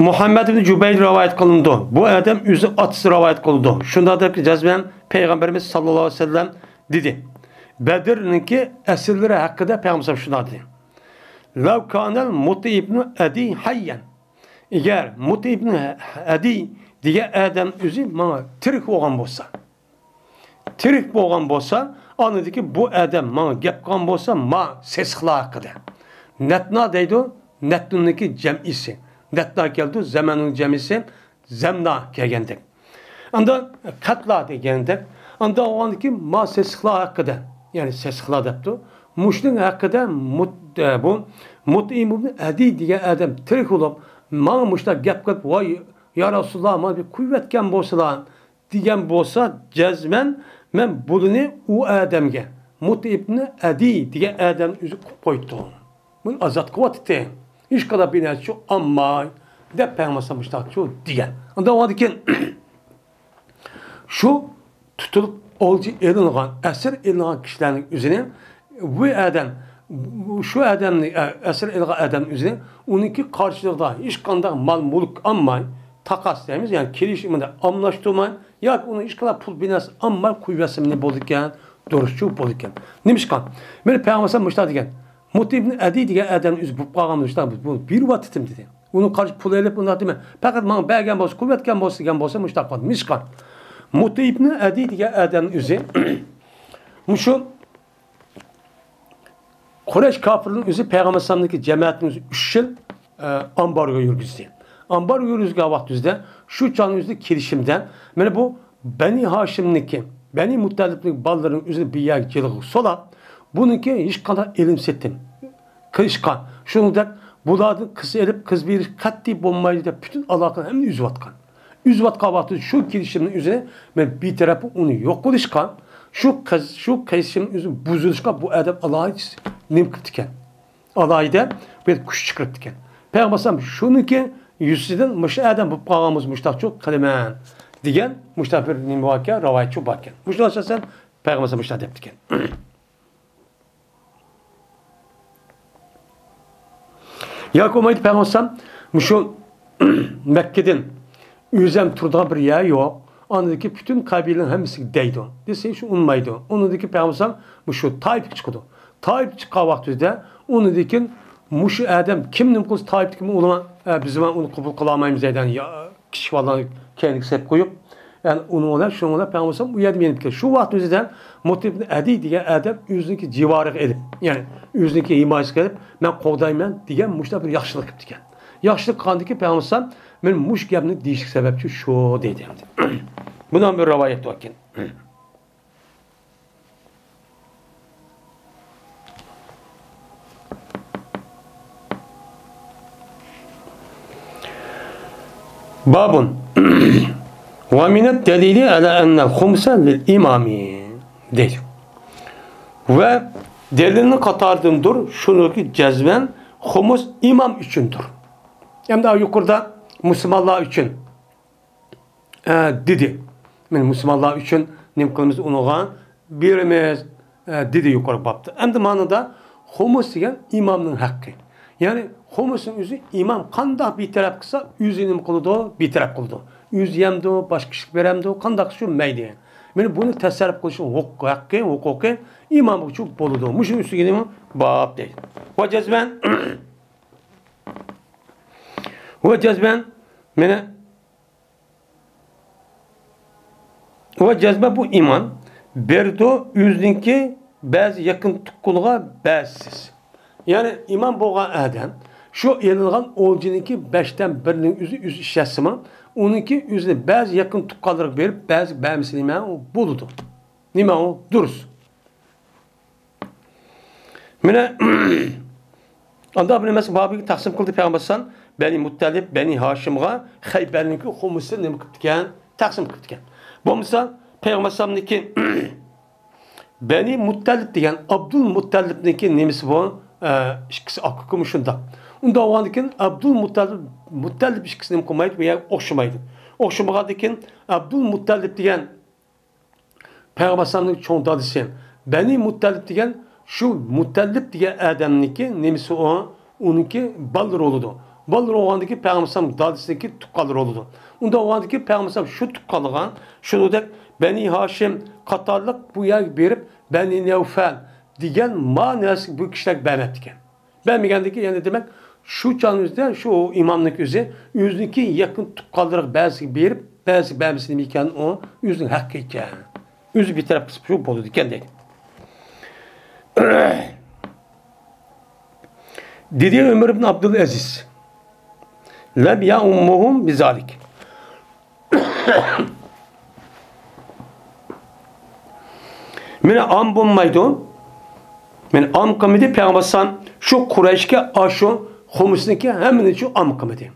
مۇھەممەد ئىبن جۇبەير رىۋايەت قىلىنىدۇ. بۇ ئادەم ئۆزى ئاتىسى رىۋايەت قىلىدۇ. شۇنداق دەپ جەزمەن پەيغەمبىرىمىز ساللاللاھۇ ئەلەيھى ۋەسەللەم دېدى. بەدرنىڭكى ئەسىرلىرى ھەققىدە پەيغەمبەر شۇنداق دېدى. لو كان المطيع بن عدي حيا. ئەگەر مۇتى ئىبن ئەدىي دېگەن ئادەم ئۆزى ماڭا تىرىك بولغان بولسا، تىرىك بولغان بولسا، ئاندىكى بۇ ئادەم ماڭا گەپ قىلغان بولسا، ما سېسىقلار ھەققىدە. نەتنا دەيدۇ، نەتنۇنىڭكى جەمئىسى. نەتنا كەلدى، زەمەننىڭ جەمئىسى، زەمنا كەلگەندەك. ئاندا قەتلا دېگەندەك. ئاندا ئاندىكى ما سېسىقلار ھەققىدە، يەنى سېسىقلار دەپتۇ. مۇشۇنىڭ ھەققىدە مۇت-، ئە، بۇ مۇتئىم ئىبنى ئەدىي دېگەن ئادەم تىرىك بولۇپ، ماڭا مۇشۇنداق گەپ قىلىپ، ۋاي، يا رەسۇلاللا، مانا بىر قويۇۋەتكەن بولسىلا، دېگەن بولسا، جەزمەن مەن بۇنى ئۇ ئادەمگە، مۇتئىم ئىبنى ئەدىي دېگەن ئادەمنى ئۆزى قويۇپ قويدۇم. بۇنى ئازاد قىلىۋاتىتتى. ھېچقانداق بىر نەرسە ئۇچۇن ئالماي، دەپ پەيغەمبەر مۇشۇنداقچۇ دېگەن. ئاندا ئۇنىڭدىن كېيىن شۇ تۇتۇلۇپ ئولجا ئېلىنغان، ئەسىر ئېلىنغان كىشىلەرنىڭ ئۆزىنى بۇ ئادەم، شۇ ئادەمنى، ئە، ئەسىر ئېلىنغان ئادەمنىڭ ئۆزىنى ئۇنىڭكى قارشىلىقىدا ھېچقانداق مال-مۈلۈك ئالماي، تاقاس دەيمىز، يەنى كېلىشىمىدە ئالماشتۇرماي ياكى ئۇنىڭ ھېچقانداق پۇل بىناسى ئالماي قويۇۋەرسە نېمە بولىدىكەن؟ دۇرۇسچۇ بولىدىكەن. نېمىشقا؟ مېنى پەيغەمبەر مۇشۇنداق دېگەن. مۇتئىم ئىبنى ئەدىي دېگەن ئادەم ئۆزى بولۇپ قالغان مۇشۇنداق، بۇنى بېرىۋاتىتىم دېدى. ئۇنىڭ قارشى پۇل ئېلىپ ئۇنداق دېمە. پەقەت ماڭا بەرگەن بولسا، قويۇۋەتكەن بولسا دېگەن بولسا مۇشۇنداق قىلدى. نېمىشقا؟ مۇتئىم ئىبنى ئەدىي دېگەن ئادەم ئۆزى مۇشۇ قۇرەيش كاپىرلىرىنىڭ ئۆزى پەيغەمبەر ئەلەيھىسسالامنىڭكى جەمەتىنى ئۆزى ئۈچ يىل، ئە، ئامبارگو يۈرگۈزدى. ئامبارگو يۈرگۈزگەن ۋاقىت ئۆزىدە شۇ چاغنىڭ ئۆزىدە كېلىشىمدە مانا بۇ بەنى ھاشىمنىڭكى، بەنى مۇتتەلىپنىڭ بالىلىرىنىڭ ئۆزىنى بىر يەرگە جىلغىغا سولاپ، بۇنىڭكى ھېچقانداق ئېلىم سېتىم قىلىشقا، شۇنىڭدەك بۇلاردىن قىز ئېلىپ، قىز بېرىش قەتئىي بولمايدۇ دەپ پۈتۈن ئالاقىنى ھەممىنى ئۈزۈۋاتقان. ئۈزۈۋاتقان ۋاقتىدا شۇ كېلىشىمنىڭ ئۆزىنى مەن بىتەرەپ ئۇنى يوق قىلىشقا، شۇ قىز-، شۇ كېلىشىمنىڭ ئۆزىنى بۇزۇلۇشقا بۇ ئادەم ئالاھىدە نېمە قىپتىكەن؟ ئالاھىدە بىر كۈچ چىقىرىپتىكەن. پەيغەمبەر ئەلەيھىسسالام شۇنىڭكى يۈزىسىدىن مۇشۇ ئادەم بولۇپ قالغان بولسا مۇشۇنداقچۇ قىلىمەن دېگەن مۇشۇنداق بىر نېمە باركەن، رىۋايەتچۇ باركەن. مۇشۇنىڭغا ئاساسەن پەيغەمبەر ئەلەيھىسسالام مۇشۇنداق دەپتىكەن. ياكى بولمايدۇ پەيغەمبەر ئەلەيھىسسالام مۇشۇ مەككىدىن ئۆزەم تۇرىدىغان بىر يەر يوق. ئاندىكى پۈتۈن قەبىلىنىڭ ھەممىسىگە دەيدۇ. دېسە ھېچ ئۇنىمايدۇ. ئۇنىڭدىكى پەيغەمبەر ئەلەيھىسسالام مۇشۇ تائىپقا چىقىدۇ. تائىپقا چىققان ۋاقتىدا ئۇنىڭدىن كېيىن مۇشۇ ئادەم كىم نېمە قىلسا تائىپتىكى ئۇلىما، ئە، بىز مانا ئۇنى قوبۇل قىلالمايمىز دەيدىغان يا-، كىچىك بالىلارنى كەينىگە سېلىپ قويۇپ، يەنى ئۇنىڭ بىلەن شۇنىڭ بىلەن پەيغەمبەر ئەلەيھىسسالام ئۇ يەردىن يېنىپ كەلدى. شۇ ۋاقىت ئۆزىدە مۇتئىم ئىبنى ئەدىي دېگەن ئادەم ئۆزىنىڭكى جىۋارىغا ئېلىپ، يەنى ئۆزىنىڭكى ھىمايىسىگە ئېلىپ، مەن قوغدايمەن دېگەن مۇشۇنداق بىر ياخشىلىق قىپتىكەن. ياخشىلىق قىلغاندىكىن پەيغەمبەر ئەلەيھىسسالام مەن مۇشۇ گەپنى دېيىشلىك سەۋەبچى شۇ دېدى ئەمدى. بۇنىڭ بىر رىۋايەت باركەن. بابٌ. ومن الدليل على أن الخمس للإمام دەيدۇ. ۋە دەلىلنىڭ قاتارىدىندۇر، شۇنىڭكى جەزمەن خۇمۇس ئىمام ئۈچۈندۇر. ئەمدى يۇقىرىدا مۇسۇلمانلار ئۈچۈن ئە، دېدى. مەن مۇسۇلمانلار ئۈچۈن نېمە قىلىمىز ئۇنىڭغا؟ بېرىمىز، ئە، دېدى يۇقىرى بابتا. ئەمدى مانىدا خۇمۇس دېگەن ئىمامنىڭ ھەققى. يەنى خۇمۇسنىڭ ئۆزى ئىمام قانداق بىتەرەپ قىلسا، ئۆزى نېمە قىلىدۇ؟ بىتەرەپ قىلىدۇ. ئۆزى يەمدۇ، باشقا كىشىگە بېرەمدۇ، قانداق شۇ مەيلى. مانا بۇنى تەسەررۇپ قىلىشنىڭ ھوق-، ھەققى، ھوقۇقى ئىمامغىچۇ بولىدۇ. مۇشۇنىڭ ئۈستىگە نېمە؟ باب دەيدۇ. ۋە جەزمەن، ۋە جەزمەن، مانا، ۋە جەزمە بۇ ئىمام بېرىدۇ ئۆزىنىڭكى بەزى يېقىن تۇغقىنىغا بەزىسىز. يەنى ئىمام بولغان ئادەم شۇ ئېلىنغان ئولجىنىڭكى بەشتىن بىرىنىڭ ئۆزى، ئۆزى ئىشلەتسىمۇ، ئۇنىڭكى ئۆزىنى بەزى يېقىن تۇغقانلىرىغا بېرىپ، بەزى بەرمىسە نېمە بولىدۇ؟ نېمە ئۇ؟ دۇرۇس. مانا، ئاندا بۇنى مەسىلەن، بابىگە تەقسىم قىلدى پەيغەمبەر ئەلەيھىسسالام، بەنى مۇتتەلىپ، بەنى ھاشىمغا، خەيبەرنىڭكى خۇمۇسىنى نېمە قىپتىكەن؟ تەقسىم قىپتىكەن. بولمىسا، پەيغەمبەر ئەلەيھىسسالامنىڭكى بەنى مۇتتەلىپ دېگەن، ئابدۇل مۇتتەلىپنىڭكى نېمىسى بۇ؟ ئە، ئىككىسى ئاكا-ئۇكىمۇ شۇنداق. ئۇنداق بولغاندىكىن، ئابدۇل مۇتتەلىپ، مۇتتەلىپ ئىككىسى نېمە قىلمايدۇ؟ بۇ يەرگە ئوخشىمايدۇ. ئوخشىمىغاندىكىن، ئابدۇل مۇتتەلىپ دېگەن پەيغەمبەر ئەلەيھىسسالامنىڭ چوڭ دادىسى. بەنى مۇتتەلىپ دېگەن شۇ مۇتتەلىپ دېگەن ئادەمنىڭكى نېمىسى ئۇ؟ ئۇنىڭكى بالىلىرى بولىدۇ. بالىلىرى بولغاندىكىن پەيغەمبەر ئەلەيھىسسالام دادىسىنىڭكى تۇغقانلىرى بولىدۇ. ئۇنداق بولغاندىكىن پەيغەمبەر ئەلەيھىسسالام شۇ تۇغقانلىغا، شۇنىڭدەك بەنى ھاشىم قاتارلىق بۇ يەرگە بېرىپ، بەنى نەۋفەل دېگەن ما نەرسىگە بۇ كىشىلەرگە بەرمەپتىكەن. بەرمىگەندىكىن، يەنى دېمەك، شۇ چاغنىڭ ئۆزىدە شۇ ئىمامنىڭكى ئۆزى ئۆزىنىڭكى يېقىن تۇغقانلىرىغا بەزىسىگە بېرىپ، بەزىسىگە بەرمىسە نېمە ئىكەن، ئۇ ئۆزىنىڭ ھەققى ئىكەن. ئۆزى بىر تەرەپ قىلسا شۇ بولىدىكەن دەيدۇ. دېدى ئۆمەر ئىبن ئابدۇلئەزىز، لەم يەئۇممۇھۇم بىزالىك. مېنى ئام بولمايدۇ. مېنى ئام قىلمىدى. پەيغەمبەر ئەلەيھىسسالام شۇ قۇرەيشكە ئاشۇ خۇمسنىكى ھەممىنى شۇ ئام قىلمىدى.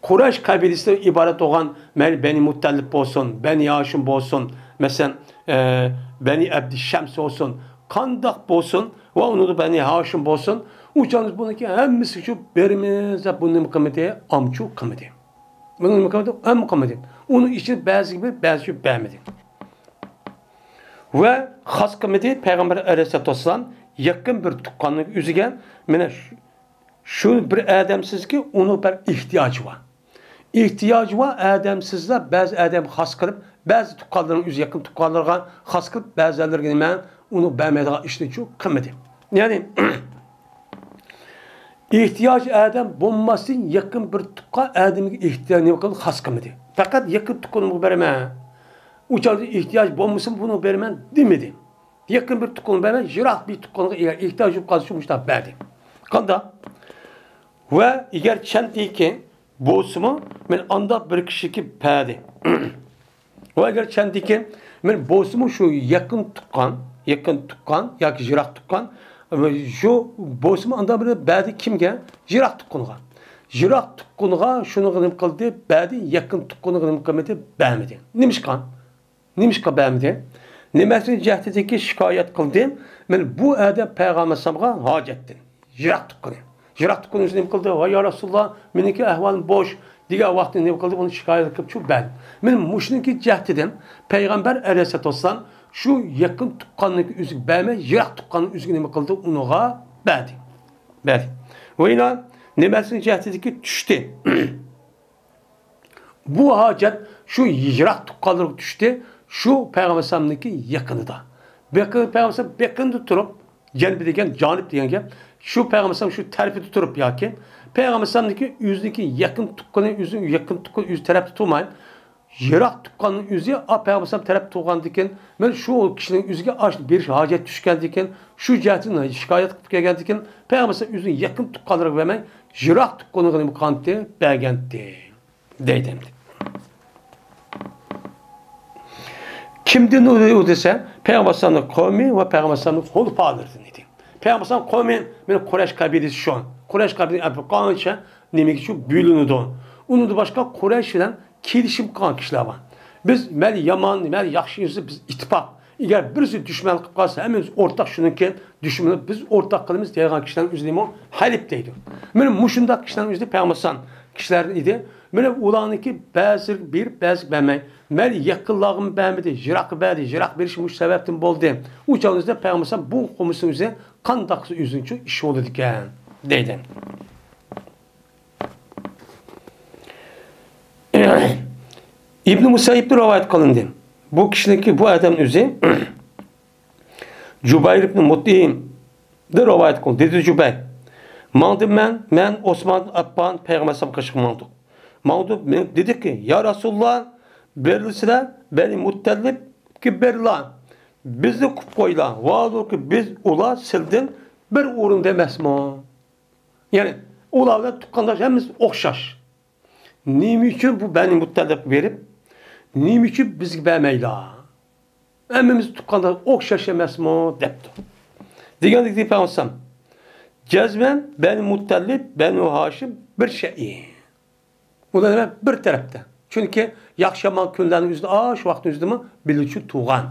قۇرەيش قەبىلىسىدىن ئىبارەت بولغان، مەيلى بەنى مۇتتەلىپ بولسۇن، بەنى ھاشىم بولسۇن، مەسىلەن، ئە، بەنى ئەبدى شەمس بولسۇن، قانداق بولسۇن ۋە ئۇنىڭدا بەنى ھاشىم بولسۇن، ئۇ چاغدا بۇنىڭكى ھەممىسى شۇ بېرىمىز دەپ بۇنى نېمە قىلمىدى؟ ئامچۇ قىلمىدى. بۇنى نېمە قىلمىدى؟ ئام قىلمىدى. ئۇنىڭ ئىچىدە بەزىگە بېرىپ، بەزىگە بەرمىدى. ۋە خاس قىلمىدى. پەيغەمبەر ئەلەيھىسسالاتۇ ۋەسسالام يېقىن بىر تۇغقاننىڭ ئۆزىگە، مانا شۇ، شۇ بىر ئادەمسىزكى، ئۇنىڭ بىر ئېھتىياجى بار. ئېھتىياجى بار ئادەمسىزلەر بەزى ئادەمگە خاس قىلىپ، بەزى تۇغقانلىرىنىڭ ئۆزى يېقىن تۇغقانلىرىغا خاس قىلىپ، بەزىلەرگە نېمە، ئۇنى بەرمەيدىغان ئىشنى شۇ قىلمىدى. يەنى ئېھتىياجى ئادەم بولماستىن، يېقىن بىر تۇغقان ئادەمگە ئېھتىياج نېمە قىلدى؟ خاس قىلمىدى. پەقەت يېقىن تۇغقىنىمغا بېرىمەن، ئۇ چاغدا ئېھتىياج بولمىسىمۇ بۇنىڭغا بېرىمەن دېمىدى. يېقىن بىر تۇغقىنىغا بەرمەي، يىراق بىر تۇغقانغا، ئېگەر ئېھتىياج بولۇپ قالسا، شۇ مۇشۇنداق بەردى. قانداق؟ ۋە ئەگەر چەندىكى بولسىمۇ، مەن ئانداق بىر كىشىگە بەردى. ۋە ئەگەر چەندىكى مەن بولسىمۇ شۇ يېقىن تۇغقان، يېقىن تۇغقان ياكى يىراق تۇغقان، شۇ بولسىمۇ ئانداق بىر بەردى كىمگە؟ يىراق تۇغقىنىغا. يىراق تۇغقىنىغا شۇنىڭغا نېمە قىلدى؟ بەردى. يېقىن تۇغقىنىغا نېمە قىلمىدى؟ بەرمىدى. نېمىشقا؟ نېمىشقا بەرمىدى؟ نېمە سۆز جەھىتىدىكى شىكايەت قىلدى؟ مەن بۇ ئادەم پەيغەمبەر ئەلەيھىسسالامغا ھاجەتتىن. يىراق تۇغقىنى. يىراق تۇغقىنى ئۆزى نېمە قىلدى؟ ۋاي يا رەسۇلاللا، مېنىڭكى ئەھۋالىم بوش دېگەن ۋاقىتتا نېمە قىلدى؟ ئۇنى شىكايەت قىلىپ شۇ بەردى. مەن مۇشۇنىڭكى جەھىتىدىن پەيغەمبەر ئەلەيھىسسالاتۇ ۋەسسالام شۇ يېقىن تۇغقاننىڭكى ئۆزىگە بەرمەي، يىراق تۇغقاننىڭ ئۆزىگە نېمە قىلدى؟ ئۇنىڭغا بەردى. بەردى. ۋە يەنە نېمە سۆز جەھىتىدىكى چۈشتى. بۇ ھاجەت شۇ يىراق تۇغقانلىرىغا چۈشتى، شۇ پەيغەمبەر ئەلەيھىسسالامنىڭكى يېقىنىدا. بېقىن-، پەيغەمبەر ئەلەيھىسسالام بېقىندا تۇرۇپ، جەنبى دېگەن، جانىب دېگەن گەپ. شۇ پەيغەمبەر ئەلەيھىسسالام شۇ تەرىپىدە تۇرۇپ ياكى پەيغەمبەر ئەلەيھىسسالامنىڭكى ئۆزىنىڭكى يېقىن تۇغقىنى، ئۆزىنىڭ يېقىن تۇغقىنى ئۆزى تەرەپتە تۇرماي، يىراق تۇغقاننىڭ ئۆزى، ئا، پەيغەمبەر ئەلەيھىسسالام تەرەپتە تۇرغاندىكىن، مەن شۇ كىشىنىڭ ئۆزىگە ئاش بېرىش ھاجەت چۈشكەندىكىن، شۇ جەھەتتىن شىكايەت قىلىپ كەلگەندىكىن، پەيغەمبەر ئەلەيھىسسالام ئۆزىنىڭ يېقىن تۇغقانلىرىغا بەرمەي، يىراق تۇغقىنىغا نېمە قىلغانتى؟ بەرگەنتى. دەيدۇ ئەمدى. كىمدىن ئۇ، ئۇ دېسە، پەيغەمبەر ئەلەيھىسسالامنىڭ قومى ۋە پەيغەمبەر ئەلەيھىسسالامنىڭ خۇلىپالىرىدىن ئىدى. پەيغەمبەر ئەلەيھىسسالام قومى، مەن قۇرەيش قەبىلىسى شۇ. قۇرەيش قەبىلىسى ئەپقانچە نېمىگە شۇ بۆلۈنىدۇ. ئۇنىڭدىن باشقا قۇرەيش بىلەن كېلىشىم قىلغان كىشىلەر بار. بىز مەيلى يامان، مەيلى ياخشى يۈزى بىز ئىتتىپاق. ئەگەر بىرسى دۈشمەنلىك قىلىپ قالسا، ھەممىمىز ئورتاق شۇنىڭكى دۈشمىنى بىز ئورتاق قىلىمىز دەيدىغان كىشىلەرنىڭ ئۆزىنى مۇ ھەلىپ دەيدۇ. مانا مۇشۇنداق كىشىلەرنىڭ ئۆزى پەيغەمبەر ئەلەيھىسسالام كىشىلەردىن ئىدى. مانا ئۇلارنىڭكى بەزىلىرىگە بېرىپ، بەزىلىرىگە بەرمەي، مەيلى يېقىنلارغىمۇ بەرمىدى، يىراققا بەردى، يىراق بېرىشى مۇشۇ سەۋەبتىن بولدى. ئۇ چاغدا پەيغەمبەر ئەلەيھىسسالام بۇ قومۇسنىڭ ئۆزى قانداق قىلسا ئۆزىنىڭچۇ ئىشى بولىدىكەن دەيدۇ. ئىبن مۇسەييىبتىن رىۋايەت قىلىندى. بۇ كىشىنىڭكى، بۇ ئادەم ئۆزى جۇبەير ئىبن مۇتئىمدىن رىۋايەت قىلىندى. دېدى جۇبەير، ماڭدىم مەن، مەن، ئوسمان، ئەپپان پەيغەمبەر ئەلەيھىسسالام قېشىغا ماڭدۇق. ماڭدۇق، مېڭىپ دېدىكى، يا رەسۇلاللا، بېرىلسىلە، بەنى مۇتتەلىپكە بېرىلا. بىزنى قويۇپ قويلا. ۋاھالۇكى بىز ئۇلار سىلدىن بىر ئورۇندا ئەمەسمۇ؟ يەنى ئۇلار بىلەن تۇغقانداش ھەممىمىز ئوخشاش. نېمە ئۈچۈن بۇ بەنى مۇتتەلىپقا بېرىپ، نېمە ئۈچۈن بىزگە بەرمەيلا؟ ھەممىمىز تۇغقانداش ئوخشاش ئەمەسمۇ؟ دەپتۇ. دېگەندىكىن پەيغەمبەر ئەلەيھىسسالام، جەزمەن بەنى مۇتتەلىپ، بەنى ھاشىم بىر شەيئى. ئۇلار نېمە؟ بىر تەرەپتە. چۈنكى ياخشى يامان كۈنلەرنىڭ ئۆزىدە، ئاشۇ ۋاقىتنىڭ ئۆزىدىمۇ بىللە شۇ تۇغان.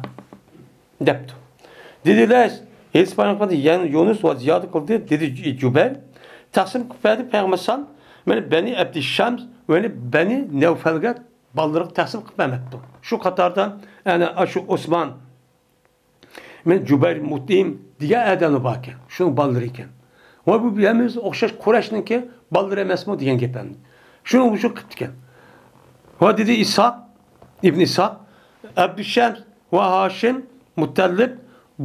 دەپتۇ. دېدى لەيس، ھېدىس بايان قىلدى، يەنى يۇنۇس ۋە زىيادە قىلدى، دېدى جۇ-، جۇبەير. تەقسىم قىلىپ بەردى پەيغەمبەر ئەلەيھىسسالام، مانا بەنى ئەبدى شەمس ۋە بەنى نەۋفەلگە بالىلىرىغا تەقسىم قىلىپ بەرمەپتۇ. شۇ قاتاردا، ئەنە، ئاشۇ ئوسمان مەن جۇبەير مۇتئىم دېگەن ئادەملا باركەن، شۇنىڭ بالىلىرى ئىكەن. ۋە بۇ ھەممىمىز ئوخشاش قۇرەشنىڭكى بالىلىرى ئەمەسمۇ دېگەن گەپ ئەمدى. شۇنىڭ ئۈچۈن قىپتىكەن. ۋە دېدى ئىسھاق، ئىبن ئىسھاق، ئەبدۇشەمس ۋە ھاشىم، مۇتەللىپ،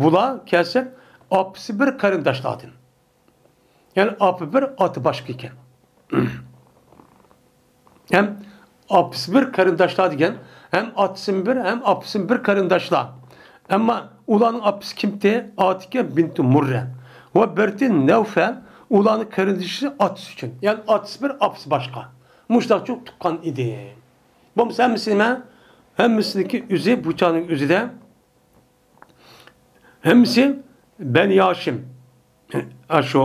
بۇلار كەلسەك ئاپىسى بىر قېرىنداشلاردىن. يەنى ئاپا بىر، ئاتا باشقا ئىكەن. ھەم ئاپىسى بىر قېرىنداشلار دېگەن، ھەم ئاتىسىمۇ بىر، ھەم ئاپىسىمۇ بىر قېرىنداشلار. ئەمما ئۇلارنىڭ ئاپىسى كىمتى؟ ئاتىكە بىنتۇ مۇررە ۋە بىرتى نەۋفەل، ئۇلارنىڭ قېرىندىشى ئاتىسى ئۈچۈن. يەنى ئاتىسى بىر، ئاپىسى باشقا. مۇشۇنداق چوڭ تۇغقان ئىدى. بولمىسا ھەممىسى نېمە؟ ھەممىسىنىڭكى ئۆزى بۇ چاغنىڭ ئۆزىدە ھەممىسى بەنى ھاشىم، ئاشۇ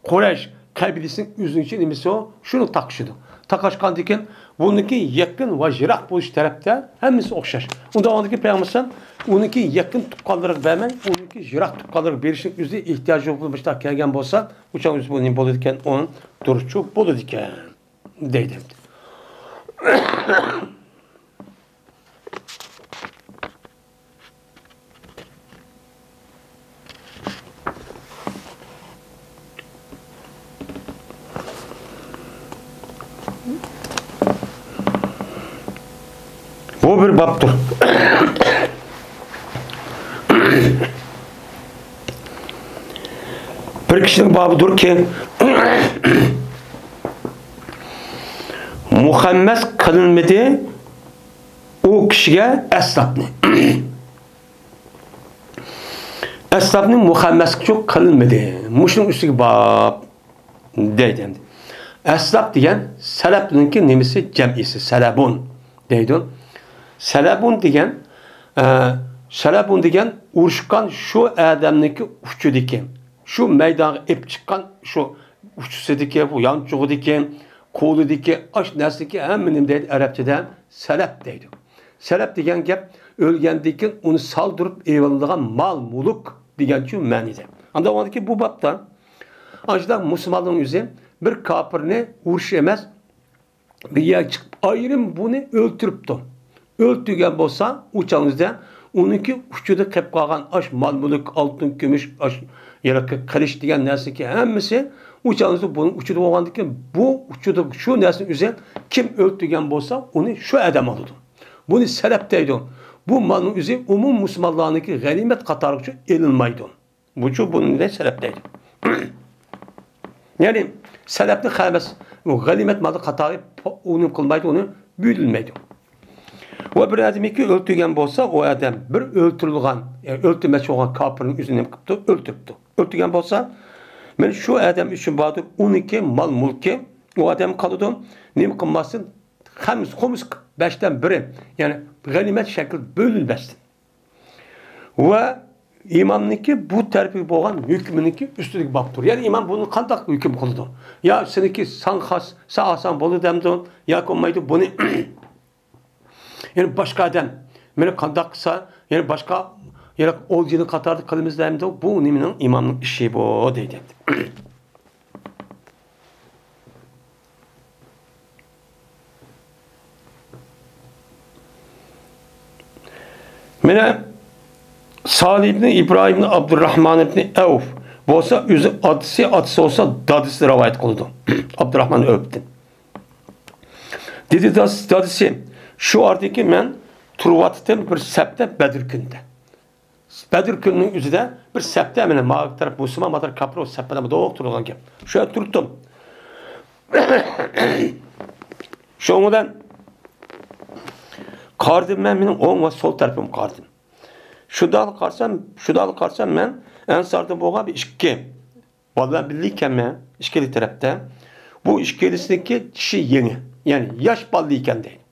قۇرەيش قەبىلىسىنىڭ ئۆزىنىڭ ئىچى نېمىسى ئۇ؟ شۇنى تاقىشىدۇ. تاقاشقاندىن كېيىن بۇنىڭكى يېقىن ۋە يىراق بولۇش تەرەپتە ھەممىسى ئوخشاش. ئۇنداق بولغاندىكىن پەيغەمبەر ئەلەيھىسسالام ئۇنىڭكى يېقىن تۇغقانلىرىغا بەرمەي، ئۇنىڭكى يىراق تۇغقانلىرىغا بېرىشنىڭ ئۆزى ئېھتىياجى يوق بولۇپ مۇشۇنداق كەلگەن بولسا، ئۇ چاغ ئۆزى بۇ نېمە بولىدىكەن؟ ئۇ دۇرۇسچۇ بولىدىكەن. دەيدۇ. بۇ بىر بابتۇر. بىر كىشىنىڭ بابىدۇركى، مۇخەممەس قىلىنمىدى ئۇ كىشىگە ئەسلاپنى. ئەسلاپنى مۇخەممەسكىچۇ قىلىنمىدى. مۇشۇنىڭ ئۈستىگە باب دەيدۇ ئەمدى. ئەسلاپ دېگەن سەلەپنىڭكى نېمىسى؟ جەمئىسى. سەلەبۇن دەيدۇ. سەلەبۇن دېگەن، ئە، سەلەبۇن دېگەن ئۇرۇشقان شۇ ئادەمنىڭكى ئۇچىدىكى، شۇ مەيدانغا ئېلىپ چىققان شۇ ئۇچىسىدىكى، بۇ يانچۇقىدىكى، قولىدىكى، ئاش نەرسىدىكى ھەممە نېمە دەيدۇ ئەرەبچىدە؟ سەلەپ دەيدۇ. سەلەپ دېگەن گەپ ئۆلگەندىن كېيىن ئۇنى سالدۇرۇپ ئېلىنىدىغان مال-مۈلۈك دېگەنچۇ مەنىدە. ئاندىن ئاندىكى بۇ بابتا ئاشۇنداق مۇسۇلماننىڭ ئۆزى بىر كاپىرنى ئۇرۇش ئەمەس، بىر يەرگە چىقىپ ئايرىم بۇنى ئۆلتۈرۈپتۇ. ئۆلتۈرگەن بولسا، ئۇ چاغنىڭدا ئۇنىڭكى ئۇچىدا قېلىپ قالغان ئاش مال-مۈلۈك، ئالتۇن، كۈمۈش، ئاش، ياكى قىلىچ دېگەن نەرسىنىڭكى ھەممىسى ئۇ چاغنىڭدا بۇنىڭ ئۇچىدا بولغاندىن كېيىن، بۇ ئۇچىدا شۇ نەرسىنىڭ ئۆزى كىم ئۆلتۈرگەن بولسا، ئۇنى شۇ ئادەم ئالىدۇ. بۇنى سەلەپ دەيدۇ. بۇ مالنىڭ ئۆزى ئومۇم مۇسۇلمانلارنىڭكى غەنىيمەت قاتارىغىچۇ ئېلىنمايدۇ. بۇچۇ بۇنى سەلەپ دەيدۇ. يەنى سەلەپنى خەمەس، ئۇ غەنىيمەت مالى قاتارى ئۇنى قىلمايدۇ، ئۇنى بۆلۈنمەيدۇ. ۋە بىر ئادەمنىكى ئۆلتۈرگەن بولسا، ئۇ ئادەم بىر ئۆلتۈرۈلگەن، يەنى ئۆلتۈرمەكچى بولغان كاپىرنىڭ ئۆزىنى نېمە قىپتۇ؟ ئۆلتۈرۈپتۇ. ئۆلتۈرگەن بولسا، مانا شۇ ئادەم ئۈچۈن باردۇر، ئۇنىڭكى مال-مۈلكى ئۇ ئادەم قالىدۇ. نېمە قىلماستىن، خەمس، خۇمس، بەشتىن بىرى، يەنى غەنىيمەت شەكلىدە بۆلۈنمەستىن. ۋە ئىمامنىڭكى بۇ تەرىپىگە بولغان ھۆكمىنىڭكى ئۈستىدىكى بابتۇر. يەنى ئىمام بۇنى قانداق ھۆكۈم قىلىدۇ؟ يا سېنىڭكى ساڭا خاس، سەن ئالساڭ بولىدۇ دەمدۇ؟ ياكى بولمايدۇ؟ بۇنى يەنى باشقا ئادەم مېنى قانداق قىلسا، يەنى باشقا، يەنى ئولجىنى قاتاردا قىلىمىز دەمدۇ؟ بۇ نېمىنىڭ، ئىمامنىڭ ئىشى بۇ دەيدۇ. مانا سالىھ ئىبنى ئىبراھىم ئىبنى ئابدۇرراھمان ئىبنى ئەۋف بولسا ئۆزى ئاتىسى، ئاتىسى بولسا دادىسى رىۋايەت قىلىدۇ. ئابدۇرراھمان ئەۋفتىن. دېدى داس-، دادىسى، شۇ ئارىدىكى مەن تۇرۇۋاتتىم بىر سەپتە بەدر كۈنىدە. بەدر كۈنىنىڭ ئۆزىدە بىر سەپتە، مانا، ماۋۇ تەرەپ مۇسۇلمان، ماۋۇ تەرەپ كاپىر، بولۇپ سەپتە مانا دوق تۇرغان گەپ. شۇ يەردە تۇرۇپتۇم. شۇنىڭ بىلەن قارىدىم مەن، مېنىڭ ئوڭ ۋە سول تەرىپىمگە قارىدىم. شۇنداقلا قارىسام، شۇنداقلا قارىسام، مەن ئەنساردىن بولغان بىر ئىككى بالىلار بىللە ئىكەنمەن، ئىككىلا تەرەپتە. بۇ ئىككىلىسىنىڭكى چىشى يېڭى، يەنى ياش بالىلار ئىكەن دەيدۇ.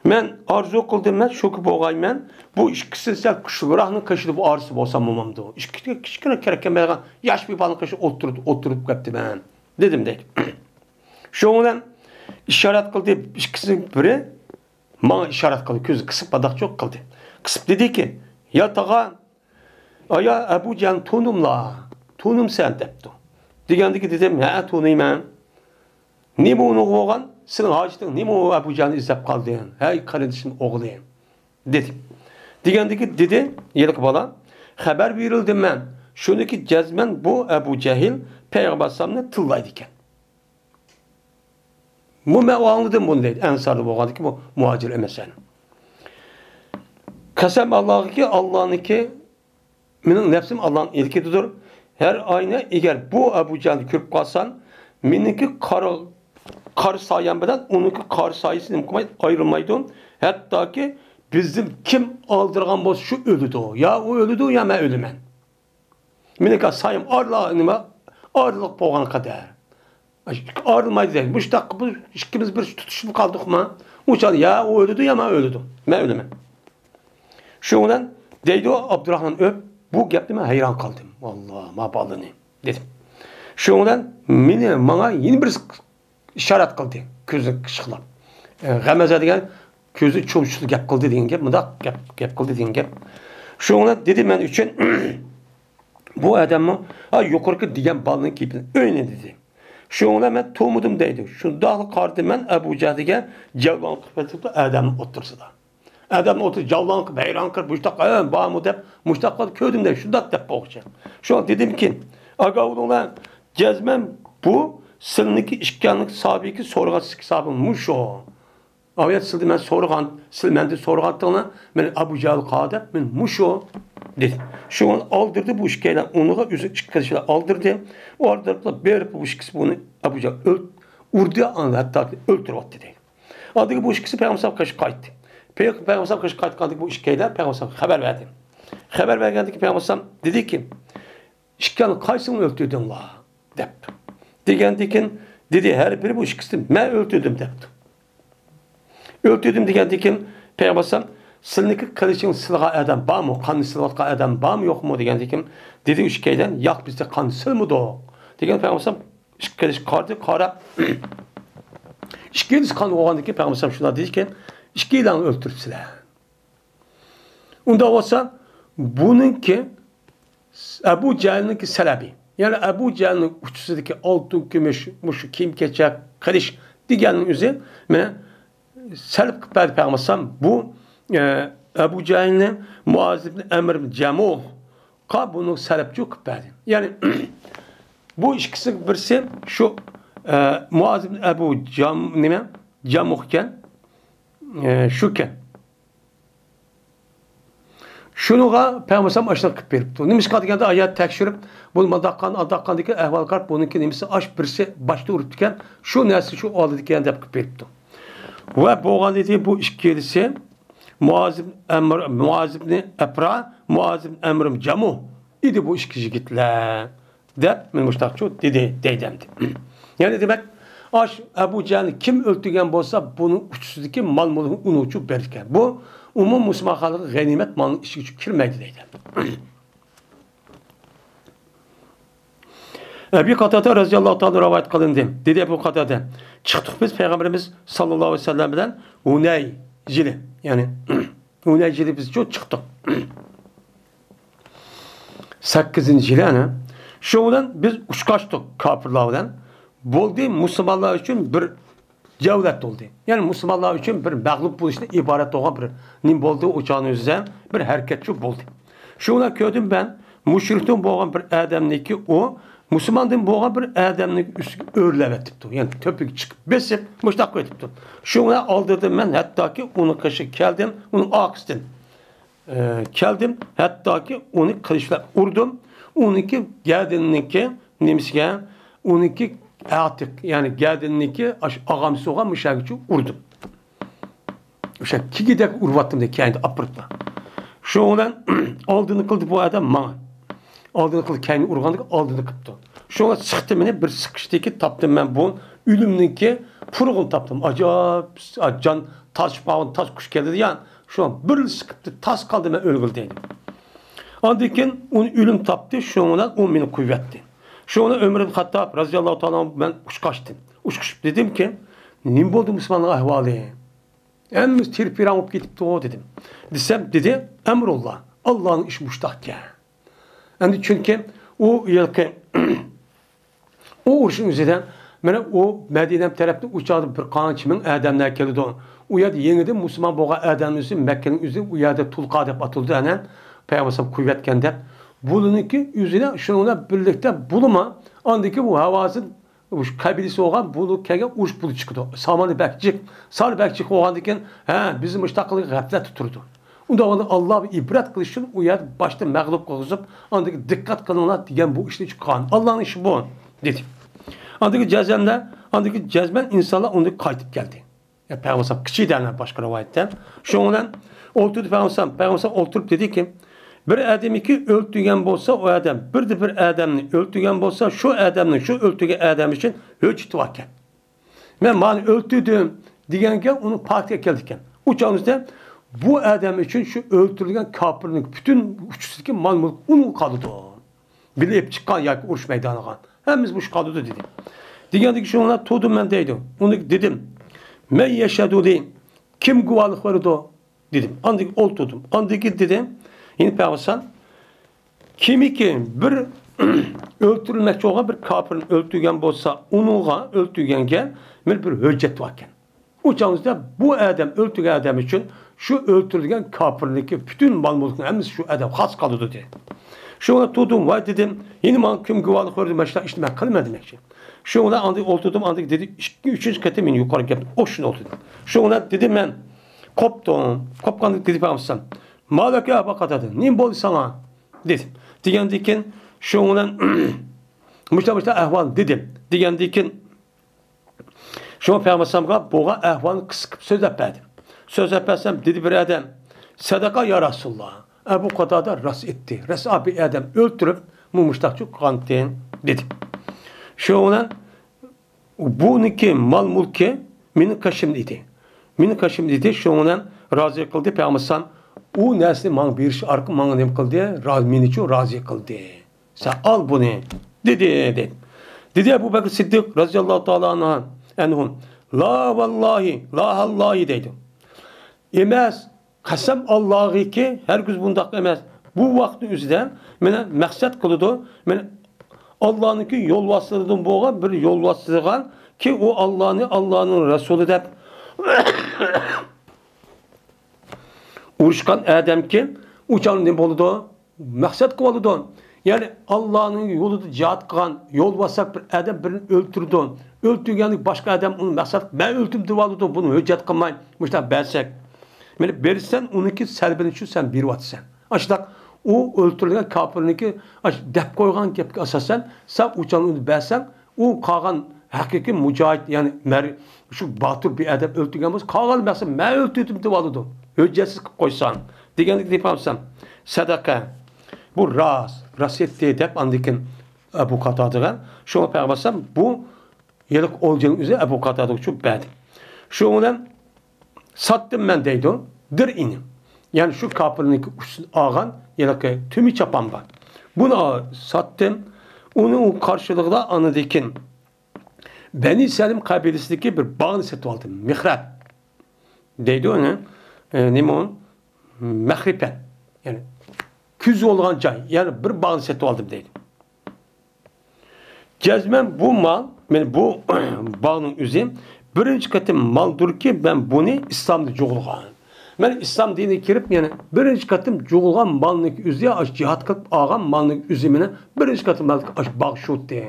مەن ئارزۇ قىلدىم، مەن شۇكى بولغايمەن، بۇ ئىككىسى سەل كۈچلۈكرەكنىڭ قېشىدا بۇ ئارىسى بولسا بولمامدۇ؟ ئىككى كىچىككىنە كېرەك كەلمەيدىغان ياش بىر بالىنىڭ قېشىدا ئولتۇرۇپ، ئولتۇرۇپ كەپتىمەن، دېدىم دەيدۇ. شۇنىڭ بىلەن ئىشارەت قىلدى، ئىككىسىنىڭ بىرى ماڭا ئىشارەت قىلدى، كۆزى قىسىپ، ماداقچۇق قىلدى. قىسىپ دېدىكى، يا تاغا، ئايا ئەبۇ جەھىلنى تونۇملا، تونۇمسەن دەپتۇ. دېگەندىكى دېدىم، ھە، تونۇيمەن. نېمە ئۇنىڭغا بولغان؟ سېنىڭ ھاجىتىڭ نېمە ئۇ ئەبۇ جەھىلنى ئىزدەپ قالدىڭ؟ ھەي قېرىندىشىم ئوغلى، دېدىم. دېگەندىكى دېدى، ھېلىقى بالا، خەۋەر بېرىلدىم مەن. شۇنىكى جەزمەن بۇ ئەبۇ جەھىل پەيغەمبەر ئەلەيھىسسالامنى تىللايدىكەن. بۇ مەن ئاڭلىدىم بۇنى دەيدۇ. ئەنساردا بولغاندىكى بۇ مۇھاجىر ئەمەس يەنى. قەسەم ئاللاغىكى، ئاللانىڭكى، مېنىڭ نەپسىم ئاللانىڭ ئىلكىدىدۇر. ھەر ئاينى ئەگەر بۇ ئەبۇ جەھىلنى كۆرۈپ قالسام، مېنىڭكى قارا، قارا سايەم بىلەن ئۇنىڭكى قارا سايىسى نېمە قىلمايدۇ؟ ئايرىلمايدۇ. ھەتتاكى بىزدىن كىم ئالدىرىغان بولسا، شۇ ئۆلىدۇ. يا ئۇ ئۆلىدۇ، يا مەن ئۆلىمەن. مېنىڭكى سايىم ئارلا-، نېمە، ئارىلىق بولغان قەدەر. ئارىلمايدۇ دەيدۇ. مۇشۇنداق بىز ئىككىمىز بىر تۇتۇشۇپ قالدۇقمۇ؟ ئۇ چاغدا يا ئۇ ئۆلىدۇ، يا مەن ئۆلىدۇ. مەن ئۆلىمەن. شۇنىڭ بىلەن دەيدۇ ئابدۇراخمان ئۆپ، بۇ گەپنى مەن ھەيران قالدىم. ۋاللا، ما بالىنى، دېدىم. شۇنىڭ بىلەن مېنى، ماڭا يەنە بىرسى ئىشارەت قىلدى، كۆزى ئىشقىلاپ. ئە، غەمەزە دېگەن كۆزى چۇمچۇقلا گەپ قىلدى دېگەن گەپ، مۇنداق گەپ، گەپ قىلدى دېگەن گەپ. شۇنىڭ بىلەن دېدى مەن ئۈچۈن، بۇ ئادەممۇ، ھا، يۇقىرىقى دېگەن بالىنىڭ كېپىنى ئۆينى دېدى. شۇنىڭ بىلەن مەن تۇرمىدىم دەيدۇ. شۇنداقلا قارىدىم مەن ئەبۇ جەھلىگە، جەۋلان قىلىپ ئادەمنىڭ ئوتتۇرىسىدا. ئادەمنىڭ ئوتتۇرىسىدا جەۋلان قىلىپ، ھەيران قىلىپ، مۇشتاق، ئە، بارمۇ دەپ، مۇشتاق قىلىپ كۆردۈم دەيدۇ. شۇنداق دەپ بولغۇچە. شۇڭا دېدىمكى، ئاگاھ بولۇڭلار، جەزمەن بۇ سىلىنىڭكى ئىككىڭلارنىڭ سابىقى سورىغان ھېسابى مۇشۇ. ئاۋۇ يەردە سىلىدىن مەن سورىغان، سىلى مەندىن سورىغانتىڭلار، مەن ئەبۇ جەھىل قا دەپ، مەن مۇشۇ دېدى. شۇڭا ئالدىردى بۇ ئىككىيلەن، ئۇنىڭغا ئۆزى ئىككى قىلىشلا ئالدىردى. ئۇ ئالدىرىپلا بېرىپ بۇ ئىككىسى بۇنى ئەبۇ جەھىل ئۆل-، ئۇردى، ئاندىن ھەتتاكى ئۆلتۈرۈۋەتتى دەيدۇ. ئاندىن بۇ ئىككىسى پەيغەمبەر قېشىغا قايتتى. پەيغەمبەر قېشىغا قايتقاندىن كېيىن بۇ ئىككىيلەن پەيغەمبەر قايتىپ خەۋەر بەردى. خەۋەر بەرگەندىن كېيىن پەيغەمبەر دېدىكى، ئىككىڭلار قايسىڭلار ئۆلتۈردۈڭلار؟ دەپتۇ. دېگەندىكىن، دېدى، ھەر بىرى بۇ ئىككىسىنى مەن ئۆلتۈردۈم دەپتۇ. ئۆلتۈردۈم دېگەندىكىن، پەيغەمبەر سىلىنىڭكى قىلىچىڭ سىلىغان ئادەم بارمۇ؟ قاننى سىلىۋاتقان ئادەم بارمۇ، يوقمۇ؟ دېگەندىكىن، دېدى ئىككىيلەن، ياق، بىز قان سىلمىدۇق. دېگەن پەيغەمبەر ئىككى قىلىچ قارىدى، قاراپ، ئىككىلىسى قان بولغاندىكىن پەيغەمبەر شۇنداق دېدىكەن، ئىككىيلەننى ئۆلتۈرۈپسىلەر. ئۇنداق بولسا، بۇنىڭكى ئەبۇ جەھىلنىڭكى سەلەبى، يەنى ئەبۇ جەھىلنىڭ ئۇچىسىدىكى ئالتۇن، كۈمۈش، مۇشۇ كىيىم-كېچەك، قىلىچ دېگەننىڭ ئۆزى مانا سەلەب قىلىپ بەردى پەيغەمبەر. بۇ، ئە، ئەبۇ جەھىلنى مۇئاز ئىبن ئەمر ئىبن جەمۇھقا بۇنى سەلەبچۇ قىلىپ بەردى. يەنى بۇ ئىككىسىنىڭ بىرسى شۇ، ئە، مۇئاز ئىبن ئەبۇ جام-، نېمە؟ جەمۇھ ئىكەن. ئە، شۇكەن. شۇنىڭغا پەيغەمبەر ئاشۇنداق قىلىپ بېرىپتۇ. نېمىشقا دېگەندە، ئايەت تەكشۈرۈپ، بۇ مانداققان، ئانداققاندىكى ئەھۋال قاراپ، بۇنىڭكى نېمىسى ئاش بىرسى باشتا ئۇرۇپتىكەن، شۇ نەرسە شۇ ئالدىدىكەن دەپ قىلىپ بېرىپتۇ. ۋە بولغان ئىدى بۇ ئىككىلىسى، مۇئاز ئىبن ئەمر، مۇئاز ئىبن ئەپرا، مۇئاز ئىبن ئەمر جەمۇھ ئىدى بۇ ئىككى يىگىتلەر. دەپ، مانا مۇشۇنداقچۇ دېدى، دەيدۇ ئەمدى. يەنى دېمەك، ئاش ئەبۇ جەھىلنى كىم ئۆلتۈرگەن بولسا، بۇنىڭ ئۇچىسىدىكى مال-مۈلكىنى ئۇنىڭچۇ بېرىدىكەن. بۇ ئومۇمىي مۇسۇلمان خەلقىگە غەنىيمەت مالنىڭ ئىچىگىچۇ كىرمەيدۇ دەيدۇ. ئەبى قاتادە رەزىياللاھۇ تائالا رىۋايەت قىلىندى. دېدى ئەبۇ قاتادە، چىقتۇق بىز پەيغەمبىرىمىز ساللاللاھۇ ئەلەيھى ۋەسەللەم بىلەن ھۇنەي يىلى، يەنى ھۇنەي يىلى بىزچۇ چىقتۇق. سەككىزىنچى يىلى ئەنە. شۇنىڭ بىلەن بىز ئۇچقاشتۇق كاپىرلار بىلەن. بولدى، مۇسۇلمانلار ئۈچۈن بىر جەۋلەت بولدى. يەنى مۇسۇلمانلار ئۈچۈن بىر مەغلۇپ بولۇشتىن ئىبارەت بولغان بىر نېمە بولدى، ئۇ چاغنىڭ ئۆزىدە بىر ھەرىكەتچۇ بولدى. شۇنىڭ بىلەن كۆردۈم مەن، مۇشرىكتىن بولغان بىر ئادەمنىكى ئۇ مۇسۇلماندىن بولغان بىر ئادەمنىڭ ئۈستىگە ئۆرلەۋېتىپتۇ. يەنى تۆپىگە چىقىپ بېسىپ، مۇشۇنداق قىلىۋېتىپتۇ. شۇنىڭ بىلەن ئالدىدىن مەن ھەتتاكى ئۇنىڭ قېشىغا كەلدىم، ئۇنىڭ ئارقىسىدىن. ئە، كەلدىم، ھەتتاكى ئۇنى قىلىچ بىلەن ئۇردۇم. ئۇنىڭكى گەدىنىنىڭكى نېمىسىگە، ئۇنىڭكى ئاتىق، يەنى گەدىنىنىڭكى ئاشۇ ئاغامسىغا مۇشەگىچە ئۇردۇم. ئوشۇ كىگىدەك ئۇرۇۋاتتىم دە، كەينىدە ئاپىرىپلا. شۇنىڭ بىلەن ئالدىنى قىلدى بۇ ئادەم ماڭا. ئالدىنى قىلدى، كەينىدىن ئۇرغاندىكىن ئالدىنى قىپتۇ. شۇڭا سىقتى مېنى، بىر سىقىشتىكى تاپتىم مەن بۇ ئۆلۈمنىڭكى پۇرىقىنى تاپتىم. ئاجايىپ جان تاشىپ قالغان تاش قۇش كەلدى يا. شۇڭا بىر سىقىپتى، تاس قالدى، مەن ئۆلگىلى دەيدۇ. ئاندىن كېيىن ئۇنى ئۆلۈم تاپتى، شۇنىڭ بىلەن ئۇ مېنى قويۇۋەتتى. شۇنىڭ بىلەن ئۆمەر ئىبن خەتتاب رەزىياللاھۇ تائالا ئەنھۇ بىلەن ئۇچقاشتىم. ئۇچقۇشۇپ دېدىمكى، نېمە بولدى مۇسۇلماننىڭ ئەھۋالى؟ ھەممىسى تىر-پىراڭ بولۇپ كېتىپتۇ دېدىم. دېسەم، دېدى، ئەمرۇللا، ئاللانىڭ ئىشى مۇشتاقكەن. ئەمدى چۈنكى ئۇ ھېلىقى ئۇ ئۇرۇشنىڭ ئۆزىدە، مانا ئۇ مەدىنە تەرەپتىن ئۇ چاغدا بىر قانچە مىڭ ئادەملەر كېلىدۇ. ئۇ يەردە يېڭىدىن مۇسۇلمان بولغان ئادەمنىڭ ئۆزى، مەككىنىڭ ئۆزى ئۇ يەردە تۇلقا دەپ ئاتىلىدۇ، ئەنە پەيغەمبەر قويۇۋەتكەن دەپ. بۇلىنىڭكى ئۆزىنى شۇنىڭ بىلەن بىرلىكتە بولىما، ئاندىكى بۇ ھاۋازىن، ئۇ قەبىلىسى بولغان، بۇلۇ كەلگەن ئۇرۇش بۇلۇ چىقىدۇ. سامانى بەك جىق، سانى بەك جىق بولغاندىن كېيىن، ھە، بىزنى مۇشۇنداق قىلغان غەپلەتتە تۇرىدۇ. ئۇنداق بولغاندا ئاللا بىر ئىبرەت قىلىش ئۈچۈن ئۇ يەردە باشتا مەغلۇپ قىلغۇزۇپ، ئاندىن كېيىن دىققەت قىلىڭلار دېگەن بۇ ئىشنى قىلغان. ئاللانىڭ ئىشى بۇ، دېدى. ئاندىن كېيىن جەزمەن، ئاندىن كېيىن جەزمەن ئىنسانلار ئۇندىن قايتىپ كەلدى. يا پەيغەمبەر كىچىك دەيدۇ باشقا رىۋايەتتە. شۇنىڭ بىلەن ئولتۇردى پەيغەمبەر. پەيغەمبەر ئولتۇرۇپ دېدىكى، بىر ئادەمنىكى ئۆلتۈرگەن بولسا ئۇ ئادەم، بىردە بىر ئادەمنى ئۆلتۈرگەن بولسا، شۇ ئادەمنىڭ شۇ ئۆلتۈرگەن ئادەم ئۈچۈن ھۆججىتى باركەن. مەن مانا ئۆلتۈردۈم دېگەنگە ئۇنىڭ پاكىتى ئەكەلدىكەن. ئۇ چاغدا بۇ ئادەم ئۈچۈن شۇ ئۆلتۈرۈلگەن كاپىرنىڭ پۈتۈن ئۇچىسىدىكى مال-مۈلك ئۇنىڭغا قالىدۇ. بىللە ئېلىپ چىققان ياكى ئۇرۇش مەيدانىغا. ھەممىسى مۇشۇ قالىدۇ دېدى. دېگەندىكىن شۇنىڭ بىلەن تۇردۇم مەن دەيدۇ. ئۇنى دېدىم. مەن يەشھەدۇ لى، كىم گۇۋاھلىق بېرىدۇ؟ دېدىم. ئاندىن كېيىن ئولتۇردۇم. ئاندىن كېيىن دېدىم. يەنە پەيغەمبەر كىمكى بىر ئۆلتۈرۈلمەكچى بولغان بىر كاپىرنى ئۆلتۈرگەن بولسا، ئۇنىڭغا ئۆلتۈرگەنگە مېنىڭ بىر ھۆججەت باركەن. ئۇ چاغدا بۇ ئادەم ئۆلتۈرگەن ئادەم ئۈچۈن شۇ ئۆلتۈرۈلگەن كاپىرنىڭكى پۈتۈن مال-مۈلكىنىڭ ھەممىسى شۇ ئادەم خاس قالىدۇ دېدى. شۇڭا تۇردۇم، ۋاي دېدىم، يەنە ماڭا كىم گۇۋاھلىق بەردى، مانا شۇنداق ئىشنى مەن قىلىمەن دېمەكچى. شۇنىڭ بىلەن ئاندىن ئولتۇردۇم، ئاندىن دېدى، ئىككى، ئۈچىنچى قېتىم مېنى يۇقىرى گەپ ئوخشىشىنى ئولتۇردۇم. شۇنىڭ بىلەن دېدىم مەن، قوپتۇم. قوپقاندىن دېدى پەيغەمبەر، ما لەكە يا ئەبا قاتادە، نېمە بولدى ساڭا؟ دېدى. دېگەندىن كېيىن شۇنىڭ بىلەن مۇشۇنداق مۇشۇنداق ئەھۋال دېدىم. دېگەندىن كېيىن شۇڭا پەيغەمبەر ئەلەيھىسسالامغا بولغان ئەھۋالنى قىسقا قىلىپ سۆزلەپ بەردىم. سۆزلەپ بەرسەم، دېدى بىر ئادەم، سەدەقە يا رەسۇلاللا. ئەبۇ قاتادە راست ئېيتتى. راست بىر ئادەم ئۆلتۈرۈپ، مۇ-، مۇشتاقچۇ قىلغانتى، دېدى. شۇنىڭ بىلەن بۇنىڭكى مال-مۈلكى مېنىڭ قېشىمدا ئىدى. مېنىڭ قېشىمدا ئىدى. شۇنىڭ بىلەن رازى قىلدى پەيغەمبەر ئەلەيھىسسالام. ئۇ نەرسىنى ماڭا بېرىش ئارقىلىق ماڭا نېمە قىلدى؟ را-، مېنىچۇ رازى قىلدى. سەن ئال بۇنى، دېدى، دېدى. دېدى ئەبۇ بەكرى سىددىق رازىياللاھۇ تائالا ئەنھۇ، ئەنھۇ، لا ۋاللاھى، لا ھاللاھى دەيدۇ. ئەمەس، قەسەم ئاللاغىكى، ھەرگىز بۇنداق ئەمەس. بۇ ۋاقىتنىڭ ئۆزىدە مېنى مەقسەت قىلىدۇ، مېنى ئاللانىڭكى يولۋاسلىرىدىن بولغان بىر يولۋاسلىغانكى، ئۇ ئاللانى، ئاللانىڭ رەسۇلى دەپ ئۇرۇشقان ئادەمكى، ئۇ چاغدا نېمە بولىدۇ؟ مەقسەت قىلىۋالىدۇ. يەنى ئاللانىڭ يولىدا جىھاد قىلغان يولۋاسراق بىر ئادەم بىرىنى ئۆلتۈرىدۇ. ئۆلتۈرگەندىن باشقا ئادەم ئۇنى مەقسەت قىلىپ، مەن ئۆلتۈردۈم دېۋالىدۇ، بۇنى ھۆججەت قىلماي، مۇشۇنداق بەرسەك. مانا بېرىسەن، ئۇنىڭكى سەۋەبىنى شۇ سەن بېرىۋاتىسەن. ئاشۇنداق ئۇ ئۆلتۈرۈلگەن كاپىرنىڭكى ئاش-، دەپ قويغان گەپكە ئاساسەن، سەن ئۇ چاغدا ئۇنى بەرسەڭ، ئۇ قالغان ھەقىقىي مۇجاھىد، يەنى مەر-، شۇ باتۇر بىر ئادەم ئۆلتۈرگەن بولسا، قالغان مەقسەت مەن ئۆلتۈردۈم دېۋالىدۇ. ھۆججەتسىز قىلىپ قويساڭ. دېگەندىكىن دېيىپ قالسام، سەدەقە. بۇ راست، راست ئېيتتى دەپ ئاندىن كېيىن ئەبۇ قاتادىغا، شۇڭا پەيغەمبەر ئەلەيھىسسالام بۇ ھېلىقى ئولجىنىڭ ئۆزى ئەبۇ قاتادىغا چۈشۈپ بەردى. شۇنىڭ بىلەن ساتتىم مەن دەيدۇ، دىرئىنى. يەنى شۇ كاپىرنىڭكى ئۈستىدىن ئالغان ھېلىقى تۈمى چاپان بار. بۇنى ساتتىم. ئۇنىڭ قارشىلىقىدا ئاندىن كېيىن بەنى سەلىم قەبىلىسىدىكى بىر باغنى سېتىۋالدىم. مىخرەب دەيدۇ ئۇنى. ئە، نېمە ئۇ؟ مەخرىپەت. يەنى كۆزى بولغان جاي. يەنى بىر باغنى سېتىۋالدىم دەيدۇ. جەزمەن بۇ مال، مانا بۇ باغنىڭ ئۆزى بىرىنچى قېتىم مالدۇركى، مەن بۇنى ئىسلامدا جۇغلىغان. مەن ئىسلام دىنىگە كىرىپ، يەنى بىرىنچى قېتىم جۇغلىغان مالنىڭ ئۆزى، ئاشۇ جىھاد قىلىپ ئالغان مالنىڭ ئۆزى مانا بىرىنچى قېتىم مالدىكى ئاشۇ باغ شۇتى.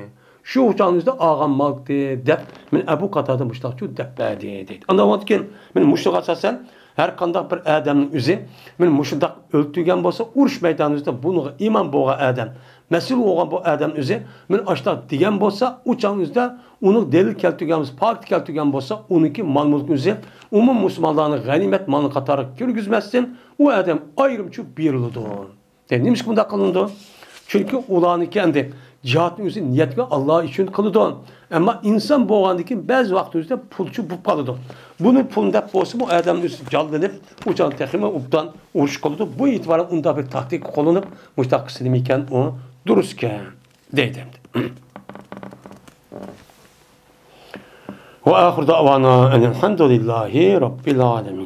شۇ چاغنىڭ ئۆزىدە ئالغان مالتى دەپ، مانا ئەبۇ قاتادە مۇشتاقچۇ دەپ بەردى، دەيدۇ. ئاندىن كېيىن، مانا مۇشۇغا ئاساسەن، ھەر قانداق بىر ئادەمنىڭ ئۆزى، مانا مۇشۇنداق ئۆلتۈرگەن بولسا، ئۇرۇش مەيدانىدا بۇنىڭغا ئىمان بولغان ئادەم، مەسئۇل بولغان بۇ ئادەم ئۆزى، مانا ئاشۇنداق دېگەن بولسا، ئۇ چاغنىڭ ئۆزىدە ئۇنىڭ دەلىل كەلتۈرگەن بولسا، پاكىت كەلتۈرگەن بولسا، ئۇنىڭكى مال-مۈلكى ئۆزى ئومۇم مۇسۇلمانلارنىڭ غەنىيمەت مالىنىڭ قاتارىغا كىرگۈزمەستىن، ئۇ ئادەم ئايرىمچە بېرىلىدۇ. دەيدۇ. نېمىشقا بۇنداق قىلىنىدۇ؟ چۈنكى ئۇلارنىڭكى ئەمدى جىھادنى ئۆزى نىيەتكە ئاللا ئۈچۈن قىلىدۇ. ئەمما ئىنسان بولغاندىن كېيىن بەزى ۋاقىت ئۆزىدە پۇلچۇ بولۇپ قالىدۇ. بۇنى پۇل دەپ بولسىمۇ ئادەمنىڭ ئۆزى جانلىنىپ، ئۇ چاغدا تېخىمۇ ئوبدان ئۇرۇش قىلىدۇ. بۇ ئېتىبارەن ئۇنداق بىر تاكتىكا قوللىنىپ، مۇشۇنداق قىلسا نېمىكەن ئۇ دۇرۇسكەن دەيدۇ ئەمدى. وآخر دعوانا أن الحمد لله رب العالمين.